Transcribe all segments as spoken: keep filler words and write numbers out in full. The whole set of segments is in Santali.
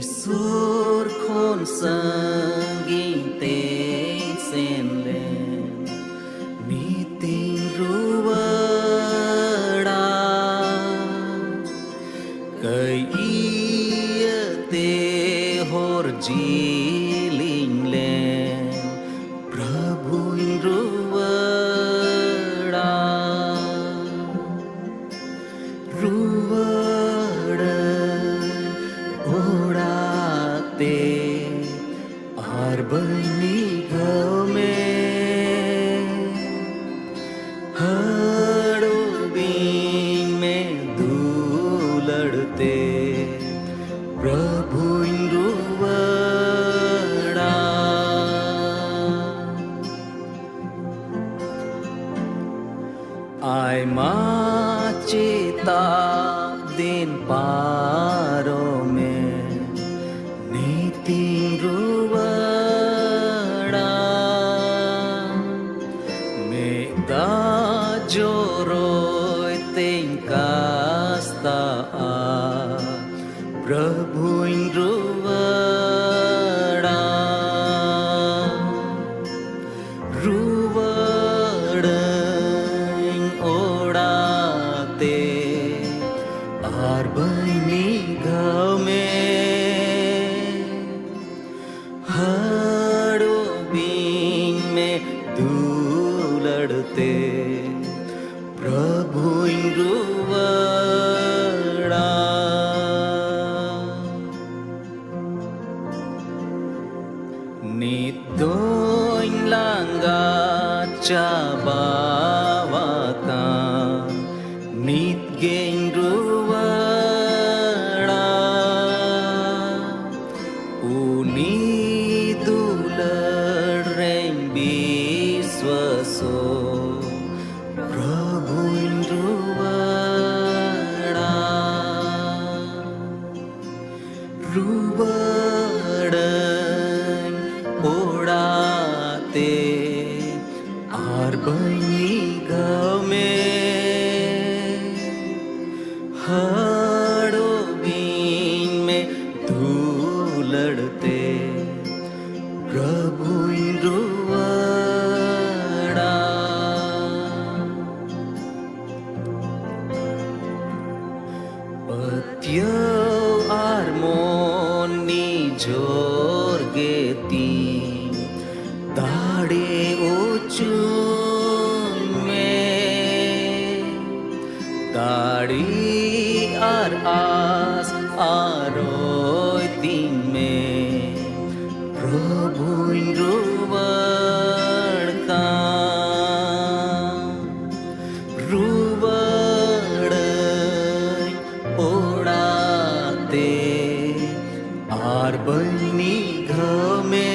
ᱥᱩᱨ ᱠᱷᱚᱱ ᱥᱟᱺᱜᱤᱧ ᱛᱮᱧ ᱥᱮᱱ ᱞᱮᱱ, ᱱᱤᱛᱤᱧ ᱨᱩᱣᱟᱹᱲᱟ᱾ ᱠᱟᱹᱭ ᱤᱭᱟᱹᱛᱮ ᱦᱚᱨ ᱡᱤᱞᱤᱧ ᱞᱮᱱ, ᱯᱨᱚᱵᱷᱩᱧ ᱨᱩᱣᱟᱹᱲᱟ᱾ ᱨᱩᱣᱟᱹᱲᱟᱹᱧ ᱚᱲᱟᱜ ᱛᱮ, ᱟᱨ ᱵᱟᱹᱧ ᱱᱤᱜᱷᱟᱹᱣ ᱢᱮ᱾ ᱦᱟᱹᱲᱩᱵᱤᱧ ᱢᱮ ᱫᱩᱞᱟᱹᱲ ᱛᱮ, ᱯᱨᱚᱵᱷᱩᱧ ᱨᱩᱣᱟᱹᱲᱟ᱾ ᱟᱭᱢᱟ ᱪᱮᱛᱟᱜ ᱫᱤᱱ ᱯᱟᱨᱚᱢᱮᱱ, ᱱᱤᱛᱤᱧ ᱨᱩᱣᱟᱹᱲᱟ᱾ ᱢᱮᱫ ᱫᱟᱜ ᱡᱚᱨᱚᱭ ᱛᱮᱧ ᱠᱟᱥᱛᱟᱜᱼᱟ, ᱯᱨᱚᱵᱷᱩᱧ ᱨᱩᱣᱟᱹᱲᱟ᱾ ᱨᱩᱣᱟᱹᱲᱟᱹᱧ ᱚᱲᱟᱜ ᱛᱮ, ᱟᱨ ᱵᱟᱹᱧ ᱱᱤᱜᱷᱟᱹᱣ ᱢᱮ᱾ ᱦᱟᱹᱲᱩᱵᱤᱧ ᱢᱮ ᱫᱩᱞᱟᱹᱲ ᱛᱮ, ᱯᱨᱚᱵᱷᱩᱧ ᱨᱩᱣᱟᱹᱲᱟ᱾ ᱱᱤᱛ ᱫᱚᱧ ᱞᱟᱸᱜᱟ ᱪᱟᱵᱟᱣᱟᱠᱟᱱ, ᱱᱤᱛ ᱜᱮᱧ ᱨᱩᱣᱟᱹᱲᱟ᱾ ᱩᱱᱤ ᱫᱩᱞᱟᱹᱲ ᱨᱮᱧ ᱵᱤᱥᱣᱟᱥᱚᱜ, ᱯᱨᱚᱵᱷᱩᱧ ᱨᱩᱣᱟᱹᱲᱟ᱾ ᱨᱩᱣᱟᱹᱲᱟᱹᱧ ᱚᱲᱟᱜ ᱛᱮ, ᱟᱨ ᱵᱟᱹᱧ ᱱᱤᱜᱷᱟᱹᱣ ᱢᱮ᱾ ᱦᱟᱹᱲᱩᱵᱤᱧ ᱢᱮ ᱫᱩ ᱟᱨ ᱟᱥ ᱟᱨᱚᱭ ᱛᱤᱧ ᱢᱮ, ᱯᱨᱚᱵᱷᱩᱧ ᱨᱩᱣᱟᱹᱲ ᱠᱟᱱ, ᱨᱩᱣᱟᱹᱲᱟᱹᱧ ᱚᱲᱟᱜ ᱛᱮ, ᱟᱨ ᱵᱟᱹᱧ ᱱᱤᱜᱷᱟᱹᱣ ᱢᱮ᱾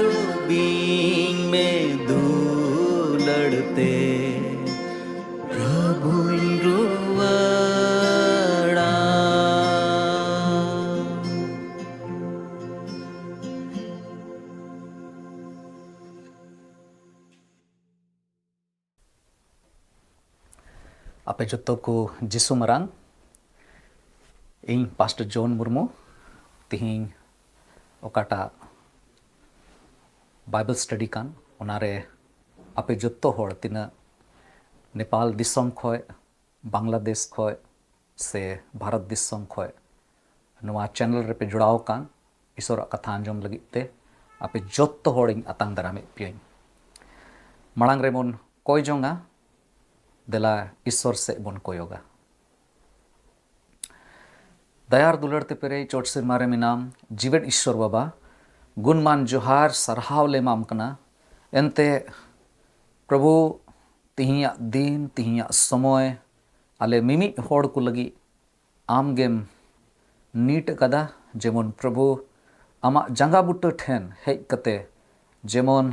ᱟᱲᱩᱵᱤᱧ ᱢᱮ ᱫᱩᱞᱟᱹᱲ ᱛᱮ, ᱯᱨᱚᱵᱷᱩᱧ ᱨᱩᱣᱟᱹᱲᱟ᱾ ᱟᱯᱮ ᱡᱚᱛᱚ ᱠᱚ ᱡᱤᱥᱩ ᱢᱟᱨᱟᱝ᱾ ᱤᱧ ᱯᱟᱥᱴᱚᱨ ᱡᱚᱱ ᱢᱩᱨᱢᱩ᱾ ᱛᱤᱦᱤᱧ ᱚᱠᱟᱴᱟᱜ ᱵᱟᱭᱵᱮᱞ ᱥᱴᱟᱰᱤ ᱠᱟᱱ, ᱚᱱᱟᱨᱮ ᱟᱯᱮ ᱡᱚᱛᱚ ᱦᱚᱲ ᱛᱤᱱᱟᱹᱜ ᱱᱮᱯᱟᱞ ᱫᱤᱥᱚᱢ ᱠᱷᱚᱡ, ᱵᱟᱝᱞᱟᱫᱮᱥ ᱠᱷᱚᱡ ᱥᱮ ᱵᱷᱟᱨᱚᱛ ᱫᱤᱥᱚᱢ ᱠᱷᱚᱡ ᱱᱚᱣᱟ ᱪᱮᱱᱮᱞ ᱨᱮᱯᱮ ᱡᱚᱲᱟᱣ ᱟᱠᱟᱱ, ᱤᱥᱚᱨᱟᱜ ᱠᱟᱛᱷᱟ ᱟᱸᱡᱚᱢ ᱞᱟᱹᱜᱤᱫ ᱛᱮ ᱟᱯᱮ ᱡᱚᱛᱚ ᱦᱚᱲᱤᱧ ᱟᱛᱟᱝ ᱫᱟᱨᱟᱢᱮᱫ ᱯᱮᱭᱟᱹᱧ᱾ ᱢᱟᱲᱟᱝ ᱨᱮᱵᱚᱱ ᱠᱚᱭ ᱡᱚᱝᱟ, ᱫᱮᱞᱟ ᱤᱥᱚᱨ ᱥᱮᱫ ᱵᱚᱱ ᱠᱚᱭᱚᱜᱟ᱾ ᱫᱟᱭᱟᱨ ᱫᱩᱞᱟᱹᱲ ᱛᱮ ᱯᱮᱨᱮᱡ ᱪᱚᱴ ᱥᱮᱨᱢᱟ ᱨᱮ ᱢᱮᱱᱟᱢ, ᱡᱤᱣᱮᱫ ᱤᱥᱚᱨ ᱵᱟᱵᱟ, ᱜᱩᱱᱢᱟᱱ ᱡᱚᱦᱟᱨ ᱥᱟᱨᱦᱟᱣ ᱞᱮ ᱮᱢᱟᱢ ᱠᱟᱱᱟ᱾ ᱮᱱᱛᱮ ᱯᱨᱚᱵᱷᱩ, ᱛᱤᱦᱤᱧᱟᱜ ᱫᱤᱱ, ᱛᱤᱦᱤᱧᱟᱜ ᱥᱚᱢᱚᱭ ᱟᱞᱮ ᱢᱤᱢᱤᱫ ᱦᱚᱲ ᱠᱚ ᱞᱟᱹᱜᱤᱫ ᱟᱢ ᱜᱮᱢ ᱱᱤᱴ ᱟᱠᱟᱫᱟ᱾ ᱡᱮᱢᱚᱱ ᱯᱨᱚᱵᱷᱩ, ᱟᱢᱟᱜ ᱡᱟᱸᱜᱟ ᱵᱩᱴᱟᱹ ᱴᱷᱮᱱ ᱦᱮᱡ ᱠᱟᱛᱮ ᱡᱮᱢᱚᱱ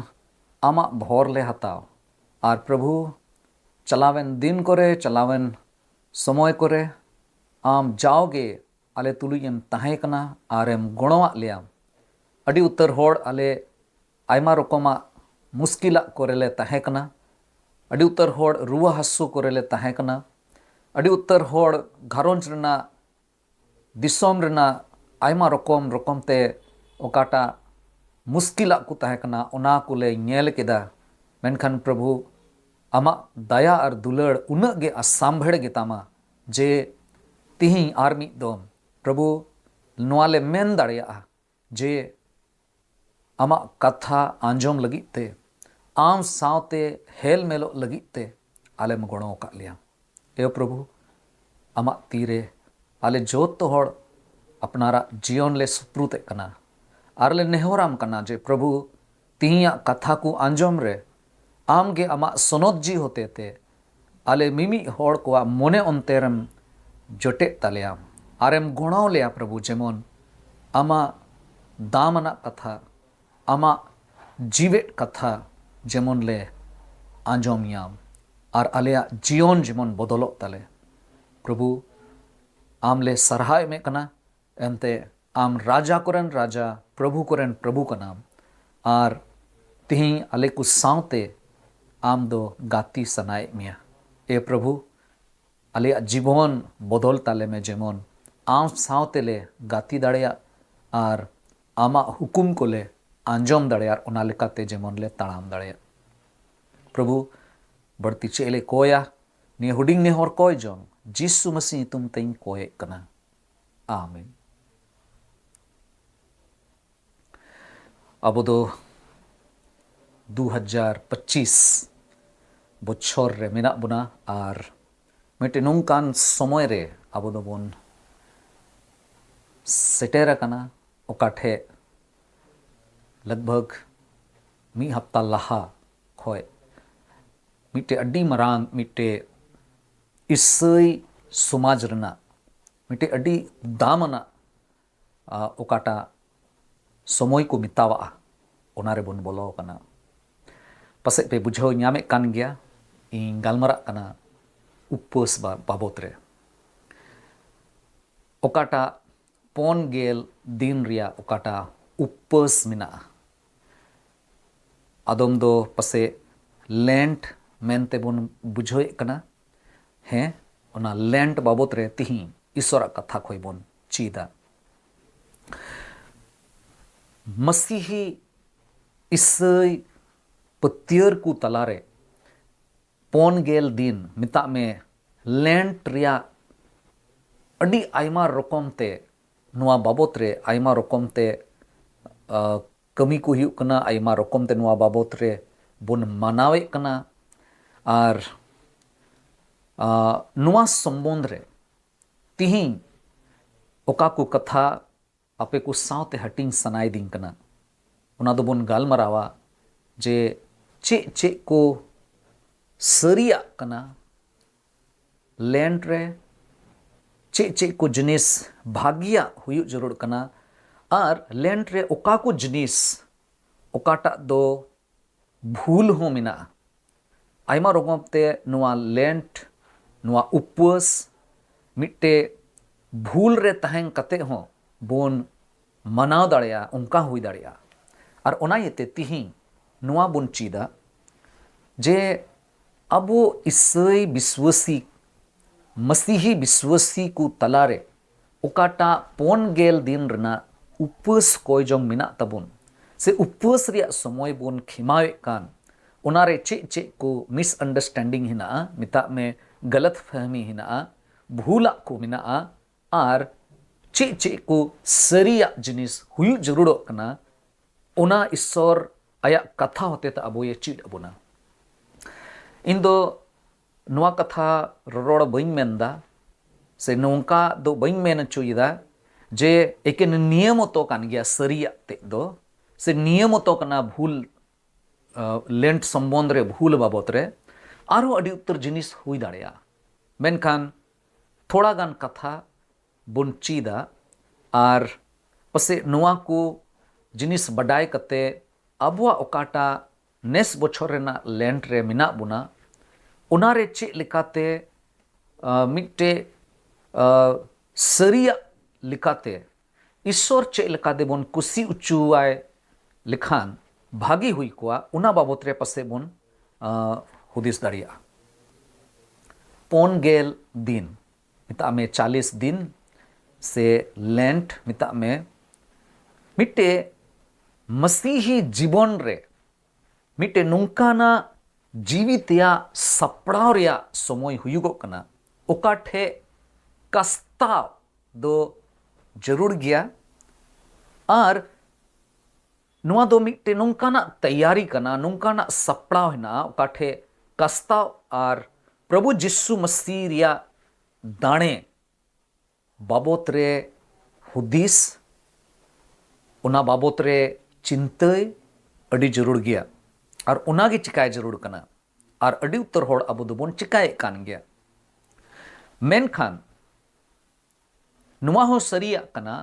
ᱟᱢᱟᱜ ᱵᱷᱚᱨ ᱞᱮ ᱦᱟᱛᱟᱣ᱾ ᱟᱨ ᱯᱨᱚᱵᱷᱩ, ᱪᱟᱞᱟᱣᱮᱱ ᱫᱤᱱ ᱠᱚᱨᱮ, ᱪᱟᱞᱟᱣᱮᱱ ᱥᱚᱢᱚᱭ ᱠᱚᱨᱮ ᱟᱢ ᱡᱟᱣᱜᱮ ᱟᱞᱮ ᱛᱩᱞᱩᱡ ᱮᱢ ᱛᱟᱦᱮᱸ ᱠᱟᱱᱟ ᱟᱨᱮᱢ ᱜᱚᱲᱚᱣᱟᱜ ᱞᱮᱭᱟ᱾ ᱟᱹᱰᱤ ᱩᱛᱟᱹᱨ ᱦᱚᱲ ᱟᱞᱮ ᱟᱭᱢᱟ ᱨᱚᱠᱚᱢᱟᱜ ᱢᱩᱥᱠᱤᱞᱟᱜ ᱠᱚᱨᱮ ᱞᱮ ᱛᱟᱦᱮᱸ ᱠᱟᱱᱟ᱾ ᱟᱹᱰᱤ ᱩᱛᱟᱹᱨ ᱦᱚᱲ ᱨᱩᱣᱟᱹ ᱦᱟᱹᱥᱩ ᱠᱚᱨᱮ ᱞᱮ ᱛᱟᱦᱮᱸ ᱠᱟᱱᱟ᱾ ᱟᱹᱰᱤ ᱩᱛᱟᱹᱨ ᱦᱚᱲ ᱜᱷᱟᱨᱚᱸᱡᱽ ᱨᱮᱱᱟᱜ, ᱫᱤᱥᱚᱢ ᱨᱮᱱᱟᱜ ᱟᱭᱢᱟ ᱨᱚᱠᱚᱢ ᱨᱚᱠᱚᱢ ᱛᱮ ᱚᱠᱟᱴᱟᱜ ᱢᱩᱥᱠᱤᱞᱟᱜ ᱠᱚ ᱛᱟᱦᱮᱸ ᱠᱟᱱᱟ, ᱚᱱᱟ ᱠᱚᱞᱮ ᱧᱮᱞ ᱠᱮᱫᱟ᱾ ᱢᱮᱱᱠᱷᱟᱱ ᱯᱨᱚᱵᱷᱩ, ᱟᱢᱟᱜ ᱫᱟᱭᱟ ᱟᱨ ᱫᱩᱞᱟᱹᱲ ᱩᱱᱟᱹᱜ ᱜᱮ ᱟᱥᱟᱢᱵᱷᱮᱲ ᱜᱮᱛᱟᱢᱟ ᱡᱮ ᱛᱤᱦᱤᱧ ᱟᱨ ᱢᱤᱫ ᱫᱚᱢ ᱯᱨᱚᱵᱷᱩ ᱱᱚᱣᱟ ᱞᱮ ᱢᱮᱱ ᱫᱟᱲᱮᱭᱟᱜᱼᱟ ᱡᱮ ᱟᱢᱟᱜ ᱠᱟᱛᱷᱟ ᱟᱸᱡᱚᱢ ᱞᱟᱹᱜᱤᱫ ᱛᱮ, ᱟᱢ ᱥᱟᱶᱛᱮ ᱦᱮᱞ ᱢᱮᱞᱚᱜ ᱞᱟᱹᱜᱤᱫ ᱛᱮ ᱟᱞᱮᱢ ᱜᱚᱲᱚ ᱟᱠᱟᱫ ᱞᱮᱭᱟ᱾ ᱮ ᱯᱨᱚᱵᱷᱩ, ᱟᱢᱟᱜ ᱛᱤᱨᱮ ᱟᱞᱮ ᱡᱚᱛᱚ ᱦᱚᱲ ᱟᱯᱱᱟᱨᱟᱜ ᱡᱤᱭᱚᱱ ᱞᱮ ᱥᱩᱯᱨᱩᱫ ᱮᱫ ᱠᱟᱱᱟ ᱟᱨ ᱞᱮ ᱱᱮᱦᱚᱨᱟᱢ ᱠᱟᱱᱟ ᱡᱮ ᱯᱨᱚᱵᱷᱩ, ᱛᱤᱦᱤᱧᱟᱜ ᱠᱟᱛᱷᱟ ᱠᱚ ᱟᱸᱡᱚᱢ ᱨᱮ ᱟᱢ ᱜᱮ ᱟᱢᱟᱜ ᱥᱚᱱᱚᱛ ᱡᱤᱣᱤ ᱦᱚᱛᱮ ᱛᱮ ᱟᱞᱮ ᱢᱤᱢᱤᱫ ᱦᱚᱲ ᱠᱚᱣᱟᱜ ᱢᱚᱱᱮ ᱚᱱᱛᱮ ᱨᱮᱢ ᱡᱚᱴᱮᱫ ᱛᱟᱞᱮᱭᱟ ᱟᱨᱮᱢ ᱜᱚᱲᱚ ᱞᱮᱭᱟ ᱯᱨᱚᱵᱷᱩ, ᱡᱮᱢᱚᱱ ᱟᱢᱟᱜ ᱫᱟᱢ ᱟᱱᱟᱜ ᱠᱟᱛᱷᱟ, ᱟᱢᱟᱜ ᱡᱤᱣᱮᱫ ᱠᱟᱛᱷᱟ ᱡᱮᱢᱚᱱ ᱞᱮ ᱟᱸᱡᱚᱢ ᱧᱟᱢ ᱟᱨ ᱟᱞᱮᱭᱟᱜ ᱡᱤᱭᱚᱱ ᱡᱮᱢᱚᱱ ᱵᱚᱫᱚᱞᱚᱜ ᱛᱟᱞᱮ᱾ ᱯᱨᱚᱵᱷᱩ, ᱟᱢ ᱞᱮ ᱥᱟᱨᱦᱟᱣ ᱮᱢᱮᱫ ᱠᱟᱱᱟ, ᱮᱱᱛᱮ ᱟᱢ ᱨᱟᱡᱟ ᱠᱚᱨᱮᱱ ᱨᱟᱡᱟ, ᱯᱨᱚᱵᱷᱩ ᱠᱚᱨᱮᱱ ᱯᱨᱚᱵᱷᱩ ᱠᱟᱱᱟᱢ ᱟᱨ ᱛᱤᱦᱤᱧ ᱟᱞᱮ ᱠᱚ ᱥᱟᱶᱛᱮ ᱟᱢ ᱫᱚ ᱜᱟᱛᱮ ᱥᱟᱱᱟᱭᱮᱫ ᱢᱮᱭᱟ᱾ ᱮ ᱯᱨᱚᱵᱷᱩ, ᱟᱞᱮᱭᱟᱜ ᱡᱤᱵᱚᱱ ᱵᱚᱫᱚᱞ ᱛᱟᱞᱮ ᱢᱮ, ᱡᱮᱢᱚᱱ ᱟᱢ ᱥᱟᱶᱛᱮ ᱞᱮ ᱜᱟᱛᱮ ᱫᱟᱲᱮᱭᱟᱜ ᱟᱨ ᱟᱢᱟᱜ ᱦᱩᱠᱩᱢ ᱠᱚᱞᱮ ᱟᱸᱡᱚᱢ ᱫᱟᱲᱮᱭᱟᱜ, ᱚᱱᱟ ᱞᱮᱠᱟᱛᱮ ᱡᱮᱢᱚᱱ ᱞᱮ ᱛᱟᱲᱟᱢ ᱫᱟᱲᱮᱭᱟᱜ᱾ ᱯᱨᱚᱵᱷᱩ, ᱵᱟᱹᱲᱛᱤ ᱪᱮᱫ ᱞᱮ ᱠᱚᱭᱟ? ᱱᱤᱭᱟᱹ ᱦᱩᱰᱤᱧ ᱱᱮᱦᱚᱨ ᱠᱚᱭ ᱡᱚᱝ ᱡᱤᱥᱩ ᱢᱟᱹᱥᱤ ᱧᱩᱛᱩᱢ ᱛᱮᱧ ᱠᱚᱭᱮᱫ ᱠᱟᱱᱟ᱾ ᱟᱢᱮᱱ᱾ ᱟᱵᱚ ᱫᱚ ᱫᱩ ᱦᱟᱡᱟᱨ ᱯᱚᱸᱪᱤᱥ ᱵᱚᱪᱷᱚᱨ ᱨᱮ ᱢᱮᱱᱟᱜ ᱵᱚᱱᱟ ᱟᱨ ᱢᱤᱫᱴᱮᱱ ᱱᱚᱝᱠᱟᱱ ᱥᱚᱢᱚᱭ ᱨᱮ ᱟᱵᱚ ᱫᱚᱵᱚᱱ ᱥᱮᱴᱮᱨ ᱟᱠᱟᱱᱟ, ᱚᱠᱟ ᱴᱷᱮᱡ ᱞᱟᱜᱽᱵᱷᱟᱜᱽ ᱢᱤᱫ ᱦᱟᱯᱛᱟ ᱞᱟᱦᱟ ᱠᱷᱚᱡ ᱢᱤᱫᱴᱮᱡ ᱟᱹᱰᱤ ᱢᱟᱨᱟᱝ, ᱢᱤᱫᱴᱮᱡ ᱤᱥᱟᱹᱭ ᱥᱚᱢᱟᱡᱽ ᱨᱮᱱᱟᱜ ᱢᱤᱫᱴᱮᱡ ᱟᱹᱰᱤ ᱫᱟᱢ ᱟᱱᱟᱜ, ᱟ, ᱚᱠᱟᱴᱟᱜ ᱥᱚᱢᱚᱭ ᱠᱚ ᱢᱮᱛᱟᱣᱟᱜᱼᱟ, ᱚᱱᱟ ᱨᱮᱵᱚᱱ ᱵᱚᱞᱚ ᱟᱠᱟᱱᱟ᱾ ᱯᱟᱥᱮᱡ ᱯᱮ ᱵᱩᱡᱷᱟᱹᱣ ᱧᱟᱢᱮᱫ ᱠᱟᱱ ᱜᱮᱭᱟ, ᱤᱧ ᱜᱟᱞᱢᱟᱨᱟᱜ ᱠᱟᱱᱟ ᱩᱯᱟᱹᱥ ᱵᱟ-, ᱵᱟᱵᱚᱛ ᱨᱮ᱾ ᱚᱠᱟᱴᱟᱜ ᱯᱚᱱ ᱜᱮᱞ ᱫᱤᱱ ᱨᱮᱭᱟᱜ ᱚᱠᱟᱴᱟᱜ ᱩᱯᱟᱹᱥ ᱢᱮᱱᱟᱜᱼᱟ, ᱟᱫᱚᱢ ᱫᱚ ᱯᱟᱥᱮᱡ ᱞᱮᱱᱴ ᱢᱮᱱᱛᱮ ᱵᱚᱱ ᱵᱩᱡᱷᱟᱹᱣᱮᱫ ᱠᱟᱱᱟ᱾ ᱦᱮᱸ, ᱚᱱᱟ ᱞᱮᱱᱴ ᱵᱟᱵᱚᱛ ᱨᱮ ᱛᱤᱦᱤᱧ ᱤᱥᱚᱨᱟᱜ ᱠᱟᱛᱷᱟ ᱠᱷᱚᱡ ᱵᱚᱱ ᱪᱮᱫᱟ᱾ ᱢᱟᱥᱤᱦᱤ ᱤᱥᱟᱹᱭ ᱯᱟᱹᱛᱭᱟᱹᱨ ᱠᱚ ᱛᱟᱞᱟᱨᱮ ᱯᱚᱱ ᱜᱮᱞ ᱫᱤᱱ, ᱢᱮᱛᱟᱜ ᱢᱮ, ᱞᱮᱱᱴ ᱨᱮᱭᱟᱜ ᱟᱹᱰᱤ ᱟᱭᱢᱟ ᱨᱚᱠᱚᱢ ᱛᱮ, ᱱᱚᱣᱟ ᱵᱟᱵᱚᱛ ᱨᱮ ᱟᱭᱢᱟ ᱨᱚᱠᱚᱢ ᱛᱮ, ᱟ, ᱠᱟᱹᱢᱤ ᱠᱚ ᱦᱩᱭᱩᱜ ᱠᱟᱱᱟ, ᱟᱭᱢᱟ ᱨᱚᱠᱚᱢ ᱛᱮ ᱱᱚᱣᱟ ᱵᱟᱵᱚᱛ ᱨᱮ ᱵᱚᱱ ᱢᱟᱱᱟᱣᱮᱫ ᱠᱟᱱᱟ᱾ ᱟᱨ ᱟᱨ ᱱᱚᱣᱟ ᱥᱚᱢᱵᱚᱱᱫᱷ ᱨᱮ ᱛᱤᱦᱤᱧ ᱚᱠᱟ ᱠᱚ ᱠᱟᱛᱷᱟ ᱟᱯᱮ ᱠᱚ ᱥᱟᱶᱛᱮ ᱦᱟᱹᱴᱤᱧ ᱥᱟᱱᱟᱭᱮᱫᱤᱧ ᱠᱟᱱᱟ, ᱚᱱᱟ ᱫᱚᱵᱚᱱ ᱜᱟᱞᱢᱟᱨᱟᱣᱟ ᱡᱮ ᱪᱮᱫ ᱪᱮᱫ ᱠᱚ ᱥᱟᱹᱨᱤᱭᱟᱜ ᱠᱟᱱᱟ, ᱞᱮᱱᱴ ᱨᱮ ᱪᱮᱫ ᱪᱮᱫ ᱠᱚ ᱡᱤᱱᱤᱥ ᱵᱷᱟᱹᱜᱤᱭᱟᱜ ᱦᱩᱭᱩᱜ ᱡᱟᱹᱨᱩᱲ ᱠᱟᱱᱟ, ᱟᱨ ᱞᱮᱱᱴ ᱨᱮ ᱚᱠᱟ ᱠᱚ ᱡᱤᱱᱤᱥ, ᱚᱠᱟᱴᱟᱜ ᱫᱚ ᱵᱷᱩᱞ ᱦᱚᱸ ᱢᱮᱱᱟᱜᱼᱟ᱾ ᱟᱭᱢᱟ ᱨᱚᱠᱚᱢ ᱛᱮ ᱱᱚᱣᱟ ᱞᱮᱱᱴ, ᱱᱚᱣᱟ ᱩᱯᱟᱹᱥ ᱢᱤᱫᱴᱮᱡ ᱵᱷᱩᱞ ᱨᱮ ᱛᱟᱦᱮᱸ ᱠᱟᱛᱮ ᱦᱚᱸ ᱵᱚᱱ ᱢᱟᱱᱟᱣ ᱫᱟᱲᱮᱭᱟᱜᱼᱟ, ᱚᱱᱠᱟ ᱦᱩᱭ ᱫᱟᱲᱮᱭᱟᱜᱼᱟ᱾ ᱟᱨ ᱚᱱᱟ ᱤᱭᱟᱹᱛᱮ ᱛᱤᱦᱤᱧ ᱱᱚᱣᱟ ᱵᱚᱱ ᱪᱮᱫᱟ ᱡᱮ ᱟᱵᱚ ᱤᱥᱟᱹᱭ ᱵᱤᱥᱣᱟᱹᱥᱤ, ᱢᱟᱥᱤᱦᱤ ᱵᱤᱥᱣᱟᱹᱥᱤ ᱠᱚ ᱛᱟᱞᱟᱨᱮ ᱚᱠᱟᱴᱟᱜ ᱯᱩᱱ ᱜᱮᱞ ᱫᱤᱱ ᱨᱮᱱᱟᱜ ᱩᱯᱟᱹᱥ ᱠᱚᱭ ᱡᱚᱝ ᱢᱮᱱᱟᱜ ᱛᱟᱵᱚᱱ, ᱥᱮ ᱩᱯᱟᱹᱥ ᱨᱮᱭᱟᱜ ᱥᱚᱢᱚᱭ ᱵᱚᱱ ᱠᱷᱮᱢᱟᱣᱮᱫ ᱠᱟᱱ, ᱚᱱᱟᱨᱮ ᱪᱮᱫ ᱪᱮᱫ ᱠᱚ ᱢᱤᱥᱟᱱᱰᱟᱨᱥᱴᱮᱱᱰᱤᱝ ᱦᱮᱱᱟᱜᱼᱟ, ᱢᱮᱛᱟᱜ ᱢᱮ ᱜᱟᱞᱟᱛ ᱯᱷᱟᱦᱢᱤ ᱦᱮᱱᱟᱜᱼᱟ, ᱵᱷᱩᱞᱟᱜ ᱠᱚ ᱢᱮᱱᱟᱜᱼᱟ, ᱟᱨ ᱪᱮᱫ ᱪᱮᱫ ᱠᱚ ᱥᱟᱹᱨᱤᱭᱟᱜ ᱡᱤᱱᱤᱥ ᱦᱩᱭᱩᱜ ᱡᱟᱹᱨᱩᱲᱚᱜ ᱠᱟᱱᱟ, ᱚᱱᱟ ᱤᱥᱥᱚᱨ ᱟᱭᱟᱜ ᱠᱟᱛᱷᱟ ᱦᱚᱛᱮᱛᱮ ᱟᱵᱚᱭ ᱪᱮᱫ ᱟᱵᱚᱱᱟ᱾ ᱤᱧ ᱫᱚ ᱱᱚᱣᱟ ᱠᱟᱛᱷᱟ ᱨᱚᱨᱚᱲ ᱵᱟᱹᱧ ᱢᱮᱱᱫᱟ, ᱥᱮ ᱱᱚᱝᱠᱟ ᱫᱚ ᱵᱟᱹᱧ ᱢᱮᱱ ᱦᱚᱪᱚᱭᱮᱫᱟ ᱡᱮ ᱮᱠᱮᱱ ᱱᱤᱭᱟᱹ ᱢᱚᱛᱚ ᱠᱟᱱ ᱜᱮᱭᱟ ᱥᱟᱹᱨᱤᱭᱟᱜ ᱛᱮᱫ ᱫᱚ, ᱥᱮ ᱱᱤᱭᱟᱹ ᱢᱚᱛᱚ ᱠᱟᱱᱟ ᱵᱷᱩᱞ, ᱟᱸ, ᱞᱮᱱᱴ ᱥᱚᱢᱵᱚᱱᱫᱷ ᱨᱮ ᱵᱷᱩᱞ ᱵᱟᱵᱚᱛ ᱨᱮ᱾ ᱟᱨᱦᱚᱸ ᱟᱹᱰᱤ ᱩᱛᱟᱹᱨ ᱡᱤᱱᱤᱥ ᱦᱩᱭ ᱫᱟᱲᱮᱭᱟᱜᱼᱟ, ᱢᱮᱱᱠᱷᱟᱱ ᱛᱷᱚᱲᱟ ᱜᱟᱱ ᱠᱟᱛᱷᱟ ᱵᱚᱱ ᱪᱮᱫᱟ, ᱟᱨ ᱯᱟᱥᱮᱡ ᱱᱚᱣᱟ ᱠᱚ ᱡᱤᱱᱤᱥ ᱵᱟᱰᱟᱭ ᱠᱟᱛᱮ ᱟᱵᱚᱣᱟᱜ ᱚᱠᱟᱴᱟᱜ ᱱᱮᱥ ᱵᱚᱪᱷᱚᱨ ᱨᱮᱱᱟᱜ ᱞᱮᱱᱴ ᱨᱮ ᱢᱮᱱᱟᱜ ᱵᱚᱱᱟ, ᱚᱱᱟᱨᱮ ᱪᱮᱫ ᱞᱮᱠᱟᱛᱮ, ᱟᱸ, ᱢᱤᱫᱴᱮᱡ, ᱟᱸ, ᱥᱟᱹᱨᱤᱭᱟᱜ ᱞᱮᱠᱟᱛᱮ ᱤᱥᱥᱚᱨ ᱪᱮᱫ ᱞᱮᱠᱟ ᱛᱮᱵᱚᱱ ᱠᱩᱥᱤ ᱚᱪᱚᱣᱟᱭ ᱞᱮᱠᱷᱟᱱ ᱵᱷᱟᱹᱜᱤ ᱦᱩᱭ ᱠᱚᱜᱼᱟ, ᱚᱱᱟ ᱵᱟᱵᱚᱛ ᱨᱮ ᱯᱟᱥᱮᱡ ᱵᱚᱱ, ᱟᱸ, ᱦᱩᱫᱤᱥ ᱫᱟᱲᱮᱭᱟᱜᱼᱟ᱾ ᱯᱩᱱ ᱜᱮᱞ ᱫᱤᱱ, ᱢᱮᱛᱟᱜ ᱢᱮ ᱪᱟᱞᱤᱥ ᱫᱤᱱ, ᱥᱮ ᱞᱮᱱᱴ ᱢᱮᱛᱟᱜ ᱢᱮ, ᱢᱤᱫᱴᱮᱡ ᱢᱟᱥᱤᱦᱤ ᱡᱤᱵᱚᱱ ᱨᱮ ᱢᱤᱫᱴᱮᱡ ᱱᱚᱝᱠᱟᱱᱟᱜ ᱡᱤᱣᱤ ᱛᱮᱭᱟᱜ ᱥᱟᱯᱲᱟᱣ ᱨᱮᱭᱟᱜ ᱥᱚᱢᱚᱭ ᱦᱩᱭᱩᱜᱚᱜ ᱠᱟᱱᱟ, ᱚᱠᱟ ᱴᱷᱮᱡ ᱠᱟᱥᱛᱟᱣ ᱫᱚ ᱡᱟᱹᱨᱩᱲ ᱜᱮᱭᱟ᱾ ᱟᱨ ᱱᱚᱣᱟ ᱫᱚ ᱢᱤᱫᱴᱮᱡ ᱱᱚᱝᱠᱟᱱᱟᱜ ᱛᱮᱭᱟᱨᱤ ᱠᱟᱱᱟ, ᱱᱚᱝᱠᱟᱱᱟᱜ ᱥᱟᱯᱲᱟᱣ ᱦᱮᱱᱟᱜᱼᱟ, ᱚᱠᱟ ᱴᱷᱮᱡ ᱠᱟᱥᱛᱟᱣ ᱟᱨ ᱯᱨᱚᱵᱷᱩ ᱡᱤᱥᱩ ᱢᱟᱹᱥᱤ ᱨᱮᱭᱟᱜ ᱫᱟᱲᱮ ᱵᱟᱵᱚᱛ ᱨᱮ ᱦᱩᱫᱤᱥ, ᱚᱱᱟ ᱵᱟᱵᱚᱛ ᱨᱮ ᱪᱤᱱᱛᱟᱹᱭ ᱟᱹᱰᱤ ᱡᱟᱹᱨᱩᱲ ᱜᱮᱭᱟ᱾ ᱟᱨ ᱚᱱᱟᱜᱮ ᱪᱤᱠᱟᱭ ᱡᱟᱹᱨᱩᱲ ᱠᱟᱱᱟ᱾ ᱟᱨ ᱟᱹᱰᱤ ᱩᱛᱟᱹᱨ ᱦᱚᱲ ᱟᱵᱚ ᱫᱚᱵᱚᱱ ᱪᱤᱠᱟᱭᱮᱫ ᱠᱟᱱ ᱜᱮᱭᱟ᱾ ᱢᱮᱱᱠᱷᱟᱱ ᱱᱚᱣᱟ ᱦᱚᱸ ᱥᱟᱹᱨᱤᱭᱟᱜ ᱠᱟᱱᱟ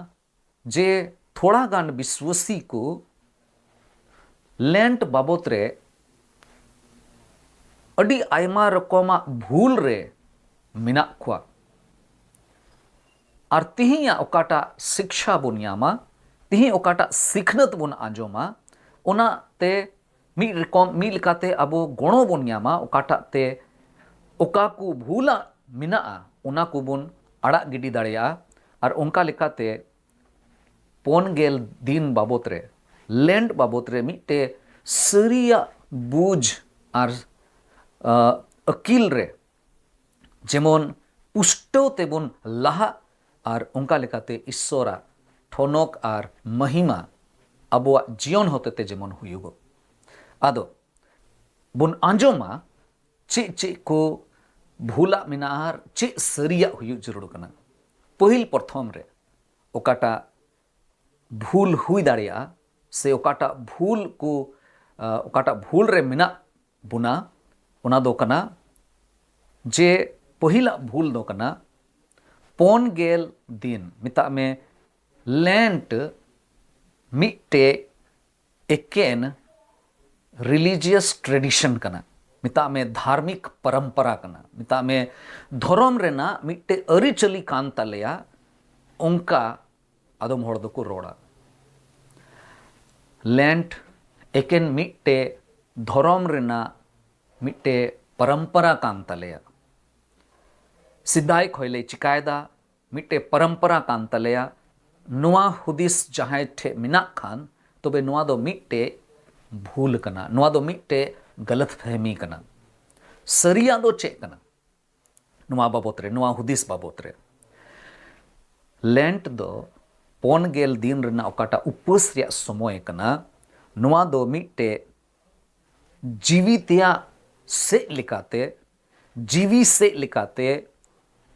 ᱡᱮ ᱛᱷᱚᱲᱟ ᱜᱟᱱ ᱵᱤᱥᱣᱟᱹᱥᱤ ᱠᱚ ᱞᱮᱱᱴ ᱵᱟᱵᱚᱛ ᱨᱮ ᱟᱹᱰᱤ ᱟᱭᱢᱟ ᱨᱚᱠᱚᱢᱟᱜ ᱵᱷᱩᱞ ᱨᱮ ᱢᱮᱱᱟᱜ ᱠᱚᱣᱟ᱾ ᱟᱨ ᱛᱤᱦᱤᱧᱟᱜ ᱚᱠᱟᱴᱟᱜ ᱥᱤᱠᱷᱟ ᱵᱚᱱ ᱧᱟᱢᱟ, ᱛᱤᱦᱤᱧ ᱚᱠᱟᱴᱟᱜ ᱥᱤᱠᱷᱱᱟᱹᱛ ᱵᱚᱱ ᱟᱸᱡᱚᱢᱟ, ᱚᱱᱟᱛᱮ ᱢᱤᱫ ᱨᱚᱠᱚᱢ, ᱢᱤᱫ ᱞᱮᱠᱟᱛᱮ ᱟᱵᱚ ᱜᱚᱲᱚ ᱵᱚᱱ ᱧᱟᱢᱟ, ᱚᱠᱟᱴᱟᱜ ᱛᱮ ᱚᱠᱟ ᱠᱚ ᱵᱷᱩᱞᱟᱜ ᱢᱮᱱᱟᱜᱼᱟ, ᱚᱱᱟ ᱠᱚᱵᱚᱱ ᱟᱲᱟᱜ ᱜᱤᱰᱤ ᱫᱟᱲᱮᱭᱟᱜᱼᱟ᱾ ᱟᱨ ᱚᱱᱠᱟ ᱞᱮᱠᱟᱛᱮ ᱯᱩᱱ ᱜᱮᱞ ᱫᱤᱱ ᱵᱟᱵᱚᱛ ᱨᱮ, ᱞᱮᱱᱴ ᱵᱟᱵᱚᱛ ᱨᱮ ᱢᱤᱫᱴᱮᱡ ᱥᱟᱹᱨᱤᱭᱟᱜ ᱵᱩᱡᱽ ᱟᱨ, ᱟ, ᱟᱹᱠᱤᱞ ᱨᱮ ᱡᱮᱢᱚᱱ ᱯᱩᱥᱴᱟᱹᱣ ᱛᱮᱵᱚᱱ ᱞᱟᱦᱟᱜ ᱟᱨ ᱚᱱᱠᱟ ᱞᱮᱠᱟᱛᱮ ᱤᱥᱥᱚᱨᱟᱜ ᱴᱷᱚᱱᱚᱠ ᱟᱨ ᱢᱟᱹᱦᱤᱢᱟ ᱟᱵᱚᱣᱟᱜ ᱡᱤᱭᱚᱱ ᱦᱚᱛᱮᱛᱮ ᱡᱮᱢᱚᱱ ᱦᱩᱭᱩᱜᱚᱜ᱾ ᱟᱫᱚ ᱵᱚᱱ ᱟᱸᱡᱚᱢᱟ ᱪᱮᱫ ᱪᱮᱫ ᱠᱚ ᱵᱷᱩᱞᱟᱜ ᱢᱮᱱᱟᱜᱼᱟ ᱟᱨ ᱪᱮᱫ ᱥᱟᱹᱨᱤᱭᱟᱜ ᱦᱩᱭᱩᱜ ᱡᱟᱹᱨᱩᱲ ᱠᱟᱱᱟ᱾ ᱯᱟᱹᱦᱤᱞ ᱯᱨᱚᱛᱷᱚᱢ ᱨᱮ ᱚᱠᱟᱴᱟᱜ ᱵᱷᱩᱞ ᱦᱩᱭ ᱫᱟᱲᱮᱭᱟᱜᱼᱟ ᱥᱮ ᱚᱠᱟᱴᱟᱜ ᱵᱷᱩᱞ ᱠᱚ, ᱟ, ᱚᱠᱟᱴᱟᱜ ᱵᱷᱩᱞ ᱨᱮ ᱢᱮᱱᱟᱜ ᱵᱚᱱᱟ, ᱚᱱᱟ ᱫᱚ ᱠᱟᱱᱟ ᱡᱮ ᱯᱟᱹᱦᱤᱞᱟᱜ ᱵᱷᱩᱞ ᱫᱚ ᱠᱟᱱᱟ ᱯᱩᱱ ᱜᱮᱞ ᱫᱤᱱ, ᱢᱮᱛᱟᱜ ᱢᱮ ᱞᱮᱱᱴ ᱢᱤᱫᱴᱮᱡ ᱮᱠᱮᱱ religious tradition ᱠᱟᱱᱟ, ᱢᱮᱛᱟᱜ ᱢᱮ ᱫᱷᱟᱨᱢᱤᱠ ᱯᱚᱨᱚᱢᱯᱚᱨᱟ ᱠᱟᱱᱟ, ᱢᱮᱛᱟᱜ ᱢᱮ ᱫᱷᱚᱨᱚᱢ ᱨᱮᱱᱟᱜ ᱢᱤᱫᱴᱮᱡ ᱟᱹᱨᱤᱪᱟᱹᱞᱤ ᱠᱟᱱ ᱛᱟᱞᱮᱭᱟ, ᱚᱱᱠᱟ ᱟᱫᱚᱢ ᱦᱚᱲ ᱫᱚᱠᱚ ᱨᱚᱲᱟ᱾ ᱞᱮᱱᱴ ᱮᱠᱮᱱ ᱢᱤᱫᱴᱮᱡ ᱫᱷᱚᱨᱚᱢ ᱨᱮᱱᱟᱜ ᱢᱤᱫᱴᱮᱡ ᱯᱚᱨᱚᱢᱯᱚᱨᱟ ᱠᱟᱱ ᱛᱟᱞᱮᱭᱟ, ᱥᱮᱫᱟᱭ ᱠᱷᱚᱡ ᱞᱮ ᱪᱤᱠᱟᱭᱮᱫᱟ, ᱢᱤᱫᱴᱮᱡ ᱯᱚᱨᱚᱢᱯᱚᱨᱟ ᱠᱟᱱ ᱛᱟᱞᱮᱭᱟ᱾ ᱱᱚᱣᱟ ᱦᱩᱫᱤᱥ ᱡᱟᱦᱟᱸᱭ ᱴᱷᱮᱡ ᱢᱮᱱᱟᱜ ᱠᱷᱟᱱ, ᱛᱚᱵᱮ ᱱᱚᱣᱟ ᱫᱚ ᱢᱤᱫᱴᱮᱡ ᱵᱷᱩᱞ ᱠᱟᱱᱟ, ᱱᱚᱣᱟ ᱫᱚ ᱢᱤᱫᱴᱮᱡ ᱜᱟᱞᱟᱛ ᱯᱷᱮᱦᱢᱤ ᱠᱟᱱᱟ᱾ ᱥᱟᱹᱨᱤᱭᱟᱜ ᱫᱚ ᱪᱮᱫ ᱠᱟᱱᱟ? ᱱᱚᱣᱟ ᱵᱟᱵᱚᱛ ᱨᱮ, ᱱᱚᱣᱟ ᱦᱩᱫᱤᱥ ᱵᱟᱵᱚᱛ ᱨᱮ, ᱞᱮᱱᱴ ᱫᱚ ᱯᱩᱱ ᱜᱮᱞ ᱫᱤᱱ ᱨᱮᱱᱟᱜ ᱚᱠᱟᱴᱟᱜ ᱩᱯᱟᱹᱥ ᱨᱮᱭᱟᱜ ᱥᱚᱢᱚᱭ ᱠᱟᱱᱟ, ᱱᱚᱣᱟ ᱫᱚ ᱢᱤᱫᱴᱮᱡ ᱡᱤᱣᱤ ᱛᱮᱭᱟᱜ ᱥᱮᱫ ᱞᱮᱠᱟᱛᱮ ᱡᱤᱣᱤ ᱥᱮᱫ ᱞᱮᱠᱟᱛᱮ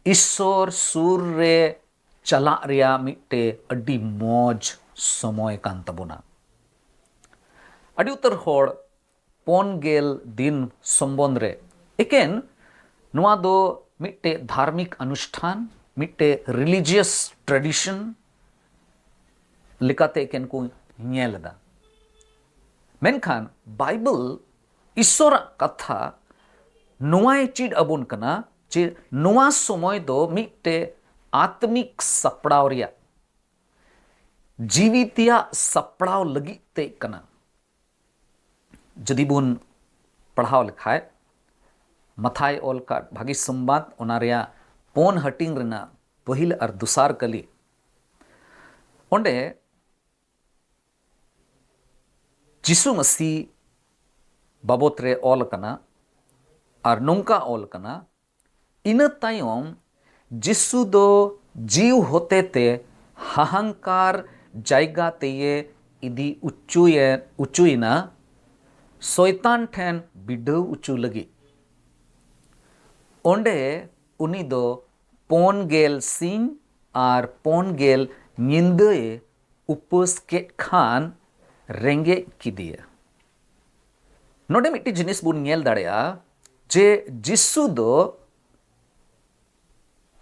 ᱤᱥᱥᱚᱨ ᱥᱩᱨ ᱨᱮ ᱪᱟᱞᱟᱜ ᱨᱮᱭᱟᱜ ᱢᱤᱫᱴᱮᱡ ᱟᱹᱰᱤ ᱢᱚᱡᱽ ᱥᱚᱢᱚᱭ ᱠᱟᱱ ᱛᱟᱵᱚᱱᱟ᱾ ᱟᱹᱰᱤ ᱩᱛᱟᱹᱨ ᱦᱚᱲ ᱯᱩᱱ ᱜᱮᱞ ᱫᱤᱱ ᱥᱚᱢᱵᱚᱱᱫᱷ ᱨᱮ ᱮᱠᱮᱱ ᱱᱚᱣᱟ ᱫᱚ ᱢᱤᱫᱴᱮᱡ ᱫᱷᱟᱨᱢᱤᱠ ᱚᱱᱩᱥᱴᱷᱟᱱ, ᱢᱤᱫᱴᱮᱡ religious tradition ᱞᱮᱠᱟᱛᱮ ᱮᱠᱮᱱ ᱠᱚ ᱧᱮᱞ ᱮᱫᱟ᱾ ᱢᱮᱱᱠᱷᱟᱱ ᱵᱟᱭᱵᱮᱞ, ᱤᱥᱥᱚᱨᱟᱜ ᱠᱟᱛᱷᱟ ᱱᱚᱣᱟᱭ ᱪᱮᱫ ᱟᱵᱚᱱ ᱠᱟᱱᱟ ᱡᱮ ᱱᱚᱣᱟ ᱥᱚᱢᱚᱭ ᱫᱚ ᱢᱤᱫᱴᱮᱡ ᱟᱛᱢᱤᱠ ᱥᱟᱯᱲᱟᱣ ᱨᱮᱭᱟᱜ, ᱡᱤᱣᱤ ᱛᱮᱭᱟᱜ ᱥᱟᱯᱲᱟᱣ ᱞᱟᱹᱜᱤᱫ ᱛᱮ ᱠᱟᱱᱟ᱾ ᱡᱩᱫᱤ ᱵᱚᱱ ᱯᱟᱲᱦᱟᱣ ᱞᱮᱠᱷᱟᱡ, ᱢᱟᱛᱷᱟᱭ ᱚᱞ ᱠᱟᱫ ᱵᱷᱟᱹᱜᱤ ᱥᱚᱢᱵᱟᱫ, ᱚᱱᱟ ᱨᱮᱭᱟᱜ ᱯᱩᱱ ᱦᱟᱹᱴᱤᱧ ᱨᱮᱱᱟᱜ ᱯᱟᱹᱦᱤᱞ ᱟᱨ ᱫᱚᱥᱟᱨ ᱠᱟᱹᱞᱤ, ᱚᱸᱰᱮ ᱡᱤᱥᱩ ᱢᱟᱹᱥᱤ ᱵᱟᱵᱚᱛ ᱨᱮ ᱚᱞ ᱟᱠᱟᱱᱟ ᱟᱨ ᱱᱚᱝᱠᱟ ᱚᱞ ᱟᱠᱟᱱᱟ, ᱤᱱᱟᱹ ᱛᱟᱭᱚᱢ ᱡᱤᱥᱩ ᱫᱚ ᱡᱤᱣ ᱦᱚᱛᱮᱛᱮ ᱦᱟᱦᱟᱝᱠᱟᱨ ᱡᱟᱭᱜᱟ ᱛᱮᱭᱮ ᱤᱫᱤ ᱩᱪᱩᱭᱮ-, ᱩᱪᱩᱭᱮᱱᱟ, ᱥᱚᱭᱛᱟᱱ ᱴᱷᱮᱱ ᱵᱤᱰᱟᱹᱣ ᱩᱪᱩ ᱞᱟᱹᱜᱤᱫ᱾ ᱚᱸᱰᱮ ᱩᱱᱤ ᱫᱚ ᱯᱩᱱ ᱜᱮᱞ ᱥᱤᱧ ᱟᱨ ᱯᱩᱱ ᱜᱮᱞ ᱧᱤᱫᱟᱹᱭ ᱩᱯᱟᱹᱥ ᱠᱮᱫ ᱠᱷᱟᱱ ᱨᱮᱸᱜᱮᱡ ᱠᱮᱫᱮᱭᱟ᱾ ᱱᱚᱰᱮ ᱢᱤᱫᱴᱤᱡ ᱡᱤᱱᱤᱥ ᱵᱚᱱ ᱧᱮᱞ ᱫᱟᱲᱮᱭᱟᱜᱼᱟ ᱡᱮ ᱡᱤᱥᱩ ᱫᱚ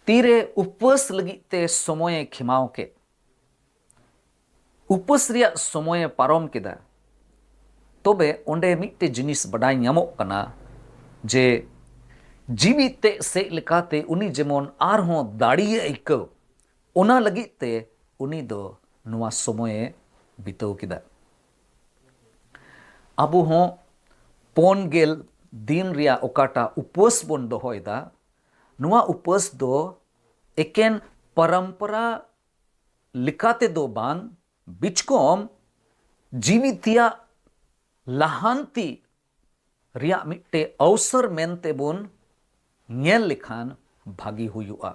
ᱛᱤᱨᱮ ᱩᱯᱟᱹᱥ ᱞᱟᱹᱜᱤᱫ ᱛᱮ ᱥᱚᱢᱚᱭᱮ ᱠᱷᱮᱢᱟᱣ ᱠᱮᱫ, ᱩᱯᱟᱹᱥ ᱨᱮᱭᱟᱜ ᱥᱚᱢᱚᱭᱮ ᱯᱟᱨᱚᱢ ᱠᱮᱫᱟ, ᱛᱚᱵᱮ ᱚᱸᱰᱮ ᱢᱤᱫᱴᱮᱡ ᱡᱤᱱᱤᱥ ᱵᱟᱰᱟᱭ ᱧᱟᱢᱚᱜ ᱠᱟᱱᱟ ᱡᱮ ᱡᱤᱣᱤ ᱛᱮ ᱥᱮᱫ ᱞᱮᱠᱟᱛᱮ ᱩᱱᱤ ᱡᱮᱢᱚᱱ ᱟᱨᱦᱚᱸ ᱫᱟᱲᱮᱭᱮ ᱟᱹᱭᱠᱟᱹᱣ, ᱚᱱᱟ ᱞᱟᱹᱜᱤᱫ ᱛᱮ ᱩᱱᱤ ᱫᱚ ᱱᱚᱣᱟ ᱥᱚᱢᱚᱭᱮ ᱵᱤᱛᱟᱹᱣ ᱠᱮᱫᱟ᱾ ᱟᱵᱚ ᱦᱚᱸ ᱯᱩᱱ ᱜᱮᱞ ᱫᱤᱱ ᱨᱮᱭᱟᱜ ᱚᱠᱟᱴᱟᱜ ᱩᱯᱟᱹᱥ ᱵᱚᱱ ᱫᱚᱦᱚᱭᱮᱫᱟ, ᱱᱚᱣᱟ ᱩᱯᱟᱹᱥ ᱫᱚ ᱮᱠᱮᱱ ᱯᱚᱨᱚᱢᱯᱚᱨᱟ ᱞᱮᱠᱟᱛᱮ ᱫᱚ ᱵᱟᱝ, ᱵᱤᱪᱠᱚᱢ ᱡᱤᱣᱤ ᱛᱮᱭᱟᱜ ᱞᱟᱦᱟᱱᱛᱤ ᱨᱮᱭᱟᱜ ᱢᱤᱫᱴᱮᱡ ᱚᱣᱥᱚᱨ ᱢᱮᱱᱛᱮ ᱵᱚᱱ ᱧᱮᱞ ᱞᱮᱠᱷᱟᱱ ᱵᱷᱟᱹᱜᱤ ᱦᱩᱭᱩᱜᱼᱟ᱾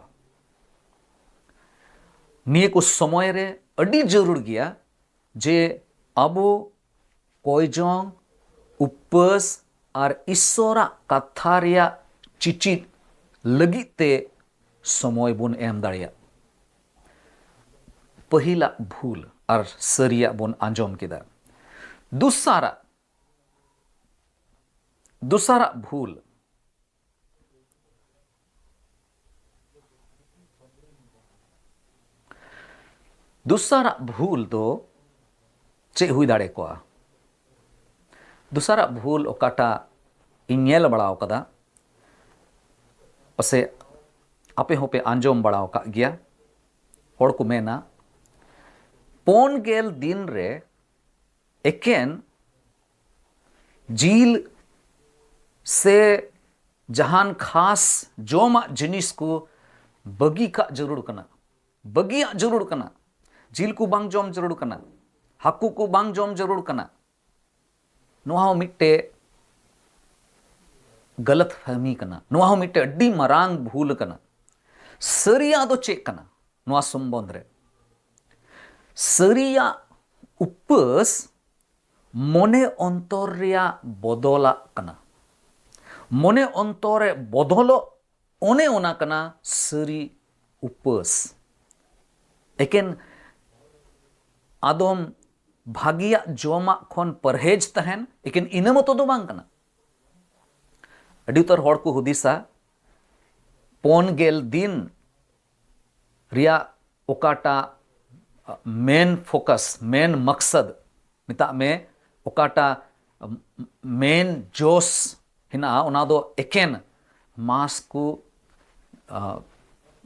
ᱱᱤᱭᱟᱹ ᱠᱚ ᱥᱚᱢᱚᱭ ᱨᱮ ᱟᱹᱰᱤ ᱡᱟᱹᱨᱩᱲ ᱜᱮᱭᱟ ᱡᱮ ᱟᱵᱚ ᱠᱚᱭᱡᱚᱝ, ᱩᱯᱟᱹᱥ ᱟᱨ ᱤᱥᱥᱚᱨᱟᱜ ᱠᱟᱛᱷᱟ ᱨᱮᱭᱟᱜ ᱪᱤᱪᱤᱫ ᱞᱟᱹᱜᱤᱫ ᱛᱮ ᱥᱚᱢᱚᱭ ᱵᱚᱱ ᱮᱢ ᱫᱟᱲᱮᱭᱟᱜ᱾ ᱯᱟᱹᱦᱤᱞᱟᱜ ᱵᱷᱩᱞ ᱟᱨ ᱥᱟᱹᱨᱤᱭᱟᱜ ᱵᱚᱱ ᱟᱸᱡᱚᱢ ᱠᱮᱫᱟ᱾ ᱫᱚᱥᱟᱨᱟᱜ, ᱫᱚᱥᱟᱨᱟᱜ ᱵᱷᱩᱞ, ᱫᱚᱥᱟᱨᱟᱜ ᱵᱷᱩᱞ ᱫᱚ ᱪᱮᱫ ᱦᱩᱭ ᱫᱟᱲᱮ ᱠᱚᱜᱼᱟ? ᱫᱚᱥᱟᱨᱟᱜ ᱵᱷᱩᱞ ᱚᱠᱟᱴᱟᱜ ᱤᱧ ᱧᱮᱞ ᱵᱟᱲᱟ ᱟᱠᱟᱫᱟ, ᱯᱟᱥᱮᱡ ᱟᱯᱮ ᱦᱚᱸᱯᱮ ᱟᱸᱡᱚᱢ ᱵᱟᱲᱟ ᱟᱠᱟᱫ ᱜᱮᱭᱟ, ᱦᱚᱲ ᱠᱚ ᱢᱮᱱᱟ, ᱯᱩᱱ ᱜᱮᱞ ᱫᱤᱱ ᱨᱮ ᱮᱠᱮᱱ ᱡᱤᱞ ᱥᱮ ᱡᱟᱦᱟᱱ ᱠᱷᱟᱥ ᱡᱚᱢᱟᱜ ᱡᱤᱱᱤᱥ ᱠᱚ ᱵᱟᱹᱜᱤ ᱠᱟᱜ ᱡᱟᱹᱨᱩᱲ ᱠᱟᱱᱟ, ᱵᱟᱹᱜᱤᱭᱟᱜ ᱡᱟᱹᱨᱩᱲ ᱠᱟᱱᱟ, ᱡᱤᱞ ᱠᱚ ᱵᱟᱝ ᱡᱚᱢ ᱡᱟᱹᱨᱩᱲ ᱠᱟᱱᱟ, ᱦᱟᱹᱠᱩ ᱠᱚ ᱵᱟᱝ ᱡᱚᱢ ᱡᱟᱹᱨᱩᱲ ᱠᱟᱱᱟ᱾ ᱱᱚᱣᱟ ᱦᱚᱸ ᱢᱤᱫᱴᱮᱡ ᱜᱟᱞᱟᱛ ᱯᱷᱟᱦᱢᱤ ᱠᱟᱱᱟ, ᱱᱚᱣᱟ ᱦᱚᱸ ᱢᱤᱫᱴᱮᱡ ᱟᱹᱰᱤ ᱢᱟᱨᱟᱝ ᱵᱷᱩᱞ ᱠᱟᱱᱟ᱾ ᱥᱟᱹᱨᱤᱭᱟᱜ ᱫᱚ ᱪᱮᱫ ᱠᱟᱱᱟ ᱱᱚᱣᱟ ᱥᱚᱢᱵᱚᱱᱫᱷ ᱨᱮ? ᱥᱟᱹᱨᱤᱭᱟᱜ ᱩᱯᱟᱹᱥ ᱢᱚᱱᱮ ᱚᱱᱛᱚᱨ ᱨᱮᱭᱟᱜ ᱵᱚᱫᱚᱞᱟᱜ ᱠᱟᱱᱟ᱾ ᱢᱚᱱᱮ ᱚᱱᱛᱚᱨ ᱨᱮ ᱵᱚᱫᱚᱞᱚᱜ, ᱚᱱᱮ ᱚᱱᱟ ᱠᱟᱱᱟ ᱥᱟᱹᱨᱤ ᱩᱯᱟᱹᱥ᱾ ᱮᱠᱮᱱ ᱟᱫᱚᱢ ᱵᱷᱟᱹᱜᱤᱭᱟᱜ ᱡᱚᱢᱟᱜ ᱠᱷᱚᱱ ᱯᱟᱨᱦᱮᱡᱽ ᱛᱟᱦᱮᱱ, ᱮᱠᱮᱱ ᱤᱱᱟᱹ ᱢᱚᱛᱚ ᱫᱚ ᱵᱟᱝ ᱠᱟᱱᱟ᱾ ᱟᱹᱰᱤ ᱩᱛᱟᱹᱨ ᱦᱚᱲ ᱠᱚ ᱦᱩᱫᱤᱥᱟ, ᱯᱩᱱ ᱜᱮᱞ ᱫᱤᱱ ᱨᱮᱭᱟᱜ ᱚᱠᱟᱴᱟᱜ ᱢᱮᱱ ᱯᱷᱳᱠᱟᱥ, ᱢᱮᱱ ᱢᱟᱠᱥᱟᱫ, ᱢᱮᱛᱟᱜ ᱢᱮ, ᱚᱠᱟᱴᱟᱜ ᱢᱮᱱ ᱡᱚᱥ ᱦᱮᱱᱟᱜᱼᱟ, ᱚᱱᱟ ᱫᱚ ᱮᱠᱮᱱ ᱢᱟᱸᱥ ᱠᱚ, ᱟ,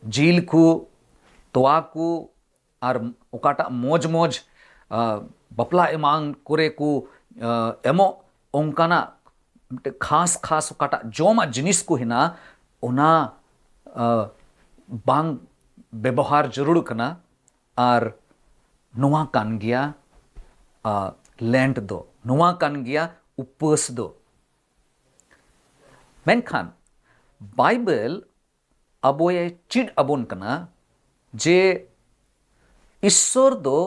ᱡᱤᱞ ᱠᱚ, ᱛᱚᱣᱟ ᱠᱚ, ᱟᱨ ᱚᱠᱟᱴᱟᱜ ᱢᱚᱡᱽ ᱢᱚᱡᱽ, ᱟ, ᱵᱟᱯᱞᱟ ᱮᱢᱟᱱ ᱠᱚᱨᱮ ᱠᱚ, ᱟ, ᱮᱢᱚᱜ, ᱚᱱᱠᱟᱱᱟᱜ ᱢᱤᱫᱴᱮᱱ ᱠᱷᱟᱥ ᱠᱷᱟᱥ ᱚᱠᱟᱴᱟᱜ ᱡᱚᱢᱟᱜ ᱡᱤᱱᱤᱥ ᱠᱚ ᱦᱮᱱᱟᱜᱼᱟ, ᱚᱱᱟ, ᱟ, ᱵᱟᱝ ᱵᱮᱵᱚᱦᱟᱨ ᱡᱟᱹᱨᱩᱲ ᱠᱟᱱᱟ᱾ ᱟᱨ ᱱᱚᱣᱟ ᱠᱟᱱ ᱜᱮᱭᱟ, ᱟ, ᱞᱮᱱᱴ ᱫᱚ, ᱱᱚᱣᱟ ᱠᱟᱱ ᱜᱮᱭᱟ ᱩᱯᱟᱹᱥ ᱫᱚ᱾ ᱢᱮᱱᱠᱷᱟᱱ ᱵᱟᱭᱵᱮᱞ ᱟᱵᱚᱭ ᱪᱮᱫ ᱟᱵᱚᱱ ᱠᱟᱱᱟ ᱡᱮ ᱤᱥᱥᱚᱨ ᱫᱚ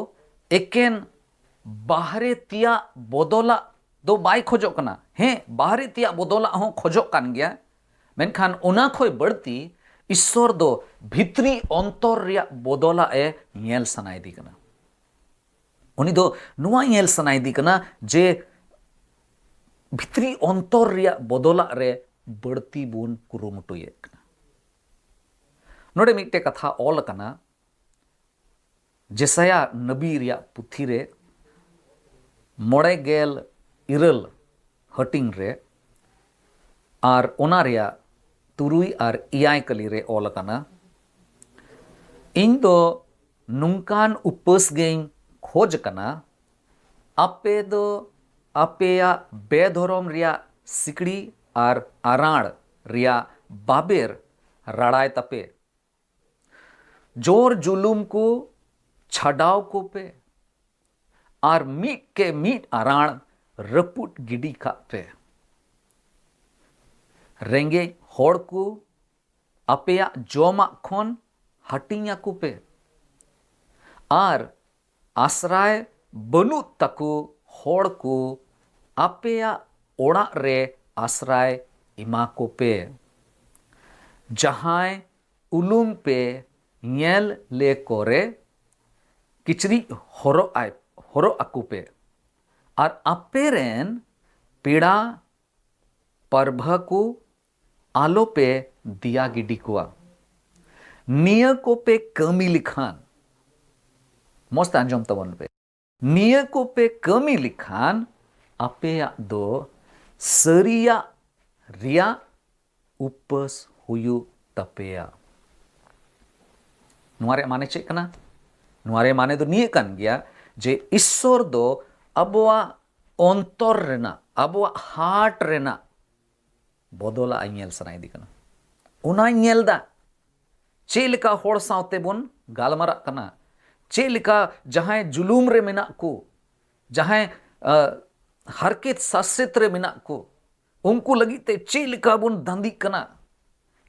ᱮᱠᱮᱱ ᱵᱟᱦᱨᱮ ᱛᱮᱭᱟᱜ ᱵᱚᱫᱚᱞᱟᱜ ᱫᱚ ᱵᱟᱭ ᱠᱷᱚᱡᱚᱜ ᱠᱟᱱᱟ᱾ ᱦᱮᱸ, ᱵᱟᱦᱨᱮ ᱛᱮᱭᱟᱜ ᱵᱚᱫᱚᱞᱟᱜ ᱦᱚᱸ ᱠᱷᱚᱡᱚᱜ ᱠᱟᱱ ᱜᱮᱭᱟ, ᱢᱮᱱᱠᱷᱟᱱ ᱚᱱᱟ ᱠᱷᱚᱱ ᱵᱟᱹᱲᱛᱤ ᱤᱥᱥᱚᱨ ᱫᱚ ᱵᱷᱤᱛᱨᱤ ᱚᱱᱛᱚᱨ ᱨᱮᱭᱟᱜ ᱵᱚᱫᱚᱞᱟᱜ ᱮ ᱧᱮᱞ ᱥᱟᱱᱟᱭᱮᱫᱮ ᱠᱟᱱᱟ᱾ ᱩᱱᱤ ᱫᱚ ᱱᱚᱣᱟ ᱧᱮᱞ ᱥᱟᱱᱟᱭᱮᱫᱮ ᱠᱟᱱᱟ ᱡᱮ ᱵᱷᱤᱛᱨᱤ ᱚᱱᱛᱚᱨ ᱨᱮᱭᱟᱜ ᱵᱚᱫᱚᱞᱟᱜ ᱨᱮ ᱵᱟᱹᱲᱛᱤ ᱵᱚᱱ ᱠᱩᱨᱩᱢᱩᱴᱩᱭᱮᱫ ᱠᱟᱱᱟ᱾ ᱱᱚᱰᱮ ᱢᱤᱫᱴᱮᱡ ᱠᱟᱛᱷᱟ ᱚᱞ ᱟᱠᱟᱱᱟ, ᱡᱮᱥᱟᱭᱟ ᱱᱟᱵᱤ ᱨᱮᱭᱟᱜ ᱯᱩᱛᱷᱤ ᱨᱮ ᱢᱚᱬᱮ ᱜᱮᱞ ᱤᱨᱟᱹᱞ ᱦᱟᱹᱴᱤᱧ ᱨᱮ ᱟᱨ ᱚᱱᱟ ᱨᱮᱭᱟᱜ ᱛᱩᱨᱩᱭ ᱟᱨ ᱮᱭᱟᱭ ᱠᱟᱹᱞᱤ ᱨᱮ ᱚᱞ ᱟᱠᱟᱱᱟ, "ᱤᱧ ᱫᱚ ᱱᱚᱝᱠᱟᱱ ᱩᱯᱟᱹᱥ ᱜᱮᱧ ᱠᱷᱚᱡᱽ ᱠᱟᱱᱟ, ᱟᱯᱮ ᱫᱚ ᱟᱯᱮᱭᱟᱜ ᱵᱮᱫᱷᱚᱨᱚᱢ ᱨᱮᱭᱟᱜ ᱥᱤᱠᱲᱤ ᱟᱨ ᱟᱨᱟᱲ ᱨᱮᱭᱟᱜ ᱵᱟᱵᱮᱨ ᱨᱟᱲᱟᱭ ᱛᱟᱯᱮ, ᱡᱳᱨ ᱡᱩᱞᱩᱢ ᱠᱚ ᱪᱷᱟᱰᱟᱣ ᱠᱚᱯᱮ ᱟᱨ ᱢᱤᱫ ᱠᱮ ᱢᱤᱫ ᱟᱨᱟᱲ ᱨᱟᱹᱯᱩᱫ ᱜᱤᱰᱤ ᱠᱟᱜ ᱯᱮ᱾ ᱨᱮᱸᱜᱮᱡ ᱦᱚᱲ ᱠᱚ ᱟᱯᱮᱭᱟᱜ ᱡᱚᱢᱟᱜ ᱠᱷᱚᱱ ᱦᱟᱹᱴᱤᱧ ᱟᱠᱚ ᱯᱮ ᱟᱨ ᱟᱥᱨᱟᱭ ᱵᱟᱹᱱᱩᱜ ᱛᱟᱠᱚ ᱦᱚᱲ ᱠᱚ ᱟᱯᱮᱭᱟᱜ ᱚᱲᱟᱜ ᱨᱮ ᱟᱥᱨᱟᱭ ᱮᱢᱟ ᱠᱚᱯᱮ᱾ ᱡᱟᱦᱟᱸᱭ ᱩᱞᱩᱢ ᱯᱮ ᱧᱮᱞ ᱞᱮ ᱠᱚᱨᱮ ᱠᱤᱪᱨᱤᱡ ᱦᱚᱨᱚᱜ ᱟᱭ ᱦᱚᱨᱚᱜ ᱟᱠᱚ ᱯᱮ ᱟᱨ ᱟᱯᱮ ᱨᱮᱱ ᱯᱮᱲᱟ ᱯᱟᱨᱵᱷᱟ ᱠᱚ ᱟᱞᱚᱯᱮ ᱫᱮᱭᱟ ᱜᱤᱰᱤ ᱠᱚᱣᱟ᱾ ᱱᱤᱭᱟᱹ ᱠᱚᱯᱮ ᱠᱟᱹᱢᱤ ᱞᱮᱠᱷᱟᱱ", ᱢᱚᱡᱽ ᱛᱮ ᱟᱸᱡᱚᱢ ᱛᱟᱵᱚᱱ ᱯᱮ, "ᱱᱤᱭᱟᱹ ᱠᱚᱯᱮ ᱠᱟᱹᱢᱤ ᱞᱮᱠᱷᱟᱱ ᱟᱯᱮᱭᱟᱜ ᱫᱚ ᱥᱟᱹᱨᱤᱭᱟᱜ ᱨᱮᱭᱟᱜ ᱩᱯᱟᱹᱥ ᱦᱩᱭᱩᱜ ᱛᱟᱯᱮᱭᱟ᱾" ᱱᱚᱣᱟ ᱨᱮᱭᱟᱜ ᱢᱟᱱᱮ ᱪᱮᱫ ᱠᱟᱱᱟ? ᱱᱚᱣᱟ ᱨᱮᱭᱟᱜ ᱢᱟᱱᱮ ᱫᱚ ᱱᱤᱭᱟᱹ ᱠᱟᱱ ᱜᱮᱭᱟ ᱡᱮ ᱤᱥᱥᱚᱨ ᱫᱚ ᱟᱵᱚᱣᱟᱜ ᱚᱱᱛᱚᱨ ᱨᱮᱱᱟᱜ, ᱟᱵᱚᱣᱟᱜ ᱦᱟᱨᱴ ᱨᱮᱱᱟᱜ ᱵᱚᱫᱚᱞᱟᱜ ᱮ ᱧᱮᱞ ᱥᱟᱱᱟᱭᱮᱫᱮ ᱠᱟᱱᱟ᱾ ᱚᱱᱟᱭ ᱧᱮᱞ ᱫᱟ᱾ ᱪᱮᱫ ᱞᱮᱠᱟ ᱦᱚᱲ ᱥᱟᱶᱛᱮ ᱵᱚᱱ ᱜᱟᱞᱢᱟᱨᱟᱜ ᱠᱟᱱᱟ, ᱪᱮᱫ ᱞᱮᱠᱟ ᱡᱟᱦᱟᱸᱭ ᱡᱩᱞᱩᱢ ᱨᱮ ᱢᱮᱱᱟᱜ ᱠᱚ, ᱡᱟᱦᱟᱸᱭ, ᱟ, ᱦᱟᱨᱠᱮᱛ ᱥᱟᱥᱮᱛ ᱨᱮ ᱢᱮᱱᱟᱜ ᱠᱚ, ᱩᱱᱠᱩ ᱞᱟᱹᱜᱤᱫ ᱛᱮ ᱪᱮᱫ ᱞᱮᱠᱟ ᱵᱚᱱ ᱫᱟᱸᱫᱤᱜ ᱠᱟᱱᱟ,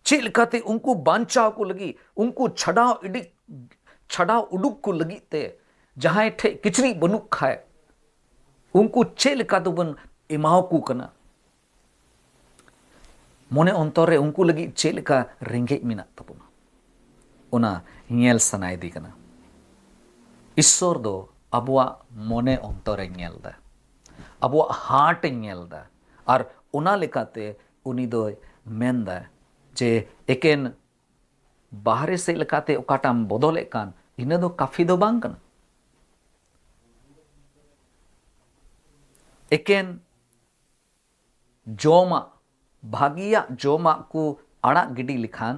ᱪᱮᱫ ᱞᱮᱠᱟᱛᱮ ᱩᱱᱠᱩ ᱵᱟᱧᱪᱟᱣ ᱠᱚ ᱞᱟᱹᱜᱤᱫ, ᱩᱱᱠᱩ ᱪᱷᱟᱰᱟᱣ ᱤᱰᱤ-, ᱪᱷᱟᱰᱟᱣ ᱩᱰᱩᱠ ᱠᱚ ᱞᱟᱹᱜᱤᱫ ᱛᱮ ᱡᱟᱦᱟᱸᱭ ᱴᱷᱮᱡ ᱠᱤᱪᱨᱤᱡ ᱵᱟᱹᱱᱩᱜ ᱠᱷᱟᱡ, ᱩᱱᱠᱩ ᱪᱮᱫ ᱞᱮᱠᱟ ᱛᱮᱵᱚᱱ ᱮᱢᱟᱣᱟᱠᱚ ᱠᱟᱱᱟ? ᱢᱚᱱᱮ ᱚᱱᱛᱚᱨ ᱨᱮ ᱩᱱᱠᱩ ᱞᱟᱹᱜᱤᱫ ᱪᱮᱫ ᱞᱮᱠᱟ ᱨᱮᱸᱜᱮᱡ ᱢᱮᱱᱟᱜ ᱛᱟᱵᱚᱱᱟ, ᱚᱱᱟ ᱧᱮᱞ ᱥᱟᱱᱟᱭᱮᱫᱮ ᱠᱟᱱᱟ᱾ ᱤᱥᱥᱚᱨ ᱫᱚ ᱟᱵᱚᱣᱟᱜ ᱢᱚᱱᱮ ᱚᱱᱛᱚᱨᱮ ᱧᱮᱞ ᱮᱫᱟ, ᱟᱵᱚᱣᱟᱜ ᱦᱟᱨᱴ ᱮ ᱧᱮᱞ ᱮᱫᱟ᱾ ᱟᱨ ᱚᱱᱟ ᱞᱮᱠᱟᱛᱮ ᱩᱱᱤ ᱫᱚᱭ ᱢᱮᱱᱫᱟ ᱡᱮ ᱮᱠᱮᱱ ᱵᱟᱦᱨᱮ ᱥᱮᱫ ᱞᱮᱠᱟᱛᱮ ᱚᱠᱟᱴᱟᱜ ᱮᱢ ᱵᱚᱫᱚᱞᱮᱫ ᱠᱟᱱ, ᱤᱱᱟᱹ ᱫᱚ ᱠᱟᱯᱷᱤ ᱫᱚ ᱵᱟᱝ ᱠᱟᱱᱟ᱾ ᱮᱠᱮᱱ ᱡᱚᱢᱟᱜ, ᱵᱷᱟᱹᱜᱤᱭᱟᱜ ᱡᱚᱢᱟᱜ ᱠᱚ ᱟᱲᱟᱜ ᱜᱤᱰᱤ ᱞᱮᱠᱷᱟᱱ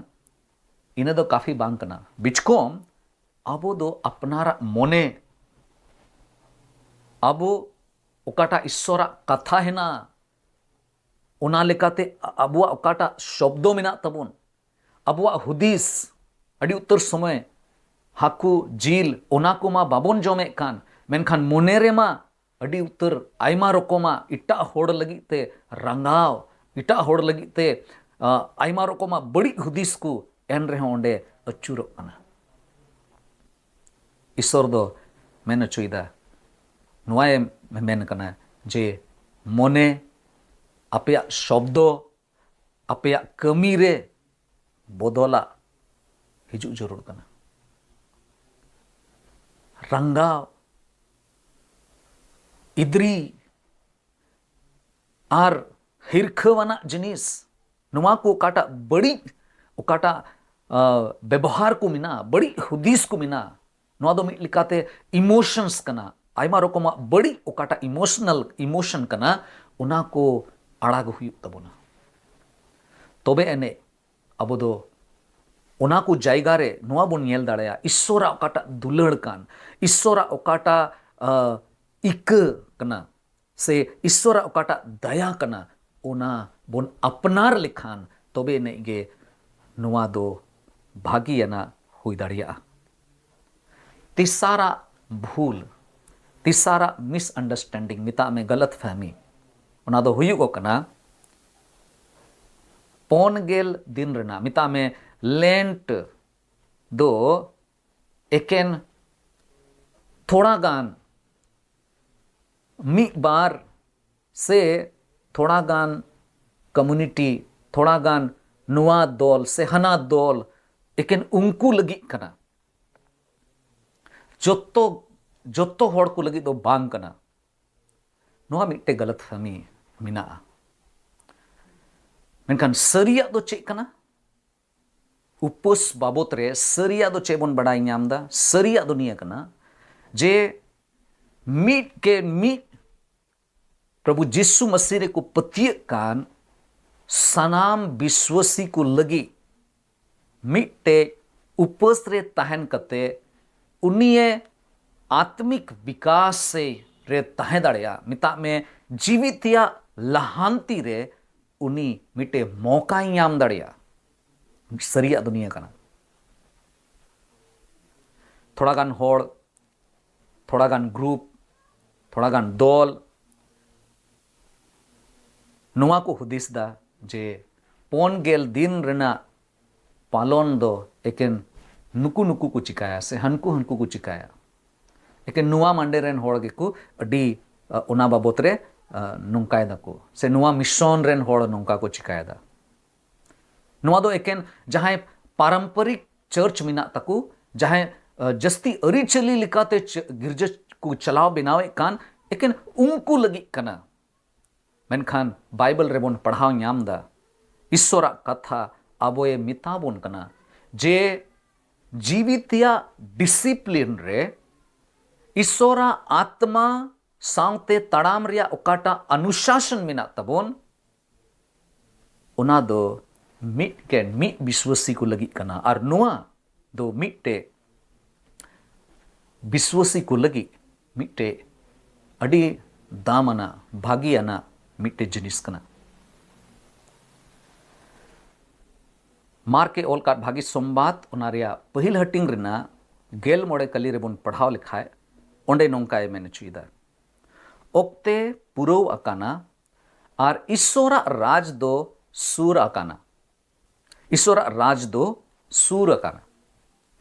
ᱤᱱᱟᱹ ᱫᱚ ᱠᱟᱯᱷᱤ ᱵᱟᱝ ᱠᱟᱱᱟ᱾ ᱵᱤᱪᱠᱚᱢ ᱟᱵᱚ ᱫᱚ ᱟᱯᱱᱟᱨᱟᱜ ᱢᱚᱱᱮ, ᱟᱵᱚ ᱚᱠᱟᱴᱟᱜ ᱤᱥᱥᱚᱨᱟᱜ ᱠᱟᱛᱷᱟ ᱦᱮᱱᱟᱜᱼᱟ, ᱚᱱᱟ ᱞᱮᱠᱟᱛᱮ ᱟᱵᱚᱣᱟᱜ ᱚᱠᱟᱴᱟᱜ ᱥᱚᱵᱫᱚ ᱢᱮᱱᱟᱜ ᱛᱟᱵᱚᱱ, ᱟᱵᱚᱣᱟᱜ ᱦᱩᱫᱤᱥ, ᱟᱹᱰᱤ ᱩᱛᱟᱹᱨ ᱥᱚᱢᱚᱭ ᱦᱟᱹᱠᱩ, ᱡᱤᱞ, ᱚᱱᱟ ᱠᱚᱢᱟ ᱵᱟᱵᱚᱱ ᱡᱚᱢᱮᱫ ᱠᱟᱱ, ᱢᱮᱱᱠᱷᱟᱱ ᱢᱚᱱᱮ ᱨᱮᱢᱟ ᱟᱹᱰᱤ ᱩᱛᱟᱹᱨ ᱟᱭᱢᱟ ᱨᱚᱠᱚᱢᱟᱜ ᱮᱴᱟᱜ ᱦᱚᱲ ᱞᱟᱹᱜᱤᱫ ᱛᱮ ᱨᱟᱸᱜᱟᱣ, ᱮᱴᱟᱜ ᱦᱚᱲ ᱞᱟᱹᱜᱤᱫ ᱛᱮ, ᱟ, ᱟᱭᱢᱟ ᱨᱚᱠᱚᱢᱟᱜ ᱵᱟᱹᱲᱤᱡ ᱦᱩᱫᱤᱥ ᱠᱚ ᱮᱱ ᱨᱮᱦᱚᱸ ᱚᱸᱰᱮ ᱟᱹᱪᱩᱨᱚᱜ ᱠᱟᱱᱟ᱾ ᱤᱥᱥᱚᱨ ᱫᱚ ᱢᱮᱱ ᱦᱚᱪᱚᱭᱮᱫᱟ, ᱱᱚᱣᱟᱭ ᱢᱮᱱ ᱠᱟᱱᱟ ᱡᱮ ᱢᱚᱱᱮ, ᱟᱯᱮᱭᱟᱜ ᱥᱚᱵᱫᱚ, ᱟᱯᱮᱭᱟᱜ ᱠᱟᱹᱢᱤ ᱨᱮ ᱵᱚᱫᱚᱞᱟᱜ ᱦᱤᱡᱩᱜ ᱡᱟᱹᱨᱩᱲ ᱠᱟᱱᱟ᱾ ᱨᱟᱸᱜᱟᱣ, ᱤᱫᱽᱨᱤ ᱟᱨ ᱦᱤᱨᱠᱷᱟᱹᱣᱟᱱᱟᱜ ᱡᱤᱱᱤᱥ, ᱱᱚᱣᱟ ᱠᱚ ᱚᱠᱟᱴᱟᱜ ᱵᱟᱹᱲᱤᱡ, ᱚᱠᱟᱴᱟᱜ, ᱟ, ᱵᱮᱵᱚᱦᱟᱨ ᱠᱚ ᱢᱮᱱᱟᱜᱼᱟ, ᱵᱟᱹᱲᱤᱡ ᱦᱩᱫᱤᱥ ᱠᱚ ᱢᱮᱱᱟᱜᱼᱟ, ᱱᱚᱣᱟ ᱫᱚ ᱢᱤᱫ ᱞᱮᱠᱟᱛᱮ ᱤᱢᱳᱥᱚᱱᱥ ᱠᱟᱱᱟ᱾ ᱟᱭᱢᱟ ᱨᱚᱠᱚᱢᱟᱜ ᱵᱟᱹᱲᱤᱡ ᱚᱠᱟᱴᱟᱜ ᱤᱢᱳᱥᱚᱱᱟᱞ, ᱤᱢᱳᱥᱚᱱ ᱠᱟᱱᱟ, ᱚᱱᱟ ᱠᱚ ᱟᱲᱟᱜ ᱦᱩᱭᱩᱜ ᱛᱟᱵᱚᱱᱟ᱾ ᱛᱚᱵᱮ ᱮᱱᱮᱡ ᱟᱵᱚ ᱫᱚ ᱚᱱᱟ ᱠᱚ ᱡᱟᱭᱜᱟ ᱨᱮ ᱱᱚᱣᱟ ᱵᱚᱱ ᱧᱮᱞ ᱫᱟᱲᱮᱭᱟᱜᱼᱟ, ᱤᱥᱥᱚᱨᱟᱜ ᱚᱠᱟᱴᱟᱜ ᱫᱩᱞᱟᱹᱲ ᱠᱟᱱ, ᱤᱥᱥᱚᱨᱟᱜ ᱚᱠᱟᱴᱟᱜ, ᱟ, ᱤᱠᱟᱹ ᱠᱟᱱᱟ, ᱥᱮ ᱤᱥᱥᱚᱨᱟᱜ ᱚᱠᱟᱴᱟᱜ ᱫᱟᱭᱟ ᱠᱟᱱᱟ, ᱚᱱᱟ ᱵᱚᱱ ᱟᱯᱱᱟᱨ ᱞᱮᱠᱷᱟᱱ ᱛᱚᱵᱮ ᱮᱱᱮᱡ ᱜᱮ ᱱᱚᱣᱟ ᱫᱚ ᱵᱷᱟᱹᱜᱤᱭᱟᱱᱟᱜ ᱦᱩᱭ ᱫᱟᱲᱮᱭᱟᱜᱼᱟ᱾ ᱛᱮᱥᱟᱨᱟᱜ ᱵᱷᱩᱞ, ᱛᱮᱥᱟᱨᱟᱜ ᱢᱤᱥᱟᱱᱰᱟᱨᱥᱴᱮᱱᱰᱤᱝ, ᱢᱮᱛᱟᱜ ᱢᱮ ᱜᱟᱞᱟᱛ ᱯᱷᱟᱦᱢᱤ, ᱚᱱᱟ ᱫᱚ ᱦᱩᱭᱩᱜᱚᱜ ᱠᱟᱱᱟ ᱯᱩᱱ ᱜᱮᱞ ᱫᱤᱱ ᱨᱮᱱᱟᱜ, ᱢᱮᱛᱟᱜ ᱢᱮ ᱞᱮᱱᱴ ᱫᱚ ᱮᱠᱮᱱ ᱛᱷᱚᱲᱟ ᱜᱟᱱ ᱢᱤᱫ ᱵᱟᱨ ᱥᱮ ᱛᱷᱚᱲᱟ ᱜᱟᱱ ᱠᱚᱢᱩᱱᱤᱴᱤ, ᱛᱷᱚᱲᱟ ᱜᱟᱱ ᱱᱚᱣᱟ ᱫᱚᱞ ᱥᱮ ᱦᱟᱱᱟ ᱫᱚᱞ, ᱮᱠᱮᱱ ᱩᱱᱠᱩ ᱞᱟᱹᱜᱤᱫ ᱠᱟᱱᱟ, ᱡᱚᱛᱚ ᱡᱚᱛᱚ ᱦᱚᱲ ᱠᱚ ᱞᱟᱹᱜᱤᱫ ᱫᱚ ᱵᱟᱝ ᱠᱟᱱᱟ᱾ ᱱᱚᱣᱟ ᱢᱤᱫᱴᱮᱡ ᱜᱟᱞᱟᱛ ᱯᱷᱟᱦᱢᱤ ᱢᱮᱱᱟᱜᱼᱟ᱾ ᱢᱮᱱᱠᱷᱟᱱ ᱥᱟᱹᱨᱤᱭᱟᱜ ᱫᱚ ᱪᱮᱫ ᱠᱟᱱᱟ? ᱩᱯᱟᱹᱥ ᱵᱟᱵᱚᱛ ᱨᱮ ᱥᱟᱹᱨᱤᱭᱟᱜ ᱫᱚ ᱪᱮᱫ ᱵᱚᱱ ᱵᱟᱰᱟᱭ ᱧᱟᱢ ᱮᱫᱟ? ᱥᱟᱹᱨᱤᱭᱟᱜ ᱫᱚ ᱱᱤᱭᱟᱹ ᱠᱟᱱᱟ ᱡᱮ ᱢᱤᱫ ᱠᱮ ᱢᱤᱫ ᱯᱨᱚᱵᱷᱩ ᱡᱤᱥᱩ ᱢᱟᱹᱥᱤ ᱨᱮᱠᱚ ᱯᱟᱹᱛᱭᱟᱹᱜ ᱠᱟᱱ ᱥᱟᱱᱟᱢ ᱵᱤᱥᱣᱟᱹᱥᱤ ᱠᱚ ᱞᱟᱹᱜᱤᱫ ᱢᱤᱫᱴᱮᱡ ᱩᱯᱟᱹᱥ ᱨᱮ ᱛᱟᱦᱮᱱ ᱠᱟᱛᱮ ᱩᱱᱤᱭᱮ ᱟᱛᱢᱤᱠ ᱵᱤᱠᱟᱥ ᱨᱮ ᱛᱟᱦᱮᱸ ᱫᱟᱲᱮᱭᱟᱜᱼᱟ, ᱢᱮᱛᱟᱜ ᱢᱮ ᱡᱤᱣᱤ ᱛᱮᱭᱟᱜ ᱞᱟᱦᱟᱱᱛᱤ ᱨᱮ ᱩᱱᱤ ᱢᱤᱫᱴᱮᱡ ᱢᱚᱠᱟᱭ ᱧᱟᱢ ᱫᱟᱲᱮᱭᱟᱜᱼᱟ᱾ ᱥᱟᱹᱨᱤᱭᱟᱜ ᱫᱚ ᱱᱤᱭᱟᱹ ᱠᱟᱱᱟ᱾ ᱛᱷᱚᱲᱟ ᱜᱟᱱ ᱦᱚᱲ, ᱛᱷᱚᱲᱟ ᱜᱟᱱ ᱜᱨᱩᱯ, ᱛᱷᱚᱲᱟ ᱜᱟᱱ ᱫᱚᱞ ᱱᱚᱣᱟ ᱠᱚ ᱦᱩᱫᱤᱥ ᱫᱟ ᱡᱮ ᱯᱩᱱ ᱜᱮᱞ ᱫᱤᱱ ᱨᱮᱱᱟᱜ ᱯᱟᱞᱚᱱ ᱫᱚ ᱮᱠᱮᱱ ᱱᱩᱠᱩ ᱱᱩᱠᱩ ᱠᱚ ᱪᱤᱠᱟᱹᱭᱟ ᱥᱮ ᱦᱟᱱᱠᱩ ᱦᱟᱱᱠᱩ ᱠᱚ ᱪᱤᱠᱟᱹᱭᱟ᱾ ᱮᱠᱮᱱ ᱱᱚᱣᱟ ᱢᱟᱱᱰᱮ ᱨᱮᱱ ᱦᱚᱲ ᱜᱮᱠᱚ ᱟᱹᱰᱤ, ᱟ, ᱚᱱᱟ ᱵᱟᱵᱚᱛ ᱨᱮ, ᱟ, ᱱᱚᱝᱠᱟᱭ ᱫᱟᱠᱚ, ᱥᱮ ᱱᱚᱣᱟ ᱢᱤᱥᱚᱱ ᱨᱮᱱ ᱦᱚᱲ ᱱᱚᱝᱠᱟ ᱠᱚ ᱪᱤᱠᱟᱹᱭᱮᱫᱟ᱾ ᱱᱚᱣᱟ ᱫᱚ ᱮᱠᱮᱱ ᱡᱟᱦᱟᱸᱭ ᱯᱟᱨᱚᱢᱯᱚᱨᱤᱠ ᱪᱟᱨᱪ ᱢᱮᱱᱟᱜ ᱛᱟᱠᱚ, ᱡᱟᱦᱟᱸᱭ, ᱟ, ᱡᱟᱹᱥᱛᱤ ᱟᱹᱨᱤᱪᱟᱹᱞᱤ ᱞᱮᱠᱟᱛᱮ ᱪ-, ᱜᱤᱨᱡᱟᱹ ᱠᱚ ᱪᱟᱞᱟᱣ ᱵᱮᱱᱟᱣᱮᱫ ᱠᱟᱱ, ᱮᱠᱮᱱ ᱩᱱᱠᱩ ᱞᱟᱹᱜᱤᱫ ᱠᱟᱱᱟ᱾ ᱢᱮᱱᱠᱷᱟᱱ ᱵᱟᱭᱵᱮᱞ ᱨᱮᱵᱚᱱ ᱯᱟᱲᱦᱟᱣ ᱧᱟᱢ ᱮᱫᱟ, ᱤᱥᱥᱚᱨᱟᱜ ᱠᱟᱛᱷᱟ ᱟᱵᱚᱭᱮ ᱢᱮᱛᱟ ᱵᱚᱱ ᱠᱟᱱᱟ ᱡᱮ ᱡᱤᱣᱤ ᱛᱮᱭᱟᱜ ᱰᱤᱥᱤᱯᱞᱤᱱ ᱨᱮ ᱤᱥᱥᱚᱨᱟᱜ ᱟᱛᱢᱟ ᱥᱟᱶᱛᱮ ᱛᱟᱲᱟᱢ ᱨᱮᱭᱟᱜ ᱚᱠᱟᱴᱟᱜ ᱚᱱᱩᱥᱟᱥᱚᱱ ᱢᱮᱱᱟᱜ ᱛᱟᱵᱚᱱ, ᱚᱱᱟ ᱫᱚ ᱢᱤᱫ ᱠᱮᱱ ᱢᱤᱫ ᱵᱤᱥᱣᱟᱹᱥᱤ ᱠᱚ ᱞᱟᱹᱜᱤᱫ ᱠᱟᱱᱟ᱾ ᱟᱨ ᱱᱚᱣᱟ ᱫᱚ ᱢᱤᱫᱴᱮᱡ ᱵᱤᱥᱣᱟᱹᱥᱤ ᱠᱚ ᱞᱟᱹᱜᱤᱫ ᱢᱤᱫᱴᱮᱡ ᱟᱹᱰᱤ ᱫᱟᱢ ᱟᱱᱟᱜ, ᱵᱷᱟᱹᱜᱤ ᱟᱱᱟᱜ ᱢᱤᱫᱴᱮᱡ ᱡᱤᱱᱤᱥ ᱠᱟᱱᱟ᱾ ᱢᱟᱨᱠᱮ ᱚᱞ ᱠᱟᱫ ᱵᱷᱟᱹᱜᱤ ᱥᱚᱢᱵᱟᱫ, ᱚᱱᱟ ᱨᱮᱭᱟᱜ ᱯᱟᱹᱦᱤᱞ ᱦᱟᱹᱴᱤᱧ ᱨᱮᱱᱟᱜ ᱜᱮᱞ ᱢᱚᱬᱮ ᱠᱟᱹᱞᱤ ᱨᱮᱵᱚᱱ ᱯᱟᱲᱦᱟᱣ ᱞᱮᱠᱷᱟᱡ, ᱚᱸᱰᱮ ᱱᱚᱝᱠᱟᱭ ᱢᱮᱱ ᱦᱚᱪᱚᱭᱮᱫᱟ, ᱚᱠᱛᱮ ᱯᱩᱨᱟᱹᱣ ᱟᱠᱟᱱᱟ ᱟᱨ ᱤᱥᱥᱚᱨᱟᱜ ᱨᱟᱡᱽ ᱫᱚ ᱥᱩᱨ ᱟᱠᱟᱱᱟ᱾ ᱤᱥᱥᱚᱨᱟᱜ ᱨᱟᱡᱽ ᱫᱚ ᱥᱩᱨ ᱟᱠᱟᱱᱟ᱾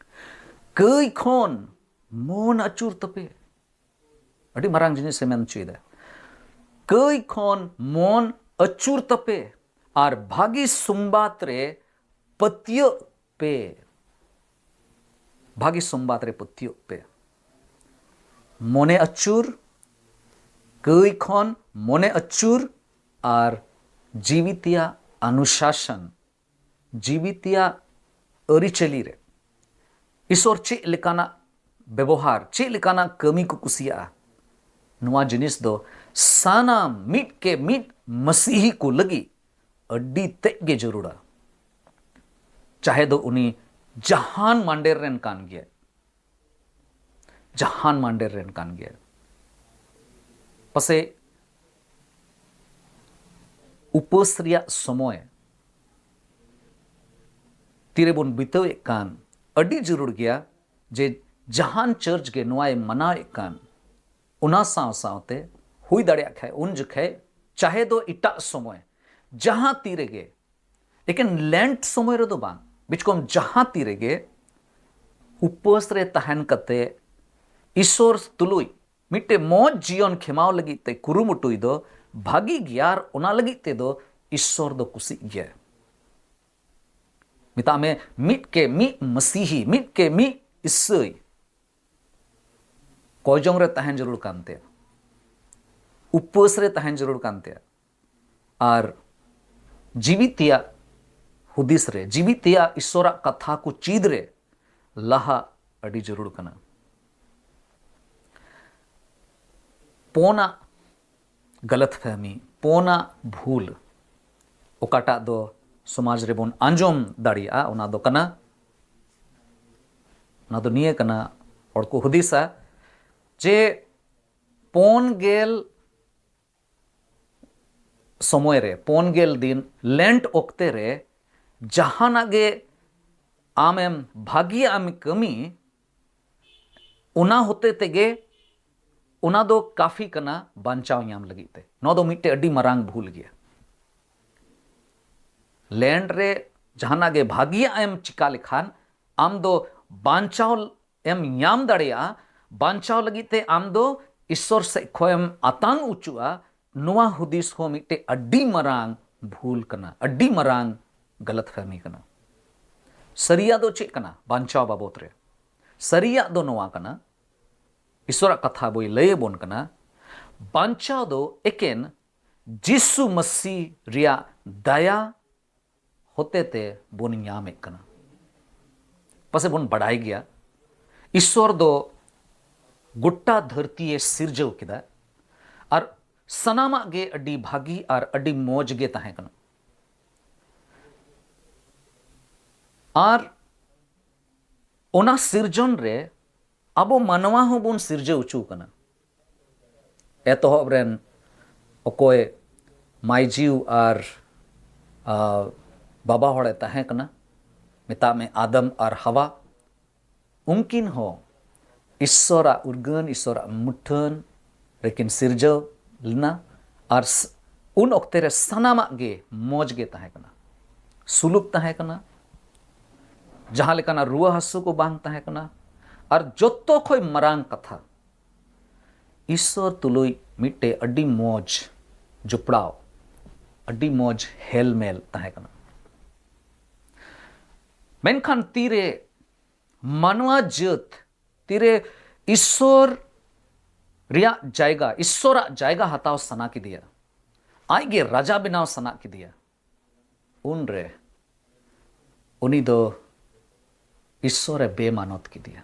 ᱠᱟᱹᱭ ᱠᱷᱚᱱ ᱢᱚᱱ ᱟᱹᱪᱩᱨ ᱛᱟᱯᱮ᱾ ᱟᱹᱰᱤ ᱢᱟᱨᱟᱝ ᱡᱤᱱᱤᱥ ᱮ ᱢᱮᱱ ᱦᱚᱪᱚᱭᱮᱫᱟ᱾ ᱠᱟᱹᱭ ᱠᱷᱚᱱ ᱢᱚᱱ ᱟᱹᱪᱩᱨ ᱛᱟᱯᱮ ᱟᱨ ᱵᱷᱟᱹᱜᱤ ᱥᱚᱢᱵᱟᱫ ᱨᱮ ᱯᱟᱹᱛᱭᱟᱹᱜ ᱯᱮ᱾ ᱵᱷᱟᱹᱜᱤ ᱥᱚᱢᱵᱟᱫ ᱨᱮ ᱯᱟᱹᱛᱭᱟᱹᱜ ᱯᱮ᱾ ᱢᱚᱱᱮ ᱟᱹᱪᱩᱨ, ᱠᱟᱹᱭ ᱠᱷᱚᱱ ᱢᱚᱱᱮ ᱟᱹᱪᱩᱨ ᱟᱨ ᱡᱤᱣᱤ ᱛᱮᱭᱟᱜ ᱚᱱᱩᱥᱟᱥᱚᱱ, ᱡᱤᱣᱤ ᱛᱮᱭᱟᱜ ᱟᱹᱨᱤᱪᱟᱹᱞᱤ ᱨᱮ ᱤᱥᱚᱨ ᱪᱮᱫ ᱞᱮᱠᱟᱱᱟᱜ ᱵᱮᱵᱚᱦᱟᱨ, ᱪᱮᱫ ᱞᱮᱠᱟᱱᱟᱜ ᱠᱟᱹᱢᱤ ᱠᱚ ᱠᱩᱥᱤᱭᱟᱜᱼᱟ, ᱱᱚᱣᱟ ᱡᱤᱱᱤᱥ ᱫᱚ ᱥᱟᱱᱟᱢ ᱢᱤᱫ ᱠᱮ ᱢᱤᱫ ᱢᱟᱹᱥᱤᱦᱤ ᱠᱚ ᱞᱟᱹᱜᱤᱫ ᱟᱹᱰᱤ ᱛᱮᱫ ᱜᱮ ᱡᱟᱹᱨᱩᱲᱟ᱾ ᱪᱟᱦᱮ ᱫᱚ ᱩᱱᱤ ᱡᱟᱦᱟᱱ ᱢᱟᱱᱰᱮᱨ ᱨᱮᱱ ᱠᱟᱱ ᱜᱮᱭᱟᱭ, ᱡᱟᱦᱟᱱ ᱢᱟᱱᱰᱮᱨ ᱨᱮᱱ ᱠᱟᱱ ᱜᱮᱭᱟᱭ, ᱯᱟᱥᱮᱡ ᱩᱯᱟᱹᱥ ᱨᱮᱭᱟᱜ ᱥᱚᱢᱚᱭ ᱛᱤᱨᱮᱵᱚᱱ ᱵᱤᱛᱟᱹᱣᱮᱫ ᱠᱟᱱ, ᱟᱹᱰᱤ ᱡᱟᱹᱨᱩᱲ ᱜᱮᱭᱟ ᱡᱮ ᱡᱟᱦᱟᱱ ᱪᱟᱨᱪ ᱜᱮ ᱱᱚᱣᱟᱭ ᱢᱟᱱᱟᱣᱮᱫ ᱠᱟᱱ, ᱚᱱᱟ ᱥᱟᱶ ᱥᱟᱶᱛᱮ ᱦᱩᱭ ᱫᱟᱲᱮᱭᱟᱜ ᱠᱷᱟᱡ ᱩᱱ ᱡᱚᱠᱷᱮᱡ, ᱪᱟᱦᱮ ᱫᱚ ᱮᱴᱟᱜ ᱥᱚᱢᱚᱭ, ᱡᱟᱦᱟᱸ ᱛᱤ ᱨᱮᱜᱮ, ᱮᱠᱮᱱ ᱞᱮᱱᱴ ᱥᱚᱢᱚᱭ ᱨᱮᱫᱚ ᱵᱟᱝ, ᱵᱤᱪᱠᱚᱢ ᱡᱟᱦᱟᱸ ᱛᱤ ᱨᱮᱜᱮ ᱩᱯᱟᱹᱥ ᱨᱮ ᱛᱟᱦᱮᱱ ᱠᱟᱛᱮ ᱤᱥᱚᱨ ᱛᱩᱞᱩᱡ ᱢᱤᱫᱴᱮᱡ ᱢᱚᱡᱽ ᱡᱤᱭᱚᱱ ᱠᱷᱮᱢᱟᱣ ᱞᱟᱹᱜᱤᱫ ᱛᱮ ᱠᱩᱨᱩᱢᱩᱴᱩᱭ ᱫᱚ ᱵᱷᱟᱹᱜᱤ ᱜᱮᱭᱟ, ᱟᱨ ᱚᱱᱟ ᱞᱟᱹᱜᱤᱫ ᱛᱮᱫᱚ ᱤᱥᱚᱨ ᱫᱚ ᱠᱩᱥᱤᱜ ᱜᱮᱭᱟᱭ᱾ ᱢᱮᱛᱟᱜ ᱢᱮ, ᱢᱤᱫ ᱠᱮ ᱢᱤᱫ ᱢᱟᱹᱥᱤᱦᱤ, ᱢᱤᱫ ᱠᱮ ᱢᱤᱫ ᱤᱥᱟᱹᱭ ᱠᱚᱭᱡᱚᱝ ᱨᱮ ᱛᱟᱦᱮᱱ ᱡᱟᱹᱨᱩᱲ ᱠᱟᱱ ᱛᱟᱭᱟ, ᱩᱯᱟᱹᱥ ᱨᱮ ᱛᱟᱦᱮᱱ ᱡᱟᱹᱨᱩᱲ ᱠᱟᱱ ᱛᱟᱭᱟ, ᱟᱨ ᱡᱤᱣᱤ ᱛᱮᱭᱟᱜ ᱦᱩᱫᱤᱥ ᱨᱮ, ᱡᱤᱣᱤ ᱛᱮᱭᱟᱜ ᱤᱥᱚᱨᱟᱜ ᱠᱟᱛᱷᱟ ᱠᱚ ᱪᱮᱫ ᱨᱮ ᱞᱟᱦᱟ ᱟᱹᱰᱤ ᱡᱟᱹᱨᱩᱲ ᱠᱟᱱᱟ᱾ ᱯᱳᱱᱟᱜ ᱜᱟᱞᱟᱛ ᱯᱷᱟᱦᱢᱤ, ᱯᱳᱱᱟᱜ ᱵᱷᱩᱞ, ᱚᱠᱟᱴᱟᱜ ᱫᱚ ᱥᱚᱢᱟᱡᱽ ᱨᱮᱵᱚᱱ ᱟᱸᱡᱚᱢ ᱫᱟᱲᱮᱭᱟᱜᱼᱟ, ᱚᱱᱟ ᱫᱚ ᱠᱟᱱᱟ, ᱚᱱᱟ ᱫᱚ ᱱᱤᱭᱟᱹ ᱠᱟᱱᱟ, ᱦᱚᱲ ᱠᱚ ᱦᱩᱫᱤᱥᱟ ᱡᱮ ᱯᱳᱱ ᱜᱮᱞ ᱥᱚᱢᱚᱭ ᱨᱮ, ᱯᱳᱱ ᱜᱮᱞ ᱫᱤᱱ ᱞᱮᱱᱴ ᱚᱠᱛᱮ ᱨᱮ ᱡᱟᱦᱟᱱᱟᱜ ᱜᱮ ᱟᱢᱮᱢ ᱵᱷᱟᱹᱜᱤᱭᱟᱜ ᱮᱢ ᱠᱟᱹᱢᱤ, ᱚᱱᱟ ᱦᱚᱛᱮ ᱛᱮᱜᱮ ᱚᱱᱟ ᱫᱚ ᱠᱟᱯᱷᱤ ᱠᱟᱱᱟ ᱵᱟᱧᱪᱟᱣ ᱧᱟᱢ ᱞᱟᱹᱜᱤᱫ ᱛᱮ᱾ ᱱᱚᱣᱟ ᱫᱚ ᱢᱤᱫᱴᱮᱡ ᱟᱹᱰᱤ ᱢᱟᱨᱟᱝ ᱵᱷᱩᱞ ᱜᱮᱭᱟ᱾ ᱞᱮᱱᱰ ᱨᱮ ᱡᱟᱦᱟᱱᱟᱜ ᱜᱮ ᱵᱷᱟᱹᱜᱤᱭᱟᱜ ᱮᱢ ᱪᱤᱠᱟ ᱞᱮᱠᱷᱟᱱ, ᱟᱢ ᱫᱚ ᱵᱟᱧᱪᱟᱣ ᱮᱢ ᱧᱟᱢ ᱫᱟᱲᱮᱭᱟᱜᱼᱟ᱾ ᱵᱟᱧᱪᱟᱣ ᱞᱟᱹᱜᱤᱫ ᱛᱮ ᱟᱢ ᱫᱚ ᱤᱥᱥᱚᱨ ᱥᱮᱫ ᱠᱷᱚᱱ ᱮᱢ ᱟᱛᱟᱝ ᱚᱪᱚᱜᱼᱟ᱾ ᱱᱚᱣᱟ ᱦᱩᱫᱤᱥ ᱦᱚᱸ ᱢᱤᱫᱴᱮᱡ ᱟᱹᱰᱤ ᱢᱟᱨᱟᱝ ᱵᱷᱩᱞ ᱠᱟᱱᱟ, ᱟᱹᱰᱤ ᱢᱟᱨᱟᱝ ᱜᱟᱞᱟᱛ ᱯᱷᱟᱦᱢᱤ ᱠᱟᱱᱟ᱾ ᱥᱟᱹᱨᱤᱭᱟᱜ ᱫᱚ ᱪᱮᱫ ᱠᱟᱱᱟ? ᱵᱟᱧᱪᱟᱣ ᱵᱟᱵᱚᱫ ᱨᱮ ᱥᱟᱹᱨᱤᱭᱟᱜ ᱫᱚ ᱱᱚᱣᱟ ᱠᱟᱱᱟ, ᱤᱥᱚᱨᱟᱜ ᱠᱟᱛᱷᱟ ᱵᱚᱭ ᱞᱟᱹᱭ ᱟᱵᱚᱱ ᱠᱟᱱᱟ, ᱵᱟᱧᱪᱟᱣ ᱫᱚ ᱮᱠᱮᱱ ᱡᱤᱥᱩ ᱢᱟᱹᱥᱤ ᱨᱮᱭᱟᱜ ᱫᱟᱭᱟ ᱦᱚᱛᱮᱛᱮ ᱵᱚᱱ ᱧᱟᱢᱮᱫ ᱠᱟᱱᱟ᱾ ᱯᱟᱥᱮ ᱵᱚᱱ ᱵᱟᱲᱟᱭ ᱜᱮᱭᱟ, ᱤᱥᱚᱨ ᱫᱚ ᱜᱚᱴᱟ ᱫᱷᱟᱹᱨᱛᱤᱭᱮ ᱥᱤᱨᱡᱟᱹᱣ ᱠᱮᱫᱟ ᱟᱨ ᱥᱟᱱᱟᱢᱟᱜ ᱜᱮ ᱟᱹᱰᱤ ᱵᱷᱟᱹᱜᱤ ᱟᱨ ᱟᱹᱰᱤ ᱢᱚᱡᱽ ᱜᱮ ᱛᱟᱦᱮᱸ ᱠᱟᱱᱟ᱾ ᱟᱨ ᱚᱱᱟ ᱥᱤᱨᱡᱚᱱ ᱨᱮ ᱟᱵᱚ ᱢᱟᱱᱣᱟ ᱦᱚᱸᱵᱚᱱ ᱥᱤᱨᱡᱟᱹᱣ ᱦᱚᱪᱚ ᱠᱟᱱᱟ᱾ ᱮᱛᱚᱦᱚᱵ ᱨᱮᱱ ᱚᱠᱚᱭ ᱢᱟᱹᱭᱡᱤᱣ ᱟᱨ, ᱟ, ᱵᱟᱵᱟ ᱦᱚᱲᱮ ᱛᱟᱦᱮᱸ ᱠᱟᱱᱟ, ᱢᱮᱛᱟᱜ ᱢᱮ ᱟᱫᱟᱢ ᱟᱨ ᱦᱟᱣᱟ, ᱩᱱᱠᱤᱱ ᱦᱚᱸ ᱤᱥᱥᱚᱨᱟᱜ ᱩᱨᱜᱟᱹᱱ, ᱤᱥᱥᱚᱨᱟᱜ ᱢᱩᱴᱷᱟᱹᱱ ᱨᱮᱠᱤᱱ ᱥᱤᱨᱡᱟᱹᱣ ᱞᱮᱱᱟ᱾ ᱟᱨ ᱩᱱ ᱚᱠᱛᱮ ᱨᱮ ᱥᱟᱱᱟᱢᱟᱜ ᱜᱮ ᱢᱚᱡᱽ ᱜᱮ ᱛᱟᱦᱮᱸ ᱠᱟᱱᱟ, ᱥᱩᱞᱩᱠ ᱛᱟᱦᱮᱸ ᱠᱟᱱᱟ, ᱡᱟᱦᱟᱸ ᱞᱮᱠᱟᱱᱟᱜ ᱨᱩᱣᱟᱹ ᱦᱟᱹᱥᱩ ᱠᱚ ᱵᱟᱝ ᱛᱟᱦᱮᱸ ᱠᱟᱱᱟ᱾ ᱟᱨ ᱡᱚᱛᱚ ᱠᱷᱚᱱ ᱢᱟᱨᱟᱝ ᱠᱟᱛᱷᱟ, ᱤᱥᱥᱚᱨ ᱛᱩᱞᱩᱡ ᱢᱤᱫᱴᱮᱡ ᱟᱹᱰᱤ ᱢᱚᱡᱽ ᱡᱚᱯᱲᱟᱣ, ᱟᱹᱰᱤ ᱢᱚᱡᱽ ᱦᱮᱞᱢᱮᱞ ᱛᱟᱦᱮᱸ ᱠᱟᱱᱟ᱾ ᱢᱮᱱᱠᱷᱟᱱ ᱛᱤᱨᱮ ᱢᱟᱱᱣᱟ ᱡᱟᱹᱛ, ᱛᱤᱨᱮ ᱤᱥᱥᱚᱨ ᱨᱮᱭᱟᱜ ᱡᱟᱭᱜᱟ, ᱤᱥᱥᱚᱨᱟᱜ ᱡᱟᱭᱜᱟ ᱦᱟᱛᱟᱣ ᱥᱟᱱᱟ ᱠᱮᱫᱮᱭᱟ, ᱟᱡᱜᱮ ᱨᱟᱡᱟ ᱵᱮᱱᱟᱣ ᱥᱟᱱᱟ ᱠᱮᱫᱮᱭᱟ, ᱩᱱᱨᱮ ᱩᱱᱤ ᱫᱚ ᱤᱥᱥᱚᱨᱮ ᱵᱮᱢᱟᱱᱚᱛ ᱠᱮᱫᱮᱭᱟ᱾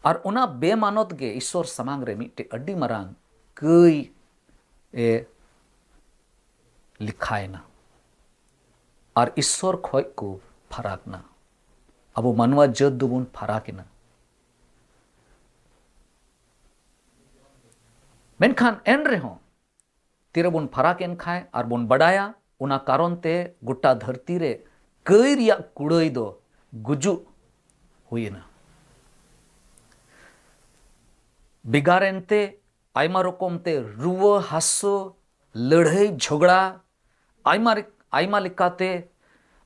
ᱟᱨ ᱚᱱᱟ ᱵᱮᱢᱟᱱᱚᱛ ᱜᱮ ᱤᱥᱥᱚᱨ ᱥᱟᱢᱟᱝ ᱨᱮ ᱢᱤᱫᱴᱮᱡ ᱟᱹᱰᱤ ᱢᱟᱨᱟᱝ ᱠᱟᱹᱭ ᱮ ᱞᱮᱠᱷᱟᱭᱮᱱᱟ᱾ ᱟᱨ ᱤᱥᱥᱚᱨ ᱠᱷᱚᱡ ᱠᱚ ᱯᱷᱟᱨᱟᱠ ᱮᱱᱟ᱾ ᱟᱵᱚ ᱢᱟᱱᱣᱟ ᱡᱟᱹᱛ ᱫᱚᱵᱚᱱ ᱯᱷᱟᱨᱟᱠ ᱮᱱᱟ᱾ ᱢᱮᱱᱠᱷᱟᱱ ᱮᱱ ᱨᱮᱦᱚᱸ ᱛᱤᱨᱮᱵᱚᱱ ᱯᱷᱟᱨᱟᱠ ᱮᱱ ᱠᱷᱟᱱ ᱟᱨ ᱵᱚᱱ ᱵᱟᱰᱟᱭᱟ, ᱚᱱᱟ ᱠᱟᱨᱚᱱ ᱛᱮ ᱜᱚᱴᱟ ᱫᱷᱟᱹᱨᱛᱤ ᱨᱮ ᱠᱟᱹᱭ ᱨᱮᱭᱟᱜ ᱠᱩᱲᱟᱹᱭ ᱫᱚ ᱜᱩᱡᱩᱜ ᱦᱩᱭᱮᱱᱟ᱾ ᱵᱷᱮᱜᱟᱨ ᱮᱱᱛᱮ ᱟᱭᱢᱟ ᱨᱚᱠᱚᱢ ᱛᱮ ᱨᱩᱣᱟᱹ ᱦᱟᱹᱥᱩ, ᱞᱟᱹᱲᱦᱟᱹᱭ ᱡᱷᱚᱜᱽᱲᱟ, ᱟᱭᱢᱟ ᱨᱮ-, ᱟᱭᱢᱟ ᱞᱮᱠᱟᱛᱮ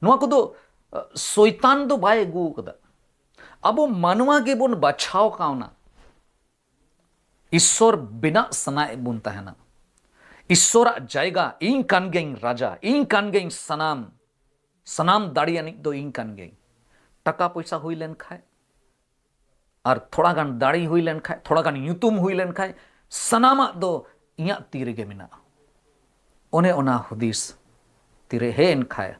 ᱱᱚᱣᱟ ᱠᱚᱫᱚ, ᱟ, ᱥᱚᱭᱛᱟᱱ ᱫᱚ ᱵᱟᱭ ᱟᱹᱜᱩ ᱟᱠᱟᱫᱟ᱾ ᱟᱵᱚ ᱢᱟᱱᱣᱟ ᱜᱮᱵᱚᱱ ᱵᱟᱪᱷᱟᱣ ᱠᱟᱣᱱᱟ᱾ ᱤᱥᱥᱚᱨ ᱵᱮᱱᱟᱜ ᱥᱟᱱᱟᱭᱮᱫ ᱵᱚᱱ ᱛᱟᱦᱮᱱᱟ᱾ ᱤᱥᱥᱚᱨᱟᱜ ᱡᱟᱭᱜᱟ, ᱤᱧ ᱠᱟᱱ ᱜᱤᱭᱟᱹᱧ ᱨᱟᱡᱟ, ᱤᱧ ᱠᱟᱱ ᱜᱤᱭᱟᱹᱧ ᱥᱟᱱᱟᱢ, ᱥᱟᱱᱟᱢ ᱫᱟᱲᱮᱭᱟᱱᱤᱡ ᱫᱚ ᱤᱧ ᱠᱟᱱ ᱜᱤᱭᱟᱹᱧ᱾ ᱴᱟᱠᱟ ᱯᱚᱭᱥᱟ ᱦᱩᱭ ᱞᱮᱱ ᱠᱷᱟᱡ, ᱟᱨ ᱛᱷᱚᱲᱟ ᱜᱟᱱ ᱫᱟᱲᱮ ᱦᱩᱭ ᱞᱮᱱ ᱠᱷᱟᱡ, ᱛᱷᱚᱲᱟ ᱜᱟᱱ ᱧᱩᱛᱩᱢ ᱦᱩᱭ ᱞᱮᱱ ᱠᱷᱟᱡ, ᱥᱟᱱᱟᱢᱟᱜ ᱫᱚ ᱤᱧᱟᱹᱜ ᱛᱤ ᱨᱮᱜᱮ ᱢᱮᱱᱟᱜᱼᱟ᱾ ᱚᱱᱮ ᱚᱱᱟ ᱦᱩᱫᱤᱥ ᱛᱤᱨᱮ ᱦᱮᱡ ᱮᱱ ᱠᱷᱟᱡ,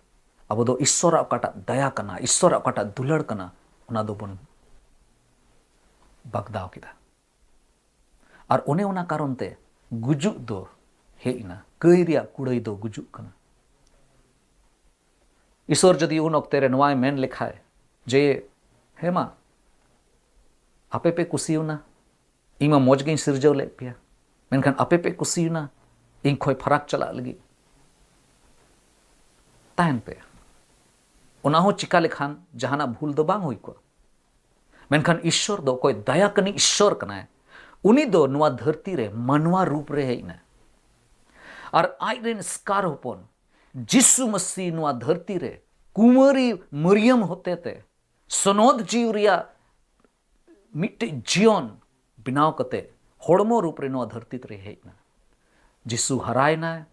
ᱟᱵᱚ ᱫᱚ ᱤᱥᱥᱚᱨᱟᱜ ᱚᱠᱟᱴᱟᱜ ᱫᱟᱭᱟ ᱠᱟᱱᱟ, ᱤᱥᱥᱚᱨᱟᱜ ᱚᱠᱟᱴᱟᱜ ᱫᱩᱞᱟᱹᱲ ᱠᱟᱱᱟ, ᱚᱱᱟ ᱫᱚᱵᱚᱱ ᱵᱟᱜᱽᱫᱟᱣ ᱠᱮᱫᱟ᱾ ᱟᱨ ᱚᱱᱮ ᱚᱱᱟ ᱠᱟᱨᱚᱱ ᱛᱮ ᱜᱩᱡᱩᱜ ᱫᱚ ᱦᱮᱡ ᱮᱱᱟ, ᱠᱟᱹᱭ ᱨᱮᱭᱟᱜ ᱠᱩᱲᱟᱹᱭ ᱫᱚ ᱜᱩᱡᱩᱜ ᱠᱟᱱᱟ᱾ ᱤᱥᱥᱚᱨ ᱡᱩᱫᱤ ᱩᱱ ᱚᱠᱛᱮ ᱨᱮ ᱱᱚᱣᱟᱭ ᱢᱮᱱ ᱞᱮᱠᱷᱟᱡ ᱡᱮ, "ᱦᱮᱸ ᱢᱟ, ᱟᱯᱮ ᱯᱮ ᱠᱩᱥᱤᱭᱮᱱᱟ, ᱤᱧ ᱢᱟ ᱢᱚᱡᱽ ᱜᱤᱧ ᱥᱤᱨᱡᱟᱹᱣ ᱞᱮᱫ ᱯᱮᱭᱟ, ᱢᱮᱱᱠᱷᱟᱱ ᱟᱯᱮ ᱯᱮ ᱠᱩᱥᱤᱭᱮᱱᱟ ᱤᱧ ᱠᱷᱚᱡ ᱯᱷᱟᱨᱟᱠ ᱪᱟᱞᱟᱜ ᱞᱟᱹᱜᱤᱫ, ᱛᱟᱦᱮᱱ ᱯᱮ", ᱚᱱᱟ ᱦᱚᱸ ᱪᱤᱠᱟ ᱞᱮᱠᱷᱟᱱ ᱡᱟᱦᱟᱱᱟᱜ ᱵᱷᱩᱞ ᱫᱚ ᱵᱟᱝ ᱦᱩᱭ ᱠᱚᱜᱼᱟ᱾ ᱢᱮᱱᱠᱷᱟᱱ ᱤᱥᱥᱚᱨ ᱫᱚ ᱚᱠᱚᱭ ᱫᱟᱭᱟ ᱠᱟᱹᱱᱤ ᱤᱥᱥᱚᱨ ᱠᱟᱱᱟᱭ, ᱩᱱᱤ ᱫᱚ ᱱᱚᱣᱟ ᱫᱷᱟᱹᱨᱛᱤ ᱨᱮ ᱢᱟᱱᱣᱟ ᱨᱩᱯ ᱨᱮ ᱦᱮᱡ ᱮᱱᱟᱭ᱾ ᱟᱨ ᱟᱡ ᱨᱮᱱ ᱮᱥᱠᱟᱨ ᱦᱚᱯᱚᱱ ᱡᱤᱥᱩ ᱢᱟᱹᱥᱤ ᱱᱚᱣᱟ ᱫᱷᱟᱹᱨᱛᱤ ᱨᱮ ᱠᱩᱢᱟᱹᱨᱤ ᱢᱟᱹᱨᱤᱭᱟᱢ ᱦᱚᱛᱮᱛᱮ ᱥᱚᱱᱚᱛ ᱡᱤᱣᱤ ᱨᱮᱭᱟᱜ ᱢᱤᱫᱴᱮᱡ ᱡᱤᱭᱚᱱ ᱵᱮᱱᱟᱣ ᱠᱟᱛᱮ ᱦᱚᱲᱢᱚ ᱨᱩᱯ ᱨᱮ ᱱᱚᱣᱟ ᱫᱷᱟᱹᱨᱛᱤ ᱨᱮ ᱦᱮᱡ ᱮᱱᱟ᱾ ᱡᱤᱥᱩ ᱦᱟᱨᱟᱭᱮᱱᱟᱭ,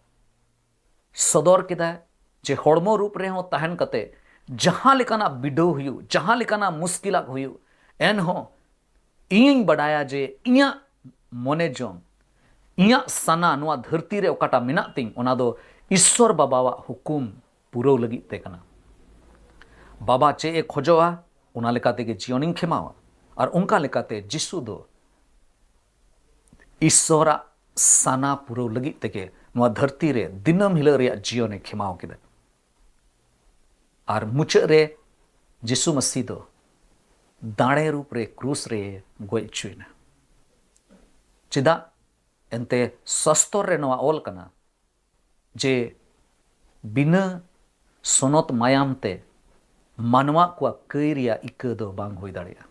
ᱥᱚᱫᱚᱨ ᱠᱮᱫᱟᱭ ᱡᱮ ᱦᱚᱲᱢᱚ ᱨᱩᱯ ᱨᱮᱦᱚᱸ ᱛᱟᱦᱮᱱ ᱠᱟᱛᱮ ᱡᱟᱦᱟᱸ ᱞᱮᱠᱟᱱᱟᱜ ᱵᱤᱰᱟᱹᱣ ᱦᱩᱭᱩᱜ, ᱡᱟᱦᱟᱸ ᱞᱮᱠᱟᱱᱟᱜ ᱢᱩᱥᱠᱤᱞᱟᱜ ᱦᱩᱭᱩᱜ, ᱮᱱᱦᱚᱸ ᱤᱧᱤᱧ ᱵᱟᱰᱟᱭᱟ ᱡᱮ ᱤᱧᱟᱹᱜ ᱢᱚᱱᱮ ᱡᱚᱝ, ᱤᱧᱟᱹᱜ ᱥᱟᱱᱟ ᱱᱚᱣᱟ ᱫᱷᱟᱹᱨᱛᱤ ᱨᱮ ᱚᱠᱟᱴᱟᱜ ᱢᱮᱱᱟᱜ ᱛᱤᱧ, ᱚᱱᱟ ᱫᱚ ᱤᱥᱥᱚᱨ ᱵᱟᱵᱟᱣᱟᱜ ᱦᱩᱠᱩᱢ ᱯᱩᱨᱟᱹᱣ ᱞᱟᱹᱜᱤᱫ ᱛᱮ ᱠᱟᱱᱟ᱾ ᱵᱟᱵᱟ ᱪᱮᱫ ᱮ ᱠᱷᱚᱡᱚᱜᱼᱟ, ᱚᱱᱟ ᱞᱮᱠᱟ ᱛᱮᱜᱮ ᱡᱤᱭᱚᱱᱤᱧ ᱠᱷᱮᱢᱟᱣᱟ᱾ ᱟᱨ ᱚᱱᱠᱟ ᱞᱮᱠᱟᱛᱮ ᱡᱤᱥᱩ ᱫᱚ ᱤᱥᱥᱚᱨᱟᱜ ᱥᱟᱱᱟ ᱯᱩᱨᱟᱹᱣ ᱞᱟᱹᱜᱤᱫ ᱛᱮᱜᱮ ᱱᱚᱣᱟ ᱫᱷᱟᱹᱨᱛᱤ ᱨᱮ ᱫᱤᱱᱟᱹᱢ ᱦᱤᱞᱳᱜ ᱨᱮᱭᱟᱜ ᱡᱤᱭᱚᱱᱮ ᱠᱷᱮᱢᱟᱣ ᱠᱮᱫᱟ᱾ ᱟᱨ ᱢᱩᱪᱟᱹᱫ ᱨᱮ ᱡᱤᱥᱩ ᱢᱟᱹᱥᱤ ᱫᱚ ᱫᱟᱲᱮ ᱨᱩᱯ ᱨᱮ ᱠᱨᱩᱥ ᱨᱮ ᱜᱚᱡ ᱦᱚᱪᱚᱭᱮᱱᱟ᱾ ᱪᱮᱫᱟᱜ? ᱮᱱᱛᱮ ᱥᱟᱥᱛᱚᱨ ᱨᱮ ᱱᱚᱣᱟ ᱚᱞ ᱠᱟᱱᱟ ᱡᱮ ᱵᱤᱱᱟᱹ ᱥᱚᱱᱚᱛ ᱢᱟᱭᱟᱢ ᱛᱮ ᱢᱟᱱᱣᱟ ᱠᱚᱣᱟᱜ ᱠᱟᱹᱭ ᱨᱮᱭᱟᱜ ᱤᱠᱟᱹ ᱫᱚ ᱵᱟᱝ ᱦᱩᱭ ᱫᱟᱲᱮᱭᱟᱜᱼᱟ᱾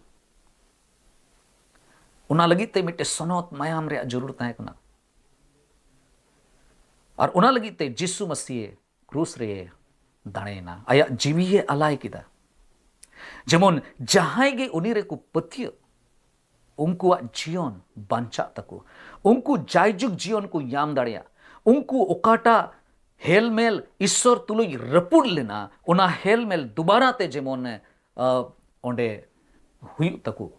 ᱚᱱᱟ ᱞᱟᱹᱜᱤᱫ ᱛᱮ ᱢᱤᱫᱴᱮᱱ ᱥᱚᱱᱚᱛ ᱢᱟᱭᱟᱢ ᱨᱮᱭᱟᱜ ᱡᱟᱹᱨᱩᱲ ᱛᱟᱦᱮᱸ ᱠᱟᱱᱟ᱾ ᱟᱨ ᱚᱱᱟ ᱞᱟᱹᱜᱤᱫ ᱛᱮ ᱡᱤᱥᱩ ᱢᱟᱹᱥᱤᱭᱮ ᱠᱨᱩᱥ ᱨᱮ ᱫᱟᱲᱮᱭᱮᱱᱟ, ᱟᱭᱟᱜ ᱡᱤᱣᱤᱭᱮ ᱟᱞᱟᱭ ᱠᱮᱫᱟ᱾ ᱡᱮᱢᱚᱱ ᱡᱟᱦᱟᱸᱭ ᱜᱮ ᱩᱱᱤ ᱨᱮᱠᱚ ᱯᱟᱹᱛᱭᱟᱹᱜ, ᱩᱱᱠᱩᱣᱟᱜ ᱡᱤᱭᱚᱱ ᱵᱟᱧᱪᱟᱜ ᱛᱟᱠᱚ, ᱩᱱᱠᱩ ᱡᱟᱭᱡᱩᱜᱽ ᱡᱤᱭᱚᱱ ᱠᱚ ᱧᱟᱢ ᱫᱟᱲᱮᱭᱟᱜ, ᱩᱱᱠᱩ ᱚᱠᱟᱴᱟᱜ ᱦᱮᱞᱢᱮᱞ ᱤᱥᱥᱚᱨ ᱛᱩᱞᱩᱡ ᱨᱟᱹᱯᱩᱫ ᱞᱮᱱᱟ, ᱚᱱᱟ ᱦᱮᱞᱢᱮᱞ ᱫᱩᱵᱟᱨᱟ ᱛᱮ ᱡᱮᱢᱚᱱ, ᱟ, ᱚᱸᱰᱮ ᱦᱩᱭᱩᱜ ᱛᱟᱠᱚ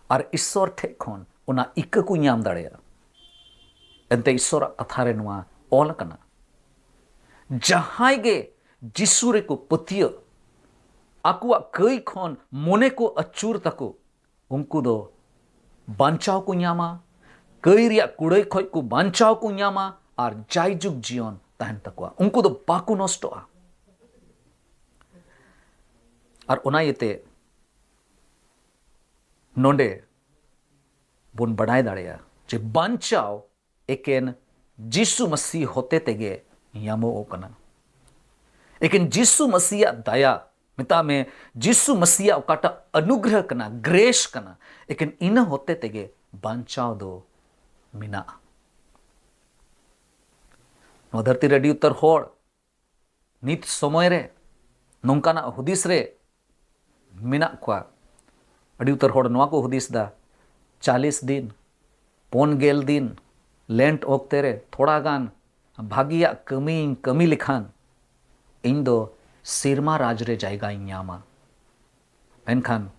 ᱟᱨ ᱤᱥᱥᱚᱨ ᱴᱷᱮᱡ ᱠᱷᱚᱱ ᱚᱱᱟ ᱤᱠᱟᱹ ᱠᱚ ᱧᱟᱢ ᱫᱟᱲᱮᱭᱟᱜᱼᱟ᱾ ᱮᱱᱛᱮ ᱤᱥᱥᱚᱨᱟᱜ ᱠᱟᱛᱷᱟ ᱨᱮ ᱱᱚᱣᱟ ᱚᱞ ᱟᱠᱟᱱᱟ, ᱡᱟᱦᱟᱸᱭ ᱜᱮ ᱡᱤᱥᱩ ᱨᱮᱠᱚ ᱯᱟᱹᱛᱭᱟᱹᱜ, ᱟᱠᱚᱣᱟᱜ ᱠᱟᱹᱭ ᱠᱷᱚᱱ ᱢᱚᱱᱮ ᱠᱚ ᱟᱹᱪᱩᱨ ᱛᱟᱠᱚ, ᱩᱱᱠᱩ ᱫᱚ ᱵᱟᱧᱪᱟᱣ ᱠᱚ ᱧᱟᱢᱟ, ᱠᱟᱹᱭ ᱨᱮᱭᱟᱜ ᱠᱩᱲᱟᱹᱭ ᱠᱷᱚᱡ ᱠᱚ ᱵᱟᱧᱪᱟᱣ ᱠᱚ ᱧᱟᱢᱟ ᱟᱨ ᱡᱟᱭᱡᱩᱜᱽ ᱡᱤᱭᱚᱱ ᱛᱟᱦᱮᱱ ᱛᱟᱠᱚᱣᱟ᱾ ᱩᱱᱠᱩ ᱫᱚ ᱵᱟᱠᱚ ᱱᱚᱥᱴᱚᱜᱼᱟ᱾ ᱟᱨ ᱚᱱᱟ ᱤᱭᱟᱹᱛᱮ ᱱᱚᱰᱮ ᱵᱚᱱ ᱵᱟᱰᱟᱭ ᱫᱟᱲᱮᱭᱟᱜᱼᱟ ᱡᱮ ᱵᱟᱧᱪᱟᱣ ᱮᱠᱮᱱ ᱡᱤᱥᱩ ᱢᱟᱹᱥᱤ ᱦᱚᱛᱮ ᱛᱮᱜᱮ ᱧᱟᱢᱚᱜᱚᱜ ᱠᱟᱱᱟ᱾ ᱮᱠᱮᱱ ᱡᱤᱥᱩ ᱢᱟᱹᱥᱤᱭᱟᱜ ᱫᱟᱭᱟ, ᱢᱮᱛᱟᱜ ᱢᱮ, ᱡᱤᱥᱩ ᱢᱟᱹᱥᱤᱭᱟᱜ ᱚᱠᱟᱴᱟᱜ ᱚᱱᱩᱜᱨᱚᱦ ᱠᱟᱱᱟ, ᱜᱨᱮᱥ ᱠᱟᱱᱟ, ᱮᱠᱮᱱ ᱤᱱᱟᱹ ᱦᱚᱛᱮ ᱛᱮᱜᱮ ᱵᱟᱧᱪᱟᱣ ᱫᱚ ᱢᱮᱱᱟᱜᱼᱟ᱾ ᱱᱚᱣᱟ ᱫᱷᱟᱹᱨᱛᱤ ᱨᱮ ᱟᱹᱰᱤ ᱩᱛᱟᱹᱨ ᱦᱚᱲ ᱱᱤᱛ ᱥᱚᱢᱚᱭ ᱨᱮ ᱱᱚᱝᱠᱟᱱᱟᱜ ᱦᱩᱫᱤᱥ ᱨᱮ ᱢᱮᱱᱟᱜ ᱠᱚᱣᱟ᱾ ᱟᱹᱰᱤ ᱩᱛᱟᱹᱨ ᱦᱚᱲ ᱱᱚᱣᱟ ᱠᱚ ᱦᱩᱫᱤᱥ ᱫᱟ, ᱪᱟᱞᱤᱥ ᱫᱤᱱ, ᱯᱩᱱ ᱜᱮᱞ ᱫᱤᱱ ᱞᱮᱱᱴ ᱚᱠᱛᱮ ᱨᱮ ᱛᱷᱚᱲᱟ ᱜᱟᱱ ᱵᱷᱟᱹᱜᱤᱭᱟᱜ ᱠᱟᱹᱢᱤᱧ ᱠᱟᱹᱢᱤ ᱞᱮᱠᱷᱟᱱ ᱤᱧ ᱫᱚ ᱥᱮᱨᱢᱟ ᱨᱟᱡᱽ ᱨᱮ ᱡᱟᱭᱜᱟᱧ ᱧᱟᱢᱟ᱾ ᱢᱮᱱᱠᱷᱟᱱ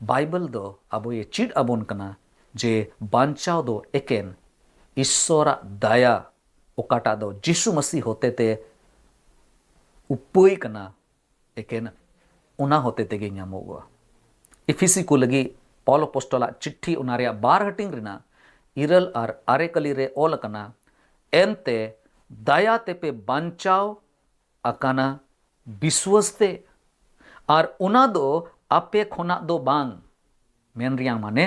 ᱵᱟᱭᱵᱮᱞ ᱫᱚ ᱟᱵᱚᱭ ᱪᱮᱫ ᱟᱵᱚᱱ ᱠᱟᱱᱟ ᱡᱮ ᱵᱟᱧᱪᱟᱣ ᱫᱚ ᱮᱠᱮᱱ ᱤᱥᱥᱚᱨᱟᱜ ᱫᱟᱭᱟ ᱚᱠᱟᱴᱟᱜ ᱫᱚ ᱡᱤᱥᱩ ᱢᱟᱹᱥᱤ ᱦᱚᱛᱮᱛᱮ ᱩᱯᱟᱹᱭ ᱠᱟᱱᱟ, ᱮᱠᱮᱱ ᱚᱱᱟ ᱦᱚᱛᱮ ᱛᱮᱜᱮ ᱧᱟᱢᱚᱜᱚᱜᱼᱟ᱾ ᱤᱯᱷᱤᱥᱤ ᱠᱚ ᱞᱟᱹᱜᱤᱫ ᱯᱟᱣᱞ ᱟᱯᱚᱥᱴᱚᱞᱟᱜ ᱪᱤᱴᱷᱤ, ᱚᱱᱟ ᱨᱮᱭᱟᱜ ᱵᱟᱨ ᱦᱟᱹᱴᱤᱧ ᱨᱮᱱᱟᱜ ᱤᱨᱟᱹᱞ ᱟᱨ ᱟᱨᱮ ᱠᱟᱹᱞᱤ ᱨᱮ ᱚᱞ ᱟᱠᱟᱱᱟ, ᱮᱱᱛᱮ ᱫᱟᱭᱟ ᱛᱮᱯᱮ ᱵᱟᱧᱪᱟᱣ ᱟᱠᱟᱱᱟ ᱵᱤᱥᱣᱟᱹᱥ ᱛᱮ, ᱟᱨ ᱚᱱᱟ ᱫᱚ ᱟᱯᱮ ᱠᱷᱚᱱᱟᱜ ᱫᱚ ᱵᱟᱝ᱾ ᱢᱮᱱ ᱨᱮᱭᱟᱜ ᱢᱟᱱᱮ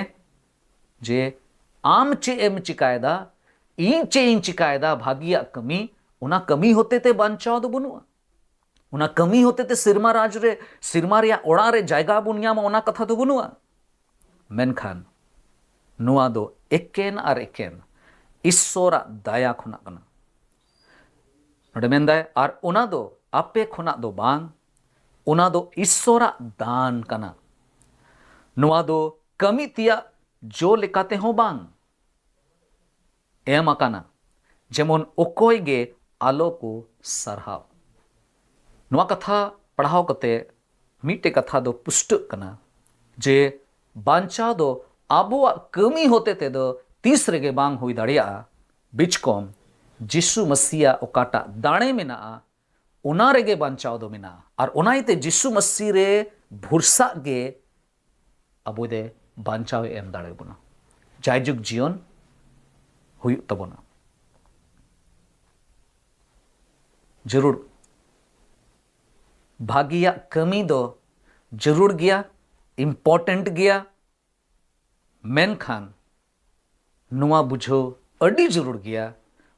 ᱡᱮ ᱟᱢ ᱪᱮᱫ ᱮᱢ ᱪᱤᱠᱟᱭᱮᱫᱟ, ᱤᱧ ᱪᱮᱫ ᱤᱧ ᱪᱤᱠᱟᱭᱮᱫᱟ, ᱵᱷᱟᱹᱜᱤᱭᱟᱜ ᱠᱟᱹᱢᱤ, ᱚᱱᱟ ᱠᱟᱹᱢᱤ ᱦᱚᱛᱮ ᱛᱮ ᱵᱟᱧᱪᱟᱣ ᱫᱚ ᱵᱟᱹᱱᱩᱜᱼᱟ᱾ ᱚᱱᱟ ᱠᱟᱹᱢᱤ ᱦᱚᱛᱮ ᱛᱮ ᱥᱮᱨᱢᱟ ᱨᱟᱡᱽ ᱨᱮ, ᱥᱮᱨᱢᱟ ᱨᱮᱭᱟᱜ ᱚᱲᱟᱜ ᱨᱮ ᱡᱟᱭᱜᱟ ᱵᱚᱱ ᱧᱟᱢᱟ, ᱚᱱᱟ ᱠᱟᱛᱷᱟ ᱫᱚ ᱵᱟᱹᱱᱩᱜᱼᱟ᱾ ᱢᱮᱱᱠᱷᱟᱱ ᱱᱚᱣᱟ ᱫᱚ ᱮᱠᱮᱱ ᱟᱨ ᱮᱠᱮᱱ ᱤᱥᱥᱚᱨᱟᱜ ᱫᱟᱭᱟ ᱠᱷᱚᱱᱟᱜ ᱠᱟᱱᱟ᱾ ᱱᱚᱰᱮ ᱢᱮᱱᱫᱟᱭ, ᱟᱨ ᱚᱱᱟ ᱫᱚ ᱟᱯᱮ ᱠᱷᱚᱱᱟᱜ ᱫᱚ ᱵᱟᱝ, ᱚᱱᱟ ᱫᱚ ᱤᱥᱥᱚᱨᱟᱜ ᱫᱟᱱ ᱠᱟᱱᱟ᱾ ᱱᱚᱣᱟ ᱫᱚ ᱠᱟᱹᱢᱤ ᱛᱮᱭᱟᱜ ᱡᱚ ᱞᱮᱠᱟᱛᱮ ᱦᱚᱸ ᱵᱟᱝ ᱮᱢ ᱟᱠᱟᱱᱟ, ᱡᱮᱢᱚᱱ ᱚᱠᱚᱭ ᱜᱮ ᱟᱞᱚ ᱠᱚ ᱥᱟᱨᱦᱟᱣ᱾ ᱱᱚᱣᱟ ᱠᱟᱛᱷᱟ ᱯᱟᱲᱦᱟᱣ ᱠᱟᱛᱮ ᱢᱤᱫᱴᱮᱡ ᱠᱟᱛᱷᱟ ᱫᱚ ᱯᱩᱥᱴᱟᱹᱜ ᱠᱟᱱᱟ ᱡᱮ ᱵᱟᱧᱪᱟᱣ ᱫᱚ ᱟᱵᱚᱣᱟᱜ ᱠᱟᱹᱢᱤ ᱦᱚᱛᱮ ᱛᱮᱫᱚ ᱛᱤᱥ ᱨᱮᱜᱮ ᱵᱟᱝ ᱦᱩᱭ ᱫᱟᱲᱮᱭᱟᱜᱼᱟ᱾ ᱵᱤᱪᱠᱚᱢ ᱡᱤᱥᱩ ᱢᱟᱹᱥᱤᱭᱟᱜ ᱚᱠᱟᱴᱟᱜ ᱫᱟᱲᱮ ᱢᱮᱱᱟᱜᱼᱟ, ᱚᱱᱟ ᱨᱮᱜᱮ ᱵᱟᱧᱪᱟᱣ ᱫᱚ ᱢᱮᱱᱟᱜᱼᱟ᱾ ᱟᱨ ᱚᱱᱟ ᱤᱭᱟᱹᱛᱮ ᱡᱤᱥᱩ ᱢᱟᱹᱥᱤ ᱨᱮ ᱵᱷᱚᱨᱥᱟᱜ ᱜᱮ ᱟᱵᱚ ᱫᱚ ᱵᱟᱧᱪᱟᱣ ᱮ ᱮᱢ ᱫᱟᱲᱮᱭᱟᱵᱚᱱᱟ, ᱡᱟᱭᱡᱩᱜᱽ ᱡᱤᱭᱚᱱ ᱦᱩᱭᱩᱜ ᱛᱟᱵᱚᱱᱟ᱾ ᱡᱟᱹᱨᱩᱲ ᱵᱷᱟᱹᱜᱤᱭᱟᱜ ᱠᱟᱹᱢᱤ ᱫᱚ ᱡᱟᱹᱨᱩᱲ ᱜᱮᱭᱟ, ᱤᱢᱯᱚᱨᱴᱮᱱᱴ ᱜᱮᱭᱟ, ᱢᱮᱱᱠᱷᱟᱱ ᱱᱚᱣᱟ ᱵᱩᱡᱷᱟᱹᱣ ᱟᱹᱰᱤ ᱡᱟᱹᱨᱩᱲ ᱜᱮᱭᱟ᱾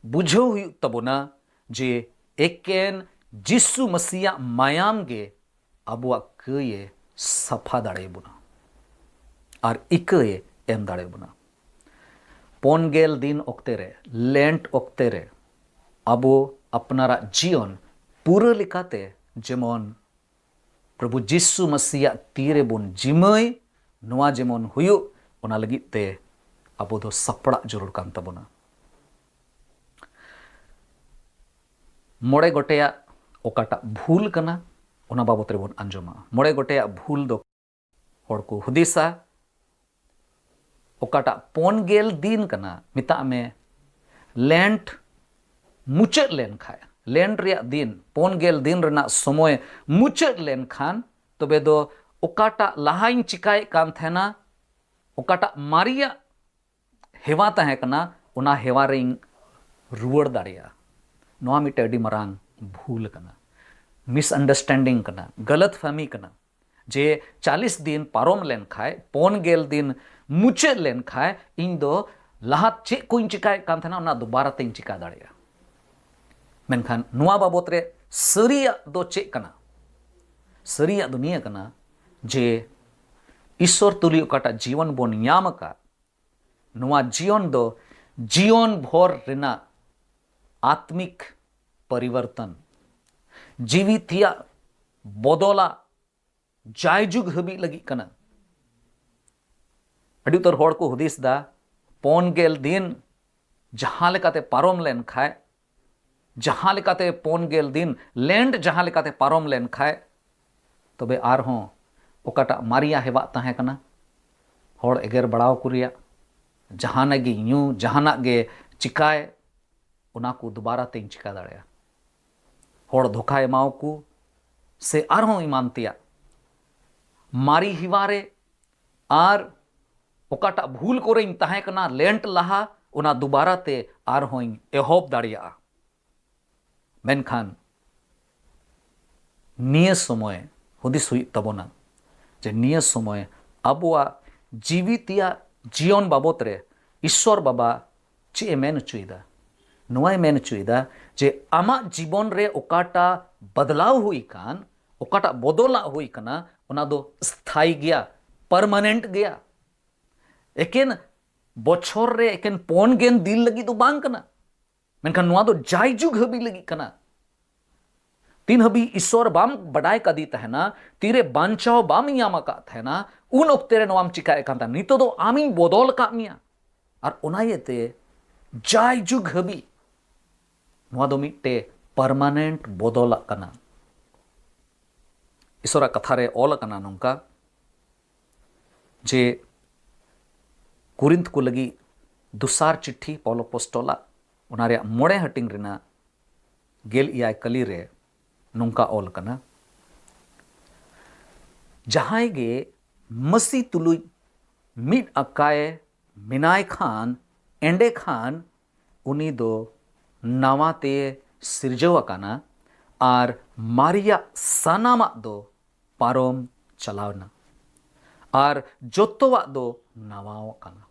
ᱵᱩᱡᱷᱟᱹᱣ ᱦᱩᱭᱩᱜ ᱛᱟᱵᱚᱱᱟ ᱡᱮ ᱮᱠᱮᱱ ᱡᱤᱥᱩ ᱢᱟᱹᱥᱤᱭᱟᱜ ᱢᱟᱭᱟᱢ ᱜᱮ ᱟᱵᱚᱣᱟᱜ ᱠᱟᱹᱭᱮ ᱥᱟᱯᱷᱟ ᱫᱟᱲᱮᱭᱟᱵᱚᱱᱟ ᱟᱨ ᱤᱠᱟᱹᱭᱮ ᱮᱢ ᱫᱟᱲᱮᱭᱟᱵᱚᱱᱟ᱾ ᱯᱩᱱ ᱜᱮᱞ ᱫᱤᱱ ᱚᱠᱛᱮ ᱨᱮ, ᱞᱮᱱᱴ ᱚᱠᱛᱮ ᱨᱮ, ᱟᱵᱚ ᱟᱯᱱᱟᱨᱟᱜ ᱡᱤᱭᱚᱱ ᱯᱩᱨᱟᱹ ᱞᱮᱠᱟᱛᱮ ᱡᱮᱢᱚᱱ ᱯᱨᱚᱵᱷᱩ ᱡᱤᱥᱩ ᱢᱟᱹᱥᱤᱭᱟᱜ ᱛᱤ ᱨᱮᱵᱚᱱ ᱡᱤᱢᱟᱹᱭ, ᱱᱚᱣᱟ ᱡᱮᱢᱚᱱ ᱦᱩᱭᱩᱜ, ᱚᱱᱟ ᱞᱟᱹᱜᱤᱫ ᱛᱮ ᱟᱵᱚ ᱫᱚ ᱥᱟᱯᱲᱟᱜ ᱡᱟᱹᱨᱩᱲ ᱠᱟᱱ ᱛᱟᱵᱚᱱᱟ᱾ ᱢᱚᱬᱮ ᱜᱚᱴᱮᱭᱟᱜ ᱚᱠᱟᱴᱟᱜ ᱵᱷᱩᱞ ᱠᱟᱱᱟ, ᱚᱱᱟ ᱵᱟᱵᱚᱛ ᱨᱮᱵᱚᱱ ᱟᱸᱡᱚᱢᱟ᱾ ᱢᱚᱬᱮ ᱜᱚᱴᱮᱭᱟᱜ ᱵᱷᱩᱞ ᱫᱚ ᱦᱚᱲ ᱠᱚ ᱦᱩᱫᱤᱥᱟ, ᱚᱠᱟᱴᱟᱜ ᱯᱩᱱ ᱜᱮᱞ ᱫᱤᱱ ᱠᱟᱱᱟ, ᱢᱮᱛᱟᱜ ᱢᱮ ᱞᱮᱱᱴ ᱢᱩᱪᱟᱹᱫ ᱞᱮᱱᱠᱷᱟᱱ, ᱞᱮᱱᱴ ᱨᱮᱭᱟᱜ ᱫᱤᱱ, ᱯᱩᱱ ᱜᱮᱞ ᱫᱤᱱ ᱨᱮᱱᱟᱜ ᱥᱚᱢᱚᱭ ᱢᱩᱪᱟᱹᱫ ᱞᱮᱱᱠᱷᱟᱱ, ᱛᱚᱵᱮ ᱫᱚ ᱚᱠᱟᱴᱟᱜ ᱞᱟᱦᱟᱧ ᱪᱤᱠᱟᱭᱮᱫ ᱠᱟᱱ ᱛᱟᱦᱮᱱᱟ, ᱚᱠᱟᱴᱟᱜ ᱢᱟᱨᱮᱭᱟᱜ ᱦᱮᱣᱟ ᱛᱟᱦᱮᱸ ᱠᱟᱱᱟ, ᱚᱱᱟ ᱦᱮᱣᱟ ᱨᱮᱧ ᱨᱩᱣᱟᱹᱲ ᱫᱟᱲᱮᱭᱟᱜᱼᱟ᱾ ᱱᱚᱣᱟ ᱢᱤᱫᱴᱮᱱ ᱟᱹᱰᱤ ᱢᱟᱨᱟᱝ ᱵᱷᱩᱞ ᱠᱟᱱᱟ, ᱢᱤᱥᱟᱱᱰᱟᱨᱥᱴᱮᱱᱰᱤᱝ ᱠᱟᱱᱟ, ᱜᱟᱞᱟᱛ ᱯᱷᱟᱦᱢᱤ ᱠᱟᱱᱟ᱾ ᱡᱮ ᱪᱟᱞᱤᱥ ᱫᱤᱱ ᱯᱟᱨᱚᱢ ᱞᱮᱱᱠᱷᱟᱡ, ᱯᱩᱱ ᱜᱮᱞ ᱫᱤᱱ ᱢᱩᱪᱟᱹᱫ ᱞᱮᱱᱠᱷᱟᱡ, ᱤᱧ ᱫᱚ ᱞᱟᱦᱟ ᱪᱮᱫ ᱠᱚᱧ ᱪᱤᱠᱟᱭᱮᱫ ᱠᱟᱱ ᱛᱟᱦᱮᱱᱟ, ᱚᱱᱟ ᱫᱚᱵᱟᱨᱟ ᱛᱮᱧ ᱪᱤᱠᱟ ᱫᱟᱲᱮᱭᱟᱜᱼᱟ᱾ ᱢᱮᱱᱠᱷᱟᱱ ᱱᱚᱣᱟ ᱵᱟᱵᱚᱛ ᱨᱮ ᱥᱟᱹᱨᱤᱭᱟᱜ ᱫᱚ ᱪᱮᱫ ᱠᱟᱱᱟ? ᱥᱟᱹᱨᱤᱭᱟᱜ ᱫᱚ ᱱᱤᱭᱟᱹ ᱠᱟᱱᱟ ᱡᱮ ᱤᱥᱥᱚᱨ ᱛᱩᱞᱩᱡ ᱚᱠᱟᱴᱟᱜ ᱡᱤᱭᱚᱱ ᱵᱚᱱ ᱧᱟᱢ ᱟᱠᱟᱫ, ᱱᱚᱣᱟ ᱡᱤᱭᱚᱱ ᱫᱚ ᱡᱤᱭᱚᱱ ᱵᱷᱳᱨ ᱨᱮᱱᱟᱜ ᱟᱛᱢᱤᱠ ᱯᱚᱨᱤᱵᱚᱨᱛᱚᱱ, ᱡᱤᱣᱤ ᱛᱮᱭᱟᱜ ᱵᱚᱫᱚᱞᱟᱜ ᱡᱟᱭᱡᱩᱜᱽ ᱦᱟᱹᱵᱤᱡ ᱞᱟᱹᱜᱤᱫ ᱠᱟᱱᱟ᱾ ᱟᱹᱰᱤ ᱩᱛᱟᱹᱨ ᱦᱚᱲ ᱠᱚ ᱦᱩᱫᱤᱥ ᱫᱟ, ᱯᱩᱱ ᱜᱮᱞ ᱫᱤᱱ ᱡᱟᱦᱟᱸ ᱞᱮᱠᱟᱛᱮ ᱯᱟᱨᱚᱢ ᱞᱮᱱ ᱠᱷᱟᱡ, ᱡᱟᱦᱟᱸ ᱞᱮᱠᱟᱛᱮ ᱯᱩᱱ ᱜᱮᱞ ᱫᱤᱱ ᱞᱮᱱᱴ ᱡᱟᱦᱟᱸ ᱞᱮᱠᱟᱛᱮ ᱯᱟᱨᱚᱢ ᱞᱮᱱ ᱠᱷᱟᱡ, ᱛᱚᱵᱮ ᱟᱨᱦᱚᱸ ᱚᱠᱟᱴᱟᱜ ᱢᱟᱨᱮᱭᱟᱜ ᱦᱮᱣᱟᱜ ᱛᱟᱦᱮᱸ ᱠᱟᱱᱟ, ᱦᱚᱲ ᱮᱜᱮᱨ ᱵᱟᱲᱟᱣ ᱠᱚ ᱨᱮᱭᱟᱜ, ᱡᱟᱦᱟᱱᱟᱜ ᱜᱮ ᱧᱩ, ᱡᱟᱦᱟᱱᱟᱜ ᱜᱮ ᱪᱤᱠᱟᱭ, ᱚᱱᱟ ᱠᱚ ᱫᱩᱵᱟᱨᱟ ᱛᱮᱧ ᱪᱤᱠᱟ ᱫᱟᱲᱮᱭᱟᱜᱼᱟ? ᱦᱚᱲ ᱫᱷᱳᱠᱟ ᱮᱢᱟᱣ ᱠᱚ ᱥᱮ ᱟᱨᱦᱚᱸ ᱮᱢᱟᱱ ᱛᱮᱭᱟᱜ, ᱢᱟᱨᱮ ᱦᱮᱣᱟ ᱨᱮ ᱟᱨ ᱚᱠᱟᱴᱟᱜ ᱵᱷᱩᱞ ᱠᱚᱨᱮᱧ ᱛᱟᱦᱮᱸ ᱠᱟᱱᱟ ᱞᱮᱱᱴ ᱞᱟᱦᱟ, ᱚᱱᱟ ᱫᱩᱵᱟᱨᱟ ᱛᱮ ᱟᱨᱦᱚᱸᱧ ᱮᱦᱚᱵ ᱫᱟᱲᱮᱭᱟᱜᱼᱟ᱾ ᱢᱮᱱᱠᱷᱟᱱ ᱱᱤᱭᱟᱹ ᱥᱚᱢᱚᱭ ᱦᱩᱫᱤᱥ ᱦᱩᱭᱩᱜ ᱛᱟᱵᱚᱱᱟ ᱡᱮ ᱱᱤᱭᱟᱹ ᱥᱚᱢᱚᱭ ᱟᱵᱚᱣᱟᱜ ᱡᱤᱣᱤ ᱛᱮᱭᱟᱜ ᱡᱤᱭᱚᱱ ᱵᱟᱵᱚᱛ ᱨᱮ ᱤᱥᱥᱚᱨ ᱵᱟᱵᱟ ᱪᱮᱫ ᱮ ᱢᱮᱱ ᱦᱚᱪᱚᱭᱮᱫᱟ? ᱱᱚᱣᱟᱭ ᱢᱮᱱ ᱦᱚᱪᱚᱭᱮᱫᱟ ᱡᱮ ᱟᱢᱟᱜ ᱡᱤᱵᱚᱱ ᱨᱮ ᱚᱠᱟᱴᱟᱜ ᱵᱟᱫᱞᱟᱣ ᱦᱩᱭ ᱠᱟᱱ, ᱚᱠᱟᱴᱟᱜ ᱵᱚᱫᱚᱞᱟᱜ ᱦᱩᱭ ᱠᱟᱱᱟ, ᱚᱱᱟ ᱫᱚ ᱥᱛᱷᱟᱭᱤ ᱜᱮᱭᱟ, ᱯᱟᱨᱢᱟᱱᱮᱱᱴ ᱜᱮᱭᱟ᱾ ᱮᱠᱮᱱ ᱵᱚᱪᱷᱚᱨ ᱨᱮ ᱮᱠᱮᱱ ᱯᱩᱱ ᱜᱮᱞ ᱫᱤᱱ ᱞᱟᱹᱜᱤᱫ ᱫᱚ ᱵᱟᱝ ᱠᱟᱱᱟ, ᱢᱮᱱᱠᱷᱟᱱ ᱱᱚᱣᱟ ᱫᱚ ᱡᱟᱭᱡᱩᱜᱽ ᱦᱟᱹᱵᱤᱡ ᱞᱟᱹᱜᱤᱫ ᱠᱟᱱᱟ᱾ ᱛᱤᱱ ᱦᱟᱹᱵᱤᱡ ᱤᱥᱥᱚᱨ ᱵᱟᱢ ᱵᱟᱰᱟᱭ ᱠᱟᱫᱮ ᱛᱟᱦᱮᱱᱟ, ᱛᱤᱨᱮ ᱵᱟᱧᱪᱟᱣ ᱵᱟᱢ ᱧᱟᱢ ᱟᱠᱟᱫ ᱛᱟᱦᱮᱱᱟ, ᱩᱱ ᱚᱠᱛᱮ ᱨᱮ ᱱᱚᱣᱟᱢ ᱪᱤᱠᱟᱭᱮᱫ ᱠᱟᱱ ᱛᱟᱦᱮᱱᱟ᱾ ᱱᱤᱛᱚᱜ ᱫᱚ ᱟᱢᱤᱧ ᱵᱚᱫᱚᱞ ᱟᱠᱟᱫ ᱢᱮᱭᱟ, ᱟᱨ ᱚᱱᱟ ᱤᱭᱟᱹᱛᱮ ᱡᱟᱭᱡᱩᱜᱽ ᱦᱟᱹᱵᱤᱡ ᱱᱚᱣᱟ ᱫᱚ ᱢᱤᱫᱴᱮᱡ ᱯᱟᱨᱢᱟᱱᱮᱱᱴ ᱵᱚᱫᱚᱞᱟᱜ ᱠᱟᱱᱟ᱾ ᱤᱥᱚᱨᱟᱜ ᱠᱟᱛᱷᱟ ᱨᱮ ᱚᱞ ᱟᱠᱟᱱᱟ ᱱᱚᱝᱠᱟ ᱡᱮ ᱠᱩᱨᱤᱱᱛᱷ ᱠᱚ ᱞᱟᱹᱜᱤᱫ ᱫᱚᱥᱟᱨ ᱪᱤᱴᱷᱤ ᱯᱚᱞ ᱟᱯᱚᱥᱴᱚᱞᱟᱜ, ᱚᱱᱟ ᱨᱮᱭᱟᱜ ᱢᱚᱬᱮ ᱦᱟᱹᱴᱤᱧ ᱨᱮᱱᱟᱜ ᱜᱮᱞ ᱮᱭᱟᱭ ᱠᱟᱹᱞᱤ ᱨᱮ ᱱᱚᱝᱠᱟ ᱚᱞ ᱟᱠᱟᱱᱟ, ᱡᱟᱦᱟᱸᱭ ᱜᱮ ᱢᱟᱹᱥᱤ ᱛᱩᱞᱩᱡ ᱢᱤᱫ ᱟᱠᱟᱭ ᱢᱮᱱᱟᱭ ᱠᱷᱟᱱ, ᱮᱸᱰᱮ ᱠᱷᱟᱱ ᱩᱱᱤ ᱫᱚ ᱱᱟᱣᱟ ᱛᱮ ᱥᱤᱨᱡᱟᱹᱣ ᱟᱠᱟᱱᱟ ᱟᱨ ᱢᱟᱨᱮᱭᱟᱜ ᱥᱟᱱᱟᱢᱟᱜ ᱫᱚ ᱯᱟᱨᱚᱢ ᱪᱟᱞᱟᱣ ᱮᱱᱟ ᱟᱨ ᱡᱚᱛᱚᱣᱟᱜ ᱫᱚ ᱱᱟᱣᱟᱣ ᱟᱠᱟᱱᱟ᱾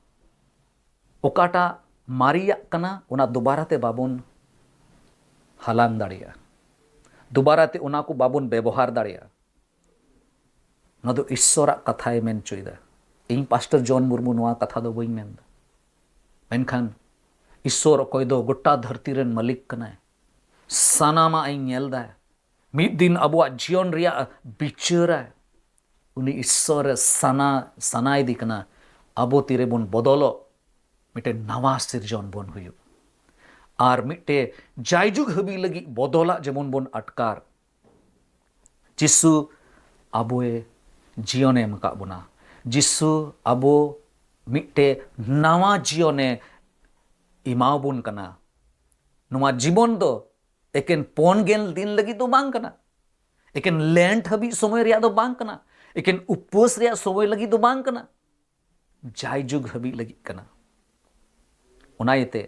ᱚᱠᱟᱴᱟᱜ ᱢᱟᱨᱮᱭᱟᱜ ᱠᱟᱱᱟ, ᱚᱱᱟ ᱫᱩᱵᱟᱨᱟ ᱛᱮ ᱵᱟᱵᱚᱱ ᱦᱟᱞᱟᱝ ᱫᱟᱲᱮᱭᱟᱜᱼᱟ, ᱫᱩᱵᱟᱨᱟ ᱛᱮ ᱚᱱᱟ ᱠᱚ ᱵᱟᱵᱚᱱ ᱵᱮᱵᱚᱦᱟᱨ ᱫᱟᱲᱮᱭᱟᱜᱼᱟ᱾ ᱱᱚᱣᱟ ᱫᱚ ᱤᱥᱥᱚᱨᱟᱜ ᱠᱟᱛᱷᱟᱭ ᱢᱮᱱ ᱦᱚᱪᱚᱭᱮᱫᱟ᱾ ᱤᱧ ᱯᱟᱥᱴᱚᱨ ᱡᱚᱱ ᱢᱩᱨᱢᱩ ᱱᱚᱣᱟ ᱠᱟᱛᱷᱟ ᱫᱚ ᱵᱟᱹᱧ ᱢᱮᱱᱫᱟ, ᱢᱮᱱᱠᱷᱟᱱ ᱤᱥᱥᱚᱨ ᱚᱠᱚᱭ ᱫᱚ ᱜᱚᱴᱟ ᱫᱷᱟᱹᱨᱛᱤ ᱨᱮᱱ ᱢᱟᱹᱞᱤᱠ ᱠᱟᱱᱟᱭ, ᱥᱟᱱᱟᱢᱟᱜ ᱤᱧ ᱧᱮᱞ ᱫᱟ, ᱢᱤᱫ ᱫᱤᱱ ᱟᱵᱚᱣᱟᱜ ᱡᱤᱭᱚᱱ ᱨᱮᱭᱟᱜ ᱵᱤᱪᱟᱹᱨᱟᱭ, ᱩᱱᱤ ᱤᱥᱥᱚᱨ ᱮ ᱥᱟᱱᱟ ᱥᱟᱱᱟᱭᱮᱫᱮ ᱠᱟᱱᱟ ᱟᱵᱚ ᱛᱤᱨᱮᱵᱚᱱ ᱵᱚᱫᱚᱞᱚᱜ, ᱢᱤᱫᱴᱮᱱ ᱱᱟᱣᱟ ᱥᱤᱨᱡᱚᱱ ᱵᱚᱱ ᱦᱩᱭᱩᱜ, ᱟᱨ ᱢᱤᱫᱴᱮᱱ ᱡᱟᱭᱡᱩᱜᱽ ᱦᱟᱹᱵᱤᱡ ᱞᱟᱹᱜᱤᱫ ᱵᱚᱫᱚᱞᱟᱜ ᱡᱮᱢᱚᱱ ᱵᱚᱱ ᱟᱴᱠᱟᱨ᱾ ᱡᱤᱥᱩ ᱟᱵᱚᱭ ᱡᱤᱭᱚᱱᱮ ᱮᱢ ᱟᱠᱟᱫ ᱵᱚᱱᱟ᱾ ᱡᱤᱥᱩ ᱟᱵᱚ ᱢᱤᱫᱴᱮᱱ ᱱᱟᱣᱟ ᱡᱤᱭᱚᱱᱮ ᱮᱢᱟᱣᱟᱵᱚᱱ ᱠᱟᱱᱟ᱾ ᱱᱚᱣᱟ ᱡᱤᱵᱚᱱ ᱫᱚ ᱮᱠᱮᱱ ᱯᱚᱱ ᱜᱮᱞ ᱫᱤᱱ ᱞᱟᱹᱜᱤᱫ ᱫᱚ ᱵᱟᱝ ᱠᱟᱱᱟ, ᱮᱠᱮᱱ ᱞᱮᱱᱴ ᱦᱟᱹᱵᱤᱡ ᱥᱚᱢᱚᱭ ᱨᱮᱭᱟᱜ ᱫᱚ ᱵᱟᱝ ᱠᱟᱱᱟ, ᱮᱠᱮᱱ ᱩᱯᱟᱹᱥ ᱨᱮᱭᱟᱜ ᱥᱚᱢᱚᱭ ᱞᱟᱹᱜᱤᱫ ᱫᱚ ᱵᱟᱝ ᱠᱟᱱᱟ, ᱡᱟᱭᱡᱩᱜᱽ ᱦᱟᱹᱵᱤᱡ ᱞᱟᱹᱜᱤᱫ ᱠᱟᱱᱟ᱾ ᱚᱱᱟ ᱤᱭᱟᱹᱛᱮ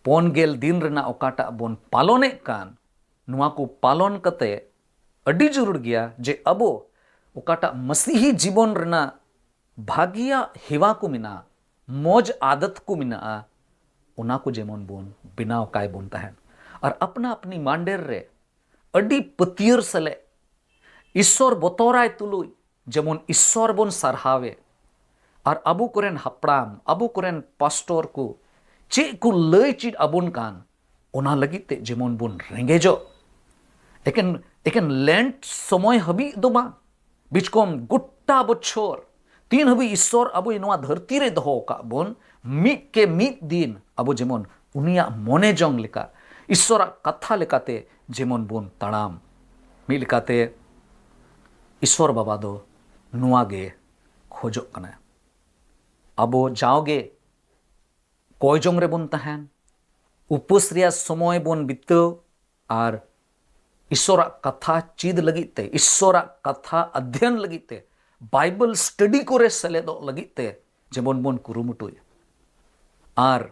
ᱯᱚᱱ ᱜᱮᱞ ᱫᱤᱱ ᱨᱮᱱᱟᱜ ᱚᱠᱟᱴᱟᱜ ᱵᱚᱱ ᱯᱟᱞᱚᱱᱮᱫ ᱠᱟᱱ, ᱱᱚᱣᱟ ᱠᱚ ᱯᱟᱞᱚᱱ ᱠᱟᱛᱮ ᱟᱹᱰᱤ ᱡᱟᱹᱨᱩᱲ ᱜᱮᱭᱟ ᱡᱮ ᱟᱵᱚ ᱚᱠᱟᱴᱟᱜ ᱢᱟᱥᱤᱦᱤ ᱡᱤᱵᱚᱱ ᱨᱮᱱᱟᱜ ᱵᱷᱟᱹᱜᱤᱭᱟᱜ ᱦᱮᱣᱟ ᱠᱚ ᱢᱮᱱᱟᱜᱼᱟ, ᱢᱚᱡᱽ ᱟᱫᱚᱛ ᱠᱚ ᱢᱮᱱᱟᱜᱼᱟ, ᱚᱱᱟ ᱠᱚ ᱡᱮᱢᱚᱱ ᱵᱚᱱ ᱵᱮᱱᱟᱣ ᱠᱟᱭ ᱵᱚᱱ ᱛᱟᱦᱮᱱ᱾ ᱟᱨ ᱟᱯᱱᱟ ᱟᱯᱱᱤ ᱢᱟᱱᱰᱮᱨ ᱨᱮ ᱟᱹᱰᱤ ᱯᱟᱹᱛᱭᱟᱹᱨ ᱥᱟᱞᱮ ᱤᱥᱥᱚᱨ ᱵᱚᱛᱚᱨᱟᱭ ᱛᱩᱞᱩᱡ ᱡᱮᱢᱚᱱ ᱤᱥᱥᱚᱨ ᱵᱚᱱ ᱥᱟᱨᱦᱟᱣᱮ, ᱟᱨ ᱟᱵᱚ ᱠᱚᱨᱮᱱ ᱦᱟᱯᱲᱟᱢ, ᱟᱵᱚ ᱠᱚᱨᱮᱱ ᱯᱟᱥᱴᱚᱨ ᱠᱚ ᱪᱮᱫ ᱠᱚ ᱞᱟᱹᱭ ᱪᱮᱫ ᱟᱵᱚᱱ ᱠᱟᱱ, ᱚᱱᱟ ᱞᱟᱹᱜᱤᱫ ᱛᱮ ᱡᱮᱢᱚᱱ ᱵᱚᱱ ᱨᱮᱸᱜᱮᱡᱚᱜ᱾ ᱮᱠᱮᱱ ᱮᱠᱮᱱ ᱞᱮᱱᱴ ᱥᱚᱢᱚᱭ ᱦᱟᱹᱵᱤᱡ ᱫᱚ ᱵᱟᱝ, ᱵᱤᱪᱠᱚᱢ ᱜᱚᱴᱟ ᱵᱚᱪᱷᱚᱨ ᱛᱤᱱ ᱦᱟᱹᱵᱤᱡ ᱤᱥᱥᱚᱨ ᱟᱵᱚ ᱱᱚᱣᱟ ᱫᱷᱟᱹᱨᱛᱤ ᱨᱮ ᱫᱚᱦᱚ ᱟᱠᱟᱫ ᱵᱚᱱ, ᱢᱤᱫ ᱠᱮ ᱢᱤᱫ ᱫᱤᱱ ᱟᱵᱚ ᱡᱮᱢᱚᱱ ᱩᱱᱤᱭᱟᱜ ᱢᱚᱱᱮ ᱡᱚᱝ ᱞᱮᱠᱟ, ᱤᱥᱥᱚᱨᱟᱜ ᱠᱟᱛᱷᱟ ᱞᱮᱠᱟᱛᱮ ᱡᱮᱢᱚᱱ ᱵᱚᱱ ᱛᱟᱲᱟᱢ᱾ ᱢᱤᱫ ᱞᱮᱠᱟᱛᱮ ᱤᱥᱥᱚᱨ ᱵᱟᱵᱟ ᱫᱚ ᱱᱚᱣᱟ ᱜᱮ ᱠᱷᱚᱡᱚᱜ ᱠᱟᱱᱟᱭ᱾ ᱟᱵᱚ ᱡᱟᱣᱜᱮ ᱠᱚᱭ ᱡᱚᱝ ᱨᱮᱵᱚᱱ ᱛᱟᱦᱮᱱ, ᱩᱯᱟᱹᱥ ᱨᱮᱭᱟᱜ ᱥᱚᱢᱚᱭ ᱵᱚᱱ ᱵᱤᱛᱟᱹᱣ, ᱟᱨ ᱤᱥᱥᱚᱨᱟᱜ ᱠᱟᱛᱷᱟ ᱪᱮᱫ ᱞᱟᱹᱜᱤᱫ ᱛᱮ, ᱤᱥᱥᱚᱨᱟᱜ ᱠᱟᱛᱷᱟ ᱚᱫᱷᱭᱚᱱ ᱞᱟᱹᱜᱤᱫ ᱛᱮ, ᱵᱟᱭᱵᱮᱞ ᱥᱴᱟᱰᱤ ᱠᱚᱨᱮ ᱥᱮᱞᱮᱫᱚᱜ ᱞᱟᱹᱜᱤᱫ ᱛᱮ ᱡᱮᱢᱚᱱ ᱵᱚᱱ ᱠᱩᱨᱩᱢᱩᱴᱩᱭᱟ᱾ ᱟᱨ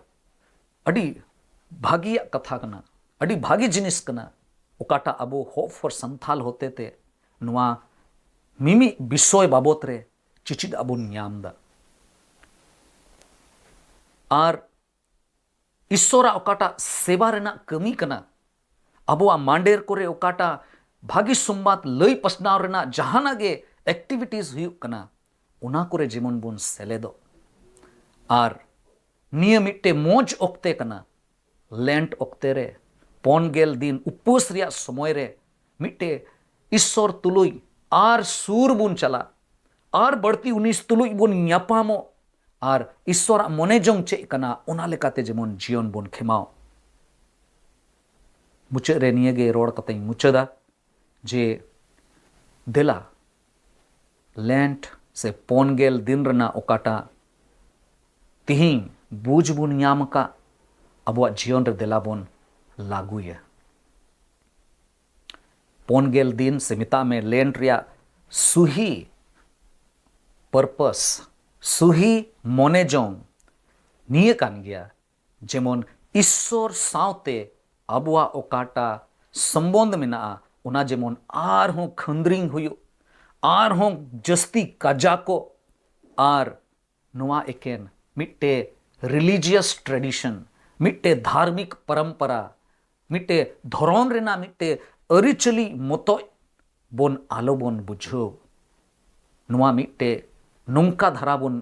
ᱟᱹᱰᱤ ᱵᱷᱟᱹᱜᱤᱭᱟᱜ ᱠᱟᱛᱷᱟ ᱠᱟᱱᱟ, ᱟᱹᱰᱤ ᱵᱷᱟᱹᱜᱤ ᱡᱤᱱᱤᱥ ᱠᱟᱱᱟ, ᱚᱠᱟᱴᱟᱜ ᱟᱵᱚ ᱦᱚᱯ ᱯᱷᱚᱨ ᱥᱟᱱᱛᱷᱟᱞ ᱦᱚᱛᱮᱛᱮ ᱱᱚᱣᱟ ᱢᱤᱢᱤᱫ ᱵᱤᱥᱚᱭ ᱵᱟᱵᱚᱛ ᱨᱮ ᱪᱮᱪᱮᱫ ᱟᱵᱚᱱ ᱧᱟᱢ ᱮᱫᱟ᱾ ᱟᱨ ᱤᱥᱥᱚᱨᱟᱜ ᱚᱠᱟᱴᱟᱜ ᱥᱮᱵᱟ ᱨᱮᱱᱟᱜ ᱠᱟᱹᱢᱤ ᱠᱟᱱᱟ, ᱟᱵᱚᱣᱟᱜ ᱢᱟᱱᱰᱮᱨ ᱠᱚᱨᱮ ᱚᱠᱟᱴᱟᱜ ᱵᱷᱟᱹᱜᱤ ᱥᱚᱢᱵᱟᱫ ᱞᱟᱹᱭ ᱯᱟᱥᱱᱟᱣ ᱨᱮᱱᱟᱜ ᱡᱟᱦᱟᱱᱟᱜ ᱜᱮ ᱮᱠᱴᱤᱵᱷᱤᱴᱤᱥ ᱦᱩᱭᱩᱜ ᱠᱟᱱᱟ, ᱚᱱᱟ ᱠᱚᱨᱮ ᱡᱮᱢᱚᱱ ᱵᱚᱱ ᱥᱮᱞᱮᱫᱚᱜ᱾ ᱟᱨ ᱱᱤᱭᱟᱹ ᱢᱤᱫᱴᱮᱱ ᱢᱚᱡᱽ ᱚᱠᱛᱮ ᱠᱟᱱᱟ, ᱞᱮᱱᱴ ᱚᱠᱛᱮ ᱨᱮ, ᱯᱚᱱ ᱜᱮᱞ ᱫᱤᱱ ᱩᱯᱟᱹᱥ ᱨᱮᱭᱟᱜ ᱥᱚᱢᱚᱭ ᱨᱮ ᱢᱤᱫᱴᱮᱱ ᱤᱥᱥᱚᱨ ᱛᱩᱞᱩᱡ ᱟᱨ ᱥᱩᱨ ᱵᱚᱱ ᱪᱟᱞᱟᱜ, ᱟᱨ ᱵᱟᱹᱲᱛᱤ ᱩᱱᱤ ᱛᱩᱞᱩᱡ ᱵᱚᱱ ᱧᱟᱯᱟᱢᱚᱜ, ᱟᱨ ᱤᱥᱥᱚᱨᱟᱜ ᱢᱚᱱᱮ ᱡᱚᱝ ᱪᱮᱫ ᱠᱟᱱᱟ, ᱚᱱᱟ ᱞᱮᱠᱟᱛᱮ ᱡᱮᱢᱚᱱ ᱡᱤᱭᱚᱱ ᱵᱚᱱ ᱠᱷᱮᱢᱟᱣ᱾ ᱢᱩᱪᱟᱹᱫ ᱨᱮ ᱱᱤᱭᱟᱹ ᱜᱮ ᱨᱚᱲ ᱠᱟᱛᱮᱧ ᱢᱩᱪᱟᱹᱫᱟ ᱡᱮ, ᱫᱮᱞᱟ, ᱞᱮᱱᱴ ᱥᱮ ᱯᱩᱱ ᱜᱮᱞ ᱫᱤᱱ ᱨᱮᱱᱟᱜ ᱚᱠᱟᱴᱟᱜ ᱛᱤᱦᱤᱧ ᱵᱩᱡᱽ ᱵᱚᱱ ᱧᱟᱢ ᱟᱠᱟᱫ, ᱟᱵᱚᱣᱟᱜ ᱡᱤᱭᱚᱱ ᱨᱮ ᱫᱮᱞᱟ ᱵᱚᱱ ᱞᱟᱹᱜᱩᱭᱟ᱾ ᱯᱩᱱ ᱜᱮᱞ ᱫᱤᱱ ᱥᱮ ᱢᱮᱛᱟᱜ ᱢᱮ ᱞᱮᱱᱴ ᱨᱮᱭᱟᱜ ᱥᱩᱦᱤ ᱯᱟᱨᱯᱟᱥ, ᱥᱩᱦᱤ ᱢᱚᱱᱮ ᱡᱚᱝ ᱱᱤᱭᱟᱹ ᱠᱟᱱ ᱜᱮᱭᱟ, ᱡᱮᱢᱚᱱ ᱤᱥᱥᱚᱨ ᱥᱟᱶᱛᱮ ᱟᱵᱚᱣᱟᱜ ᱚᱠᱟᱴᱟᱜ ᱥᱚᱢᱵᱚᱱᱫᱷ ᱢᱮᱱᱟᱜᱼᱟ, ᱚᱱᱟ ᱡᱮᱢᱚᱱ ᱟᱨᱦᱚᱸ ᱠᱷᱟᱹᱱᱫᱽᱨᱤᱝ ᱦᱩᱭᱩᱜ, ᱟᱨᱦᱚᱸ ᱡᱟᱹᱥᱛᱤ ᱠᱟᱡᱟᱠᱚᱜ᱾ ᱟᱨ ᱱᱚᱣᱟ ᱮᱠᱮᱱ ᱢᱤᱫᱴᱮ religious tradition, ᱢᱤᱫᱴᱮ ᱫᱷᱟᱨᱢᱤᱠ ᱯᱚᱨᱚᱢᱯᱚᱨᱟ, ᱢᱤᱫᱴᱮ ᱫᱷᱚᱨᱚᱢ ᱨᱮᱱᱟᱜ ᱢᱤᱫᱴᱮ ᱟᱹᱨᱤᱪᱟᱹᱞᱤ ᱢᱚᱛᱚᱡ ᱵᱚᱱ ᱟᱞᱚ ᱵᱚᱱ ᱵᱩᱡᱷᱟᱹᱣ᱾ ᱱᱚᱣᱟ ᱢᱤᱫᱴᱮ ᱱᱚᱝᱠᱟ ᱫᱷᱟᱨᱟ ᱵᱚᱱ